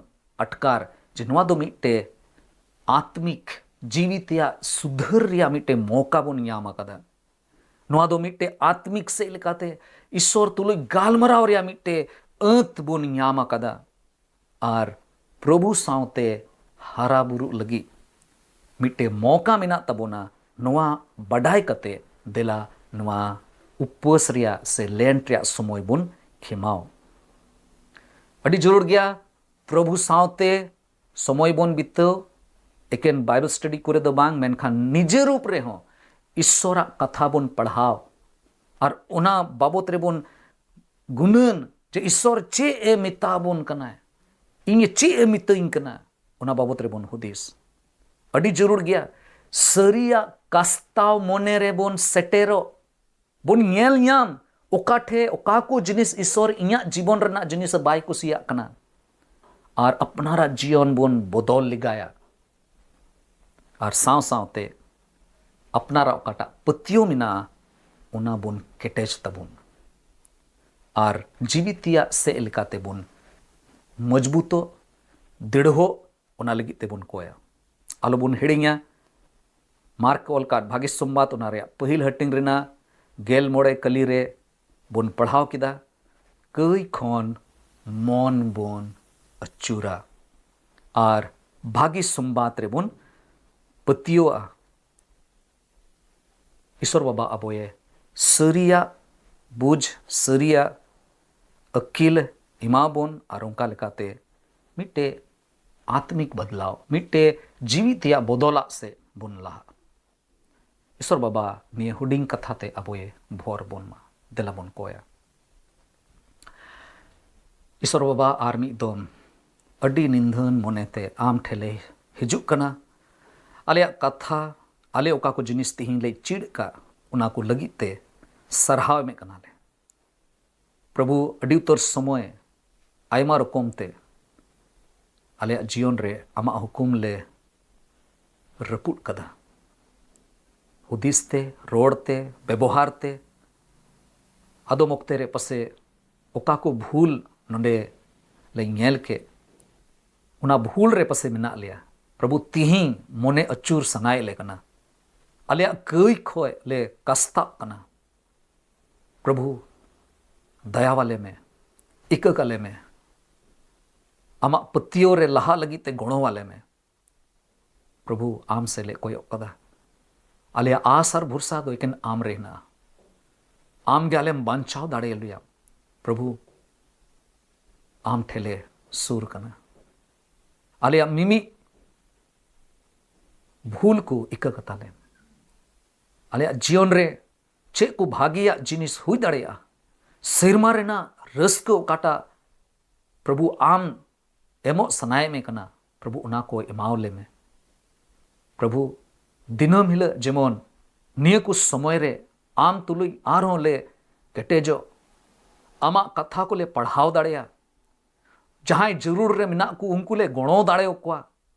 ᱟᱴᱠᱟᱨ ᱡᱮ ᱱᱚᱣᱟ ᱫᱚ ᱢᱤᱫᱴᱮ ᱟᱛᱢᱤᱠ ᱡᱤᱣᱤ ᱛᱮᱭᱟᱜ ᱥᱩᱫᱷᱟᱹᱨ ᱨᱮᱭᱟᱜ ᱢᱤᱫᱴᱮ ᱢᱚᱠᱟ ᱵᱚᱱ ᱧᱟᱢ ᱟᱠᱟᱫᱟ᱾ ᱱᱚᱣᱟ ᱫᱚ ᱢᱤᱫᱴᱮ ᱟᱛᱢᱤᱠ ᱥᱮᱫ ᱞᱮᱠᱟᱛᱮ ᱤᱥᱥᱚᱨ ᱛᱩᱞᱩᱡ ᱜᱟᱞᱢᱟᱨᱟᱣ ᱨᱮᱭᱟᱜ ᱢᱤᱫᱴᱮ ᱟᱹᱛ ᱵᱚᱱ ᱧᱟᱢ ᱟᱠᱟᱫᱟ᱾ ᱟᱨ ᱯᱨᱚᱵᱷᱩ ᱥᱟᱶᱛᱮ ᱦᱟᱨᱟ ᱵᱩᱨᱩᱜ ᱞᱟᱹᱜᱤᱫ ᱢᱤᱫᱴᱮ ᱢᱚᱠᱟ ᱢᱮᱱᱟᱜ ᱛᱟᱵᱚᱱᱟ᱾ ᱱᱚᱣᱟ ᱵᱟᱰᱟᱭ ᱠᱟᱛᱮ ᱫᱮᱞᱟ ᱱᱚᱣᱟ ᱩᱯᱟᱹᱥ ᱨᱮᱭᱟᱜ ᱥᱮ ᱞᱮᱱᱴ ᱨᱮᱭᱟᱜ ᱥᱚᱢᱚᱭ ᱵᱚᱱ ᱠᱷᱮᱢᱟᱣ᱾ ᱟᱹᱰᱤ ᱡᱟᱹᱨᱩᱲ ᱜᱮᱭᱟ ᱯᱨᱚᱵᱷᱩ ᱥᱟᱶᱛᱮ ᱥᱚᱢᱚᱭ ᱵᱚᱱ ᱵᱤᱛᱟᱹᱣ, ᱮᱠᱮᱱ ᱵᱟᱭᱵᱮᱞ ᱥᱴᱟᱰᱤ ᱠᱚᱨᱮ ᱫᱚ ᱵᱟᱝ, ᱢᱮᱱᱠᱷᱟᱱ ᱱᱤᱡᱮ ᱨᱩᱯ ᱨᱮᱦᱚᱸ ᱤᱥᱥᱚᱨᱟᱜ ᱠᱟᱛᱷᱟ ᱵᱚᱱ ᱯᱟᱲᱦᱟᱣ ᱟᱨ ᱚᱱᱟ ᱵᱟᱵᱚᱛ ᱨᱮᱵᱚᱱ ᱜᱩᱱᱟᱹᱱ ᱡᱮ ᱤᱥᱥᱚᱨ ᱪᱮᱫ ᱮ ᱢᱮᱛᱟ ᱵᱚᱱ ᱠᱟᱱᱟᱭ, ᱤᱧ ᱪᱮᱫ ᱮ ᱢᱤᱛᱟᱹᱧ ᱠᱟᱱᱟ, ᱚᱱᱟ ᱵᱟᱵᱚᱛ ᱨᱮᱵᱚᱱ ᱦᱩᱫᱤᱥ᱾ ᱟᱹᱰᱤ ᱡᱟᱹᱨᱩᱲ ᱜᱮᱭᱟ ᱥᱟᱹᱨᱤᱭᱟᱜ ᱠᱟᱥᱛᱟᱣ ᱢᱚᱱᱮ ᱨᱮᱵᱚᱱ ᱥᱮᱴᱮᱨᱚᱜ, ᱵᱚᱱ ᱧᱮᱞ ᱧᱟᱢ ᱚᱠᱟ ᱴᱷᱮ ᱚᱠᱟ ᱠᱚ ᱡᱤᱱᱤᱥ ᱤᱥᱥᱚᱨ ᱤᱧᱟᱹᱜ ᱡᱤᱵᱚᱱ ᱨᱮᱱᱟᱜ ᱡᱤᱱᱤᱥ ᱮ ᱵᱟᱭ ᱠᱩᱥᱤᱭᱟᱜ ᱠᱟᱱᱟ, ᱟᱨ ᱟᱯᱱᱟᱨᱟᱜ ᱡᱤᱭᱚᱱ ᱵᱚᱱ ᱵᱚᱫᱚᱞ ᱞᱮᱜᱟᱭᱟ᱾ ᱟᱨ ᱥᱟᱶ ᱥᱟᱶᱛᱮ ᱟᱯᱱᱟᱨᱟᱜ ᱚᱠᱟᱴᱟᱜ ᱯᱟᱹᱛᱭᱟᱹᱣ ᱢᱮᱱᱟᱜᱼᱟ, ᱚᱱᱟ ᱵᱚᱱ ᱠᱮᱴᱮᱡ ᱛᱟᱵᱚᱱ᱾ ᱟᱨ ᱡᱤᱣᱤ ᱛᱮᱭᱟᱜ ᱥᱮᱫ ᱞᱮᱠᱟᱛᱮ ᱵᱚᱱ ᱢᱚᱡᱽᱵᱩᱛᱚᱜ, ᱫᱤᱲᱦᱚᱜ, ᱚᱱᱟ ᱞᱟᱹᱜᱤᱫ ᱛᱮᱵᱚᱱ ᱠᱚᱭᱟ᱾ ᱟᱞᱚᱵᱚᱱ ᱦᱤᱲᱤᱧᱟ, ᱢᱟᱨᱠ ᱚᱞ ᱠᱟᱫ ᱵᱷᱟᱜᱮ ᱥᱚᱢᱵᱟᱫ, ᱚᱱᱟ ᱨᱮᱭᱟᱜ ᱯᱟᱹᱦᱤᱞ ᱦᱟᱹᱴᱤᱧ ᱨᱮᱱᱟᱜ ᱜᱮᱞ ᱢᱚᱬᱮ ᱠᱟᱹᱞᱤ ᱨᱮ ᱵᱚᱱ ᱯᱟᱲᱦᱟᱣ ᱠᱮᱫᱟ, ᱠᱟᱹᱭ ᱠᱷᱚᱱ ᱢᱚᱱ ᱵᱚᱱ ᱟᱹᱪᱩᱨᱟ᱾ ᱟᱨ ᱵᱷᱟᱹᱜᱤ ᱥᱚᱢᱵᱟᱫ ᱨᱮᱵᱚᱱ ᱯᱟᱹᱛᱭᱟᱹᱣᱟᱜᱼᱟ᱾ ᱤᱥᱚᱨ ᱵᱟᱵᱟ ᱟᱵᱚᱭᱮ ᱥᱟᱹᱨᱤᱭᱟᱜ ᱵᱩᱡᱽ, ᱥᱟᱹᱨᱤᱭᱟᱜ ᱟᱹᱠᱤᱞ ᱮᱢᱟᱵᱚᱱ ᱟᱨ ᱚᱱᱠᱟ ᱞᱮᱠᱟᱛᱮ ᱢᱤᱫᱴᱮᱡ ᱟᱛᱢᱤᱠ ᱵᱚᱫᱞᱟᱣ, ᱢᱤᱫᱴᱮᱡ ᱡᱤᱣᱤ ᱛᱮᱭᱟᱜ ᱵᱚᱫᱚᱞᱟᱜ ᱥᱮᱫ ᱵᱚᱱ ᱞᱟᱦᱟᱜ᱾ ᱤᱥᱚᱨ ᱵᱟᱵᱟ ᱱᱤᱭᱟᱹ ᱦᱩᱰᱤᱧ ᱠᱟᱛᱷᱟ ᱛᱮ ᱟᱵᱚᱭᱮ ᱵᱷᱚᱨ ᱵᱚᱱ ᱢᱟ᱾ ᱫᱮᱞᱟ ᱵᱚᱱ ᱠᱚᱭᱟ᱾ ᱤᱥᱚᱨ ᱵᱟᱵᱟ, ᱟᱨ ᱢᱤᱫ ᱫᱚᱢ ᱟᱹᱰᱤ ᱱᱤᱫᱷᱟᱹᱱ ᱢᱚᱱᱮᱛᱮ ᱟᱢ ᱴᱷᱮᱱ ᱞᱮ ᱦᱤᱡᱩᱜ ᱠᱟᱱᱟ᱾ ᱟᱞᱮᱭᱟᱜ ᱠᱟᱛᱷᱟ, ᱟᱞᱮ ᱚᱠᱟ ᱠᱚ ᱡᱤᱱᱤᱥ ᱛᱤᱦᱤᱧ ᱞᱮ ᱪᱮᱫ ᱟᱠᱟᱫ, ᱚᱱᱟ ᱠᱚ ᱞᱟᱹᱜᱤᱫ ᱛᱮ ᱥᱟᱨᱦᱟᱣ ᱮᱢᱮᱫ ᱠᱟᱱᱟᱞᱮ᱾ ᱯᱨᱚᱵᱷᱩ, ᱟᱹᱰᱤ ᱩᱛᱟᱹᱨ ᱥᱚᱢᱚᱭ ᱟᱭᱢᱟ ᱨᱚᱠᱚᱢ ᱛᱮ ᱟᱞᱮᱭᱟᱜ ᱡᱤᱭᱚᱱ ᱨᱮ ᱟᱢᱟᱜ ᱦᱩᱠᱩᱢ ᱞᱮ ᱨᱟᱹᱯᱩᱫ ᱠᱟᱫᱟ᱾ ᱦᱩᱫᱤᱥ ᱛᱮ, ᱨᱚᱲ ᱛᱮ, ᱵᱮᱵᱚᱦᱟᱨ ᱛᱮ, ᱟᱫᱚᱢ ᱚᱠᱛᱮ ᱨᱮ ᱯᱟᱥᱮ ᱚᱠᱟ ᱠᱚ ᱵᱷᱩᱞ ᱱᱚᱰᱮ ᱞᱮ ᱧᱮᱞ ᱠᱮᱫ, ᱚᱱᱟ ᱵᱷᱩᱞ ᱨᱮ ᱯᱟᱥᱮ ᱢᱮᱱᱟᱜ ᱞᱮᱭᱟ᱾ ᱯᱨᱚᱵᱷᱩ, ᱛᱤᱦᱤᱧ ᱢᱚᱱᱮ ᱟᱹᱪᱩᱨ ᱥᱟᱱᱟᱭᱮᱫ ᱞᱮ ᱠᱟᱱᱟ᱾ ᱟᱞᱮᱭᱟᱜ ᱠᱟᱹᱭ ᱠᱷᱚᱡ ᱞᱮ ᱠᱟᱥᱛᱟᱜ ᱠᱟᱱᱟ᱾ ᱯᱨᱚᱵᱷᱩ, ᱫᱟᱭᱟᱣᱟᱞᱮ ᱢᱮ, ᱤᱠᱟᱹ ᱠᱟᱞᱮ ᱢᱮ, ᱟᱢᱟᱜ ᱯᱟᱹᱛᱭᱟᱹᱣ ᱨᱮ ᱞᱟᱦᱟᱜ ᱞᱟᱹᱜᱤᱫ ᱛᱮ ᱜᱚᱲᱚᱣᱟᱞᱮ ᱢᱮ᱾ ᱯᱨᱚᱵᱷᱩ, ᱟᱢ ᱥᱮᱫ ᱞᱮ ᱠᱚᱭᱚᱜ ᱠᱟᱫᱟ᱾ ᱟᱞᱮᱭᱟᱜ ᱟᱥ ᱟᱨ ᱵᱷᱚᱨᱥᱟ ᱫᱚ ᱮᱠᱮᱱ ᱟᱢ ᱨᱮ ᱦᱮᱱᱟᱜᱼᱟ᱾ ᱟᱢ ᱜᱮ ᱟᱞᱮᱢ ᱵᱟᱧᱪᱟᱣ ᱫᱟᱲᱮᱭᱟᱞᱮᱭᱟ᱾ ᱯᱨᱚᱵᱷᱩ, ᱟᱢ ᱴᱷᱮᱱ ᱞᱮ ᱥᱩᱨ ᱠᱟᱱᱟ᱾ ᱟᱞᱮᱭᱟᱜ ᱢᱤᱢᱤᱫ ᱵᱷᱩᱞ ᱠᱚ ᱤᱠᱟᱹ ᱠᱟᱛᱟᱞᱮᱢ᱾ ᱟᱞᱮᱭᱟᱜ ᱡᱤᱭᱚᱱ ᱨᱮ ᱪᱮᱫ ᱠᱚ ᱵᱷᱟᱜᱮᱭᱟᱜ ᱡᱤᱱᱤᱥ ᱦᱩᱭ ᱫᱟᱲᱮᱭᱟᱜᱼᱟ, ᱥᱮᱨᱢᱟ ᱨᱮᱱᱟᱜ ᱨᱟᱹᱥᱠᱟᱹ ᱚᱠᱟᱴᱟᱜ ᱯᱨᱚᱵᱷᱩ ᱟᱢ ᱮᱢᱚᱜ ᱥᱟᱱᱟᱭᱮᱫ ᱢᱮ ᱠᱟᱱᱟ, ᱯᱨᱚᱵᱷᱩ ᱚᱱᱟ ᱠᱚ ᱮᱢᱟᱣ ᱞᱮ ᱢᱮ᱾ ᱯᱨᱚᱵᱷᱩ, ᱫᱤᱱᱟᱹᱢ ᱦᱤᱞᱳᱜ ᱡᱮᱢᱚᱱ ᱱᱤᱭᱟᱹ ᱠᱚ ᱥᱚᱢᱚᱭ ᱨᱮ ᱟᱢ ᱛᱩᱞᱩᱡ ᱟᱨᱦᱚᱸ ᱞᱮ ᱠᱮᱴᱮᱡᱚᱜ, ᱟᱢᱟᱜ ᱠᱟᱛᱷᱟ ᱠᱚᱞᱮ ᱯᱟᱲᱦᱟᱣ ᱫᱟᱲᱮᱭᱟᱜ, ᱡᱟᱦᱟᱸᱭ ᱡᱟᱹᱨᱩᱲ ᱨᱮ ᱢᱮᱱᱟᱜ ᱠᱚ ᱩᱱᱠᱩ ᱞᱮ ᱜᱚᱲᱚ ᱫᱟᱲᱮᱭᱟᱠᱚᱣᱟ᱾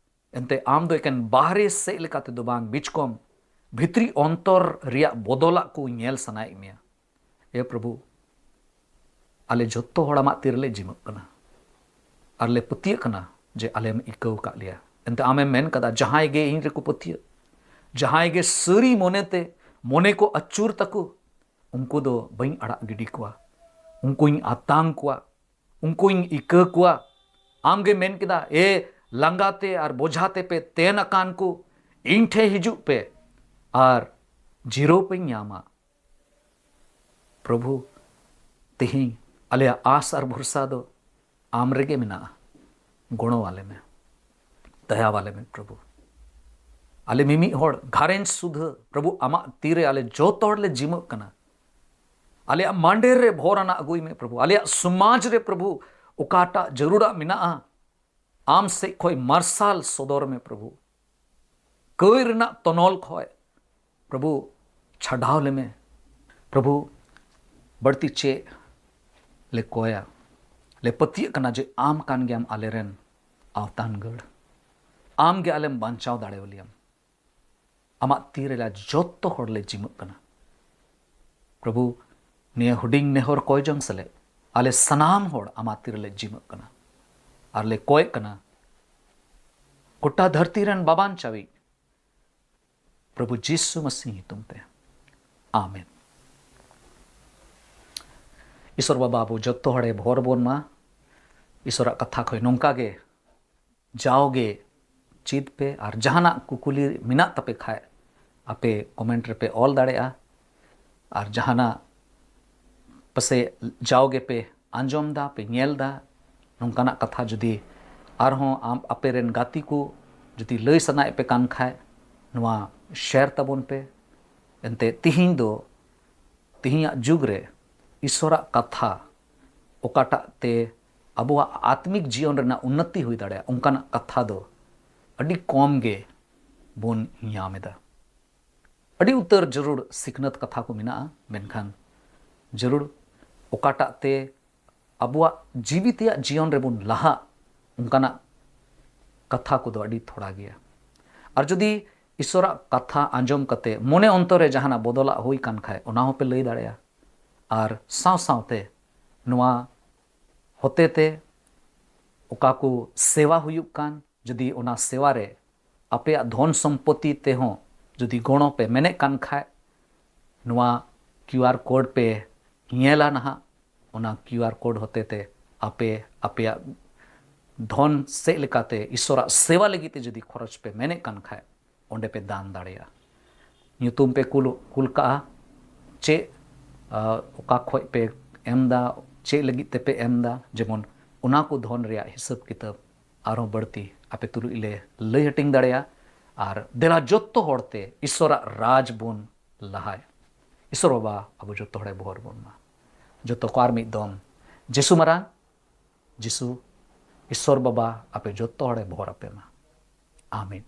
ᱮᱱᱛᱮ ᱟᱢ ᱫᱚ ᱮᱠᱮᱱ ᱵᱟᱦᱨᱮ ᱥᱮᱫ ᱞᱮᱠᱟᱛᱮ ᱫᱚ ᱵᱟᱝ, ᱵᱤᱪᱠᱚᱢ ᱵᱷᱤᱛᱨᱤ ᱚᱱᱛᱚᱨ ᱨᱮᱭᱟᱜ ᱵᱚᱫᱚᱞᱟᱜ ᱠᱚ ᱧᱮᱞ ᱥᱟᱱᱟᱭᱮᱫ ᱢᱮᱭᱟ᱾ ᱮ ᱯᱨᱚᱵᱷᱩ, ᱟᱞᱮ ᱡᱷᱚᱛᱚ ᱦᱚᱲ ᱟᱢᱟᱜ ᱛᱤ ᱨᱮᱞᱮ ᱡᱤᱢᱟᱹᱜ ᱠᱟᱱᱟ ᱟᱨ ᱞᱮ ᱯᱟᱹᱛᱭᱟᱹᱜ ᱠᱟᱱᱟ ᱡᱮ ᱟᱞᱮᱢ ᱤᱠᱟᱹᱣ ᱟᱠᱟᱫ ᱞᱮᱭᱟ᱾ ᱮᱱᱛᱮ ᱟᱢᱮᱢ ᱢᱮᱱ ᱠᱟᱫᱟ, ᱡᱟᱦᱟᱸᱭ ᱜᱮ ᱤᱧ ᱨᱮᱠᱚ ᱯᱟᱹᱛᱭᱟᱹᱜ, ᱡᱟᱦᱟᱸᱭ ᱜᱮ ᱥᱟᱹᱨᱤ ᱢᱚᱱᱮᱛᱮ ᱢᱚᱱᱮ ᱠᱚ ᱟᱹᱪᱩᱨ ᱛᱟᱠᱚ, ᱩᱱᱠᱩ ᱫᱚ ᱵᱟᱹᱧ ᱟᱲᱟᱜ ᱜᱤᱰᱤ ᱠᱚᱣᱟ, ᱩᱱᱠᱩᱧ ᱟᱛᱟᱝ ᱠᱚᱣᱟ, ᱩᱱᱠᱩᱧ ᱤᱠᱟᱹ ᱠᱚᱣᱟ᱾ ᱟᱢ ᱜᱮ ᱢᱮᱱ ᱠᱮᱫᱟ, ᱮ ᱞᱟᱸᱜᱟ ᱛᱮ ᱟᱨ ᱵᱚᱡᱷᱟ ᱛᱮᱯᱮ ᱛᱮᱱ ᱟᱠᱟᱱ ᱠᱚ, ᱤᱧ ᱴᱷᱮᱱ ᱦᱤᱡᱩᱜ ᱯᱮ ᱟᱨ ᱡᱤᱨᱟᱹᱣ ᱯᱮ ᱧᱟᱢᱟ᱾ ᱯᱨᱚᱵᱷᱩ, ᱛᱮᱦᱮᱧ ᱟᱞᱮᱭᱟᱜ ᱟᱥ ᱟᱨ ᱵᱷᱚᱨᱥᱟ ᱫᱚ ᱟᱢ ᱨᱮᱜᱮ ᱢᱮᱱᱟᱜᱼᱟ᱾ ᱜᱚᱲᱚ ᱟᱞᱮ ᱢᱮ, ᱫᱟᱭᱟ ᱟᱞᱮ ᱢᱮ ᱯᱨᱚᱵᱷᱩ᱾ ᱟᱞᱮ ᱢᱤᱢᱤᱫ ᱦᱚᱲ ᱜᱷᱟᱨᱚᱸᱡᱽ ᱥᱩᱫᱷᱟᱹ ᱯᱨᱚᱵᱷᱩ ᱟᱢᱟᱜ ᱛᱤᱨᱮ ᱟᱞᱮ ᱡᱚᱛᱚ ᱦᱚᱲ ᱞᱮ ᱡᱤᱢᱟᱹᱜ ᱠᱟᱱᱟ᱾ ᱟᱞᱮᱭᱟᱜ ᱢᱟᱸᱰᱮᱨ ᱨᱮ ᱵᱷᱚᱨ ᱟᱱᱟᱜ ᱟᱹᱜᱩᱭ ᱢᱮ ᱯᱨᱚᱵᱷᱩ᱾ ᱟᱞᱮᱭᱟᱜ ᱥᱚᱢᱟᱡᱽ ᱨᱮ ᱯᱨᱚᱵᱷᱩ ᱚᱠᱟᱴᱟᱜ ᱡᱟᱹᱨᱩᱲᱟᱜ ᱢᱮᱱᱟᱜᱼᱟ, ᱟᱢ ᱥᱮᱫ ᱠᱷᱚᱱ ᱢᱟᱨᱥᱟᱞ ᱥᱚᱫᱚᱨ ᱢᱮ ᱯᱨᱚᱵᱷᱩ᱾ ᱠᱟᱹᱭ ᱨᱮᱱᱟᱜ ᱛᱚᱱᱚᱞ ᱠᱷᱚᱱ ᱯᱨᱚᱵᱷᱩ ᱪᱷᱟᱰᱟᱣ ᱞᱮᱢᱮ᱾ ᱯᱨᱚᱵᱷᱩ, ᱵᱟᱹᱲᱛᱤ ᱪᱮᱫ ᱞᱮ ᱠᱚᱭᱟ? ᱞᱮ ᱯᱟᱹᱛᱭᱟᱹᱜ ᱠᱟᱱᱟ ᱡᱮ ᱟᱢ ᱠᱟᱱ ᱜᱮᱭᱟᱢ ᱟᱞᱮᱨᱮᱱ ᱟᱣᱛᱟᱱ ᱜᱟᱹᱲ᱾ ᱟᱢ ᱜᱮ ᱟᱞᱮᱢ ᱵᱟᱧᱪᱟᱣ ᱫᱟᱲᱮᱭᱟᱞᱮᱭᱟᱢ᱾ ᱟᱢᱟᱜ ᱛᱤ ᱨᱮ ᱡᱚᱛᱚ ᱦᱚᱲ ᱞᱮ ᱡᱤᱢᱟᱹᱜ ᱠᱟᱱᱟ᱾ ᱯᱨᱚᱵᱷᱩ, ᱱᱤᱭᱟᱹ ᱦᱩᱰᱤᱧ ᱱᱮᱦᱚᱨ ᱠᱚᱭ ᱡᱚᱝ ᱥᱮᱞᱮᱫ ᱟᱞᱮ ᱥᱟᱱᱟᱢ ᱦᱚᱲ ᱟᱢᱟᱜ ᱛᱤ ᱨᱮᱞᱮ ᱡᱤᱢᱟᱹᱜ ᱠᱟᱱᱟ ᱟᱨ ᱞᱮ ᱠᱚᱭᱮᱜ ᱠᱟᱱᱟ, ᱜᱚᱴᱟ ᱫᱷᱟᱹᱨᱛᱤ ᱨᱮᱱ ᱵᱟᱵᱟᱱ ᱪᱟᱣᱤᱡ ᱯᱨᱚᱵᱷᱩ ᱡᱤᱥᱩ ᱢᱟᱥᱤ ᱧᱩᱛᱩᱢ ᱛᱮ, ᱟᱢᱮᱱ᱾ ᱤᱥᱚᱨ ᱵᱟᱵᱟ ᱟᱵᱚ ᱡᱚᱛᱚ ᱦᱚᱲᱮ ᱵᱷᱚᱨ ᱵᱚᱱ ᱢᱟ᱾ ᱤᱥᱚᱨᱟᱜ ᱠᱟᱛᱷᱟ ᱠᱷᱚᱱ ᱱᱚᱝᱠᱟ ᱜᱮ ᱡᱟᱣᱜᱮ ᱪᱮᱫ ᱯᱮ, ᱟᱨ ᱡᱟᱦᱟᱱᱟᱜ ᱠᱩᱠᱞᱤ ᱢᱮᱱᱟᱜ ᱛᱟᱯᱮ ᱠᱷᱟᱡ ᱟᱯᱮ ᱠᱚᱢᱮᱱᱴ ᱨᱮᱯᱮ ᱚᱞ ᱫᱟᱲᱮᱭᱟᱜᱼᱟ᱾ ᱟᱨ ᱡᱟᱦᱟᱱᱟᱜ ᱯᱟᱥᱮᱡ ᱡᱟᱣᱜᱮ ᱯᱮ ᱟᱸᱡᱚᱢ ᱫᱟ, ᱯᱮ ᱧᱮᱞ ᱫᱟ, ᱱᱚᱝᱠᱟᱱᱟᱜ ᱠᱟᱛᱷᱟ ᱡᱩᱫᱤ ᱟᱨᱦᱚᱸ ᱟᱢ ᱟᱯᱮ ᱨᱮᱱ ᱜᱟᱛᱮ ᱠᱚ ᱡᱩᱫᱤ ᱞᱟᱹᱭ ᱥᱟᱱᱟᱭᱮᱫ ᱯᱮ ᱠᱟᱱ ᱠᱷᱟᱡ, ᱱᱚᱣᱟ ᱥᱮᱭᱟᱨ ᱛᱟᱵᱚᱱ ᱯᱮ᱾ ᱮᱱᱛᱮ ᱛᱤᱦᱤᱧ ᱫᱚ, ᱛᱤᱦᱤᱧᱟᱜ ᱡᱩᱜᱽ ᱨᱮ ᱤᱥᱚᱨᱟᱜ ᱠᱟᱛᱷᱟ ᱚᱠᱟᱴᱟᱜ ᱛᱮ ᱟᱵᱚᱣᱟᱜ ᱟᱛᱢᱤᱠ ᱡᱤᱭᱚᱱ ᱨᱮᱱᱟᱜ ᱩᱱᱱᱚᱛᱤ ᱦᱩᱭ ᱫᱟᱲᱮᱭᱟᱜᱼᱟ, ᱚᱱᱠᱟᱱᱟᱜ ᱠᱟᱛᱷᱟ ᱫᱚ ᱟᱹᱰᱤ ᱠᱚᱢ ᱜᱮ ᱵᱚᱱ ᱧᱟᱢ ᱮᱫᱟ᱾ ᱟᱹᱰᱤ ᱩᱛᱟᱹᱨ ᱡᱟᱹᱨᱩᱲ ᱥᱤᱠᱷᱱᱟᱹᱛ ᱠᱟᱛᱷᱟ ᱠᱚ ᱢᱮᱱᱟᱜᱼᱟ, ᱢᱮᱱᱠᱷᱟᱱ ᱡᱟᱹᱨᱩᱲ ᱚᱠᱟᱴᱟᱜ ᱛᱮ ᱟᱵᱚᱣᱟᱜ ᱡᱤᱣᱤ ᱛᱮᱭᱟᱜ ᱡᱤᱭᱚᱱ ᱨᱮᱵᱚᱱ ᱞᱟᱦᱟᱜ, ᱚᱱᱠᱟᱱᱟᱜ ᱠᱟᱛᱷᱟ ᱠᱚᱫᱚ ᱟᱹᱰᱤ ᱛᱷᱚᱲᱟ ᱜᱮᱭᱟ᱾ ᱟᱨ ᱡᱩᱫᱤ ᱤᱥᱚᱨᱟᱜ ᱠᱟᱛᱷᱟ ᱟᱸᱡᱚᱢ ᱠᱟᱛᱮ ᱢᱚᱱᱮ ᱚᱱᱛᱚᱨ ᱨᱮ ᱡᱟᱦᱟᱱᱟᱜ ᱵᱚᱫᱚᱞᱟᱜ ᱦᱩᱭ ᱠᱟᱱ ᱠᱷᱟᱡ, ᱚᱱᱟ ᱦᱚᱸᱯᱮ ᱞᱟᱹᱭ ᱫᱟᱲᱮᱭᱟᱜᱼᱟ᱾ ᱟᱨ ᱥᱟᱶ ᱥᱟᱶᱛᱮ ᱱᱚᱣᱟ ᱦᱚᱛᱮᱛᱮ ᱚᱠᱟ ᱠᱚ ᱥᱮᱣᱟ ᱦᱩᱭᱩᱜ ᱠᱟᱱ, ᱡᱩᱫᱤ ᱚᱱᱟ ᱥᱮᱣᱟ ᱨᱮ ᱟᱯᱮᱭᱟᱜ ᱫᱷᱚᱱ ᱥᱚᱢᱯᱚᱛᱤ ᱛᱮᱦᱚᱸ ᱡᱩᱫᱤ ᱜᱚᱲᱚ ᱯᱮ ᱢᱮᱱᱮᱫ ᱠᱟᱱ ᱠᱷᱟᱡ, ᱱᱚᱣᱟ ᱠᱤᱭᱩ ᱟᱨ ᱠᱳᱰ ᱯᱮ ᱧᱮᱞᱟ ᱱᱟᱦᱟᱜ᱾ ᱚᱱᱟ ᱠᱤᱭᱩ ᱟᱨ ᱠᱳᱰ ᱦᱚᱛᱮᱛᱮ ᱟᱯᱮ ᱟᱯᱮᱭᱟᱜ ᱫᱷᱚᱱ ᱥᱮᱫ ᱞᱮᱠᱟᱛᱮ ᱤᱥᱚᱨᱟᱜ ᱥᱮᱵᱟ ᱞᱟᱹᱜᱤᱫ ᱛᱮ ᱡᱩᱫᱤ ᱠᱷᱚᱨᱚᱪ ᱯᱮ ᱢᱮᱱᱮᱫ ᱠᱟᱱ ᱠᱷᱟᱡ, ᱚᱸᱰᱮ ᱯᱮ ᱫᱟᱱ ᱫᱟᱲᱮᱭᱟᱜᱼᱟ᱾ ᱧᱩᱛᱩᱢ ᱯᱮ ᱠᱩᱞ, ᱠᱩᱞ ᱠᱟᱜᱼᱟ, ᱪᱮᱫ, ᱟ, ᱚᱠᱟ ᱠᱷᱚᱡ ᱯᱮ ᱮᱢ ᱫᱟ, ᱪᱮᱫ ᱞᱟᱹᱜᱤᱫ ᱛᱮᱯᱮ ᱮᱢ ᱫᱟ, ᱡᱮᱢᱚᱱ ᱚᱱᱟ ᱠᱚ ᱫᱷᱚᱱ ᱨᱮᱭᱟᱜ ᱦᱤᱥᱟᱹᱵ ᱠᱤᱛᱟᱹᱵ ᱟᱨᱦᱚᱸ ᱵᱟᱹᱲᱛᱤ ᱟᱯᱮ ᱛᱩᱞᱩᱡ ᱞᱮ ᱞᱟᱹᱭ ᱦᱟᱹᱴᱤᱧ ᱫᱟᱲᱮᱭᱟᱜᱼᱟ᱾ ᱟᱨ ᱫᱮᱞᱟ ᱡᱚᱛᱚ ᱦᱚᱲᱛᱮ ᱤᱥᱚᱨᱟᱜ ᱨᱟᱡᱽ ᱵᱚᱱ ᱞᱟᱦᱟᱭᱟ᱾ ᱤᱥᱚᱨ ᱵᱟᱵᱟ ᱟᱵᱚ ᱡᱚᱛᱚ ᱦᱚᱲᱮ ᱵᱚᱦᱚᱨ ᱵᱚᱱ ᱢᱟ᱾ ᱡᱚᱛᱚ ᱠᱚ ᱟᱨ ᱢᱤᱫ ᱫᱚᱢ, ᱡᱤᱥᱩ ᱢᱟᱨᱟᱝ, ᱡᱤᱥᱩ, ᱤᱥᱚᱨ ᱵᱟᱵᱟ ᱟᱯᱮ ᱡᱚᱛᱚ ᱦᱚᱲᱮ ᱵᱚᱦᱚᱨ ᱟᱯᱮ ᱢᱟ᱾ ᱟᱢᱮᱱ᱾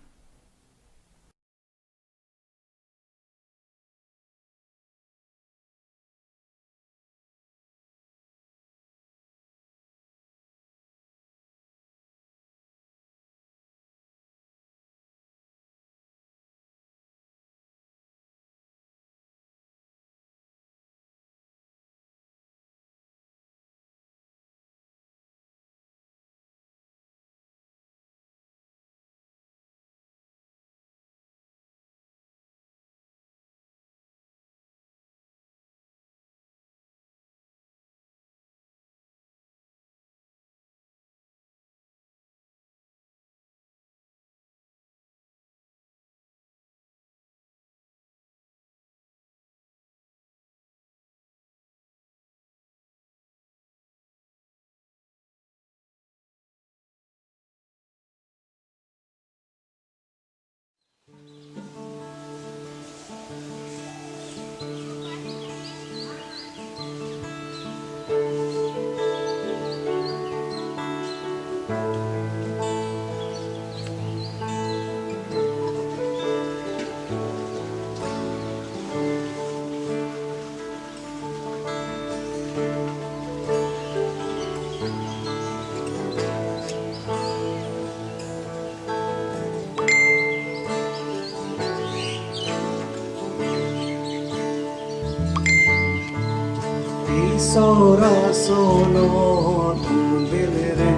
ᱤᱥᱚᱨᱟ ᱥᱚᱱᱚᱛ ᱢᱚᱱᱫᱤᱨ ᱨᱮ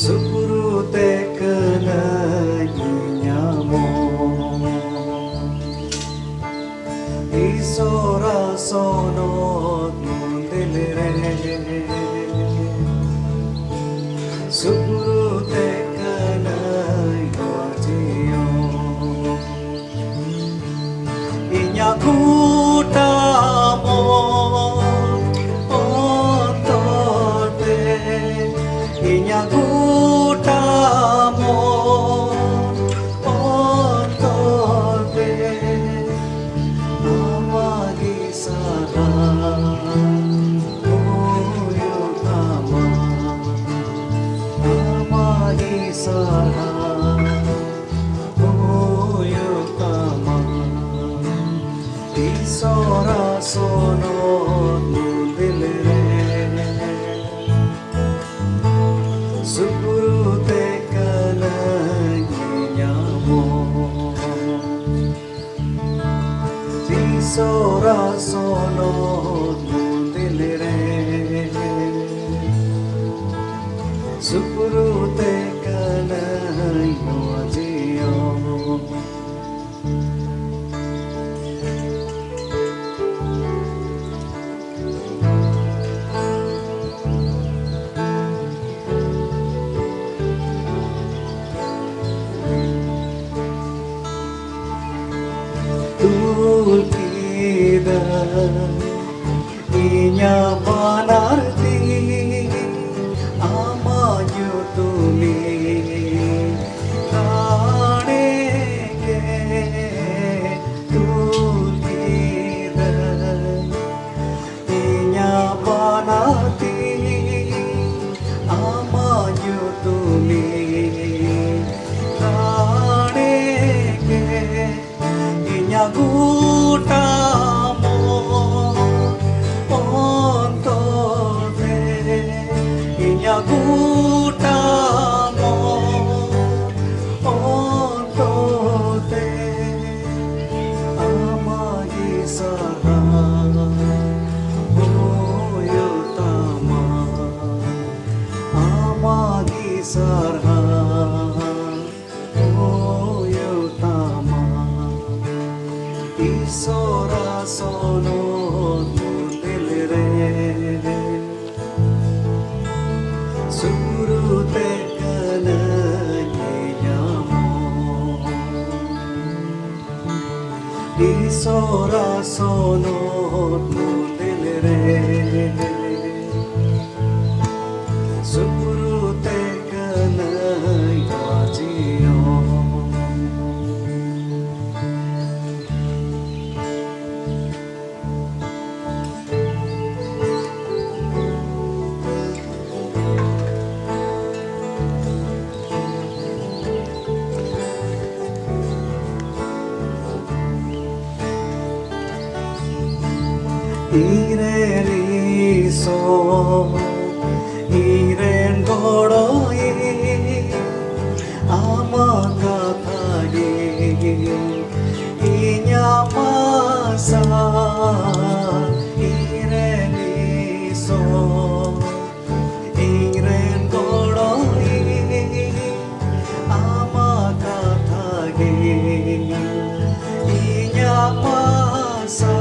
ᱥᱩᱯᱩᱨᱩ ᱛᱮ ᱠᱟᱹᱱᱟᱹᱧ ᱧᱟᱢᱚᱜ᱾ ᱤᱥᱚᱨᱟ ᱥᱚᱱᱚᱛ ᱢᱚᱱᱫᱤᱨ ᱨᱮ ᱥᱩᱨᱩ ᱛᱮ ᱠᱟᱹᱱᱟᱹᱧ ᱱᱚᱣᱟ ᱡᱤᱭᱚᱱ᱾ ᱤᱧᱟᱜ ᱜᱚᱴᱟ ᱢᱚᱱ ᱚᱱᱛᱚᱨ ᱛᱮ, ᱤᱧᱟᱜ ᱜᱚᱴᱟ ᱢᱚᱱ ᱚᱱᱛᱚᱨ ᱛᱮ ᱟᱢᱟᱜ ᱜᱮ ᱥᱟᱨᱦᱟᱣ ᱦᱩᱭᱩᱜ ᱛᱟᱢᱟ, ᱟᱢᱟᱜ ᱜᱮ ᱥᱟᱨᱦᱟᱣ ᱦᱩᱭᱩᱜ ᱛᱟᱢᱟ᱾ ᱤᱥᱚᱨᱟᱜ ᱥᱚᱱᱚᱛ ᱢᱚᱱᱫᱤᱞ ᱨᱮ ᱥᱩᱨᱩ ᱛᱮ ᱠᱟᱹᱱᱟᱹᱧ ᱧᱟᱢᱚᱜ᱾ ᱤᱥᱚᱨᱟᱜ ᱥᱚᱱᱚᱛ ᱢᱚᱱᱫᱤᱞ ᱨᱮ ᱥᱩᱨᱩ ᱛᱮ ᱠᱟᱹᱱᱟᱹᱧ ᱱᱚᱣᱟ ᱡᱤᱭᱚᱱ᱾ ᱛᱩᱞ ᱠᱮᱫᱟ ᱤᱧᱟᱜ ᱵᱟᱱᱟᱨ ᱛᱤ ᱟᱢᱟᱜ ᱧᱩᱛᱩᱢᱤᱧ ᱨᱟᱲᱮ ᱜᱮ᱾ ᱛᱩᱞ ᱠᱮᱫᱟ ᱤᱧᱟᱜ ᱵᱟᱱᱟᱨ ᱛᱤ ᱟᱢᱟᱜ ᱧᱩᱛᱩᱢᱤᱧ ᱨᱟᱲᱮ ᱜᱮ᱾ ᱤᱧᱟᱜ ᱜᱚᱴᱟ ᱢᱚᱱ ᱚᱱᱛᱚᱨ ᱛᱮ, ᱤᱧᱟᱜ ᱜᱚᱴᱟ ᱢᱚᱱ ᱚᱱᱛᱚᱨ ᱛᱮ ᱟᱢᱟᱜ ᱜᱮ ᱥᱟᱨᱦᱟᱣ ᱦᱩᱭᱩᱜ ᱛᱟᱢᱟ, ᱟᱢᱟᱜ ᱜᱮ ᱥᱟᱨᱦᱟᱣ ᱦᱩᱭᱩᱜ ᱛᱟᱢᱟ᱾ ᱤᱥᱚᱨᱟᱜ ᱥᱚᱱᱚᱛ ᱢᱚᱱᱫᱤᱞ ᱨᱮ ᱥᱩᱨᱩ ᱤᱥᱚᱨᱟ ᱥᱚᱱᱚᱛ ᱢᱚᱱᱫᱤᱞ ᱨᱮ ᱥᱩᱯᱩᱨᱩ ᱛᱮ ᱠᱟᱹᱱᱟᱹᱧ ᱵᱟᱡᱤᱭᱚ᱾ ᱤᱧᱨᱮᱱ ᱤᱥᱚᱨ, ᱤᱧᱨᱮᱱ ᱜᱚᱲᱚᱭᱤᱡ, ᱟᱢᱟᱜ ᱠᱟᱛᱷᱟ ᱜᱮ ᱤᱧᱟᱜ ᱟᱥᱟ᱾ ᱤᱧᱨᱮᱱ ᱤᱥᱚᱨ, ᱤᱧᱨᱮᱱ ᱜᱚᱲᱚᱭᱤᱡ, ᱟᱢᱟᱜ ᱠᱟᱛᱷᱟ ᱜᱮ ᱤᱧᱟᱜ ᱟᱥᱟ᱾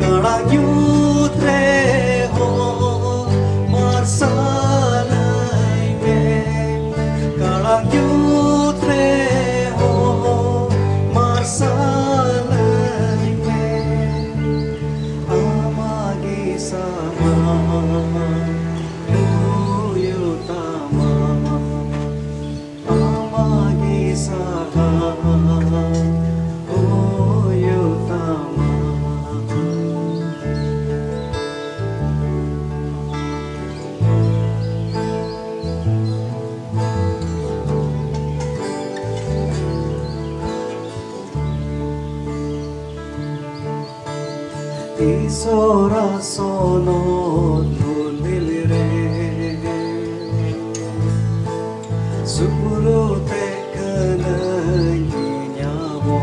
ᱠᱟᱲᱟᱝ ᱧᱩᱛ ᱨᱮᱦᱚᱸ ᱢᱟᱨᱥᱟᱞᱟᱹᱧ ᱢᱮ, ᱠᱟᱲᱟᱝ ᱧᱩᱛ ᱨᱮᱦᱚᱸ ᱢᱟᱨᱥᱟᱞᱟᱹᱧ ᱢᱮ᱾ ᱟᱢᱟᱜ ᱜᱮ ᱥᱟᱦᱟᱨ ᱦᱩᱭᱩᱜ ᱛᱟᱢᱟ, ᱟᱢᱟᱜ ᱜᱮ ᱥᱟᱦᱟᱨ ᱦᱩᱭᱩᱜ ᱛᱟᱢᱟ᱾ ᱤᱥᱚᱨᱟ ᱥᱚᱱᱚᱛ ᱢᱚᱱᱫᱤᱞ ᱨᱮ ᱥᱩᱯᱩᱨᱩ ᱛᱮ ᱠᱟᱹᱱᱟᱹᱧ ᱤᱧᱟᱵᱚ᱾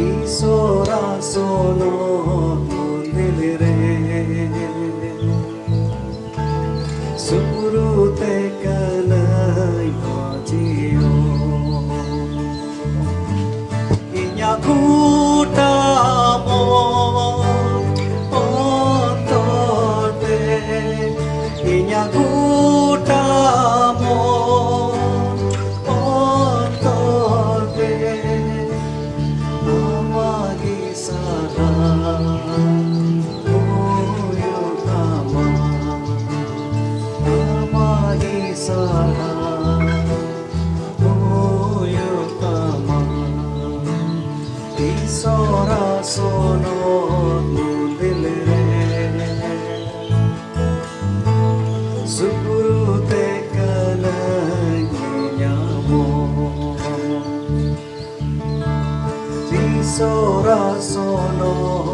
ᱤᱥᱚᱨᱟ ᱥᱚᱱᱚᱛ ᱢᱚᱱᱫᱤᱞ ᱨᱮ ᱥᱩᱯᱩᱨᱩ ᱛᱮ ᱠᱟᱹᱱᱟᱹᱧ ᱵᱟᱡᱤᱭᱚ᱾ ᱤᱧᱟᱜ ᱜᱚᱴᱟ ᱢᱚᱱ ᱚᱱᱛᱚᱨ ᱛᱮ, ᱤᱧᱟᱜ ᱜᱚᱴᱟ ᱢᱚᱱ ᱚᱱᱛᱚᱨ ᱥᱚᱱᱚᱢ᱾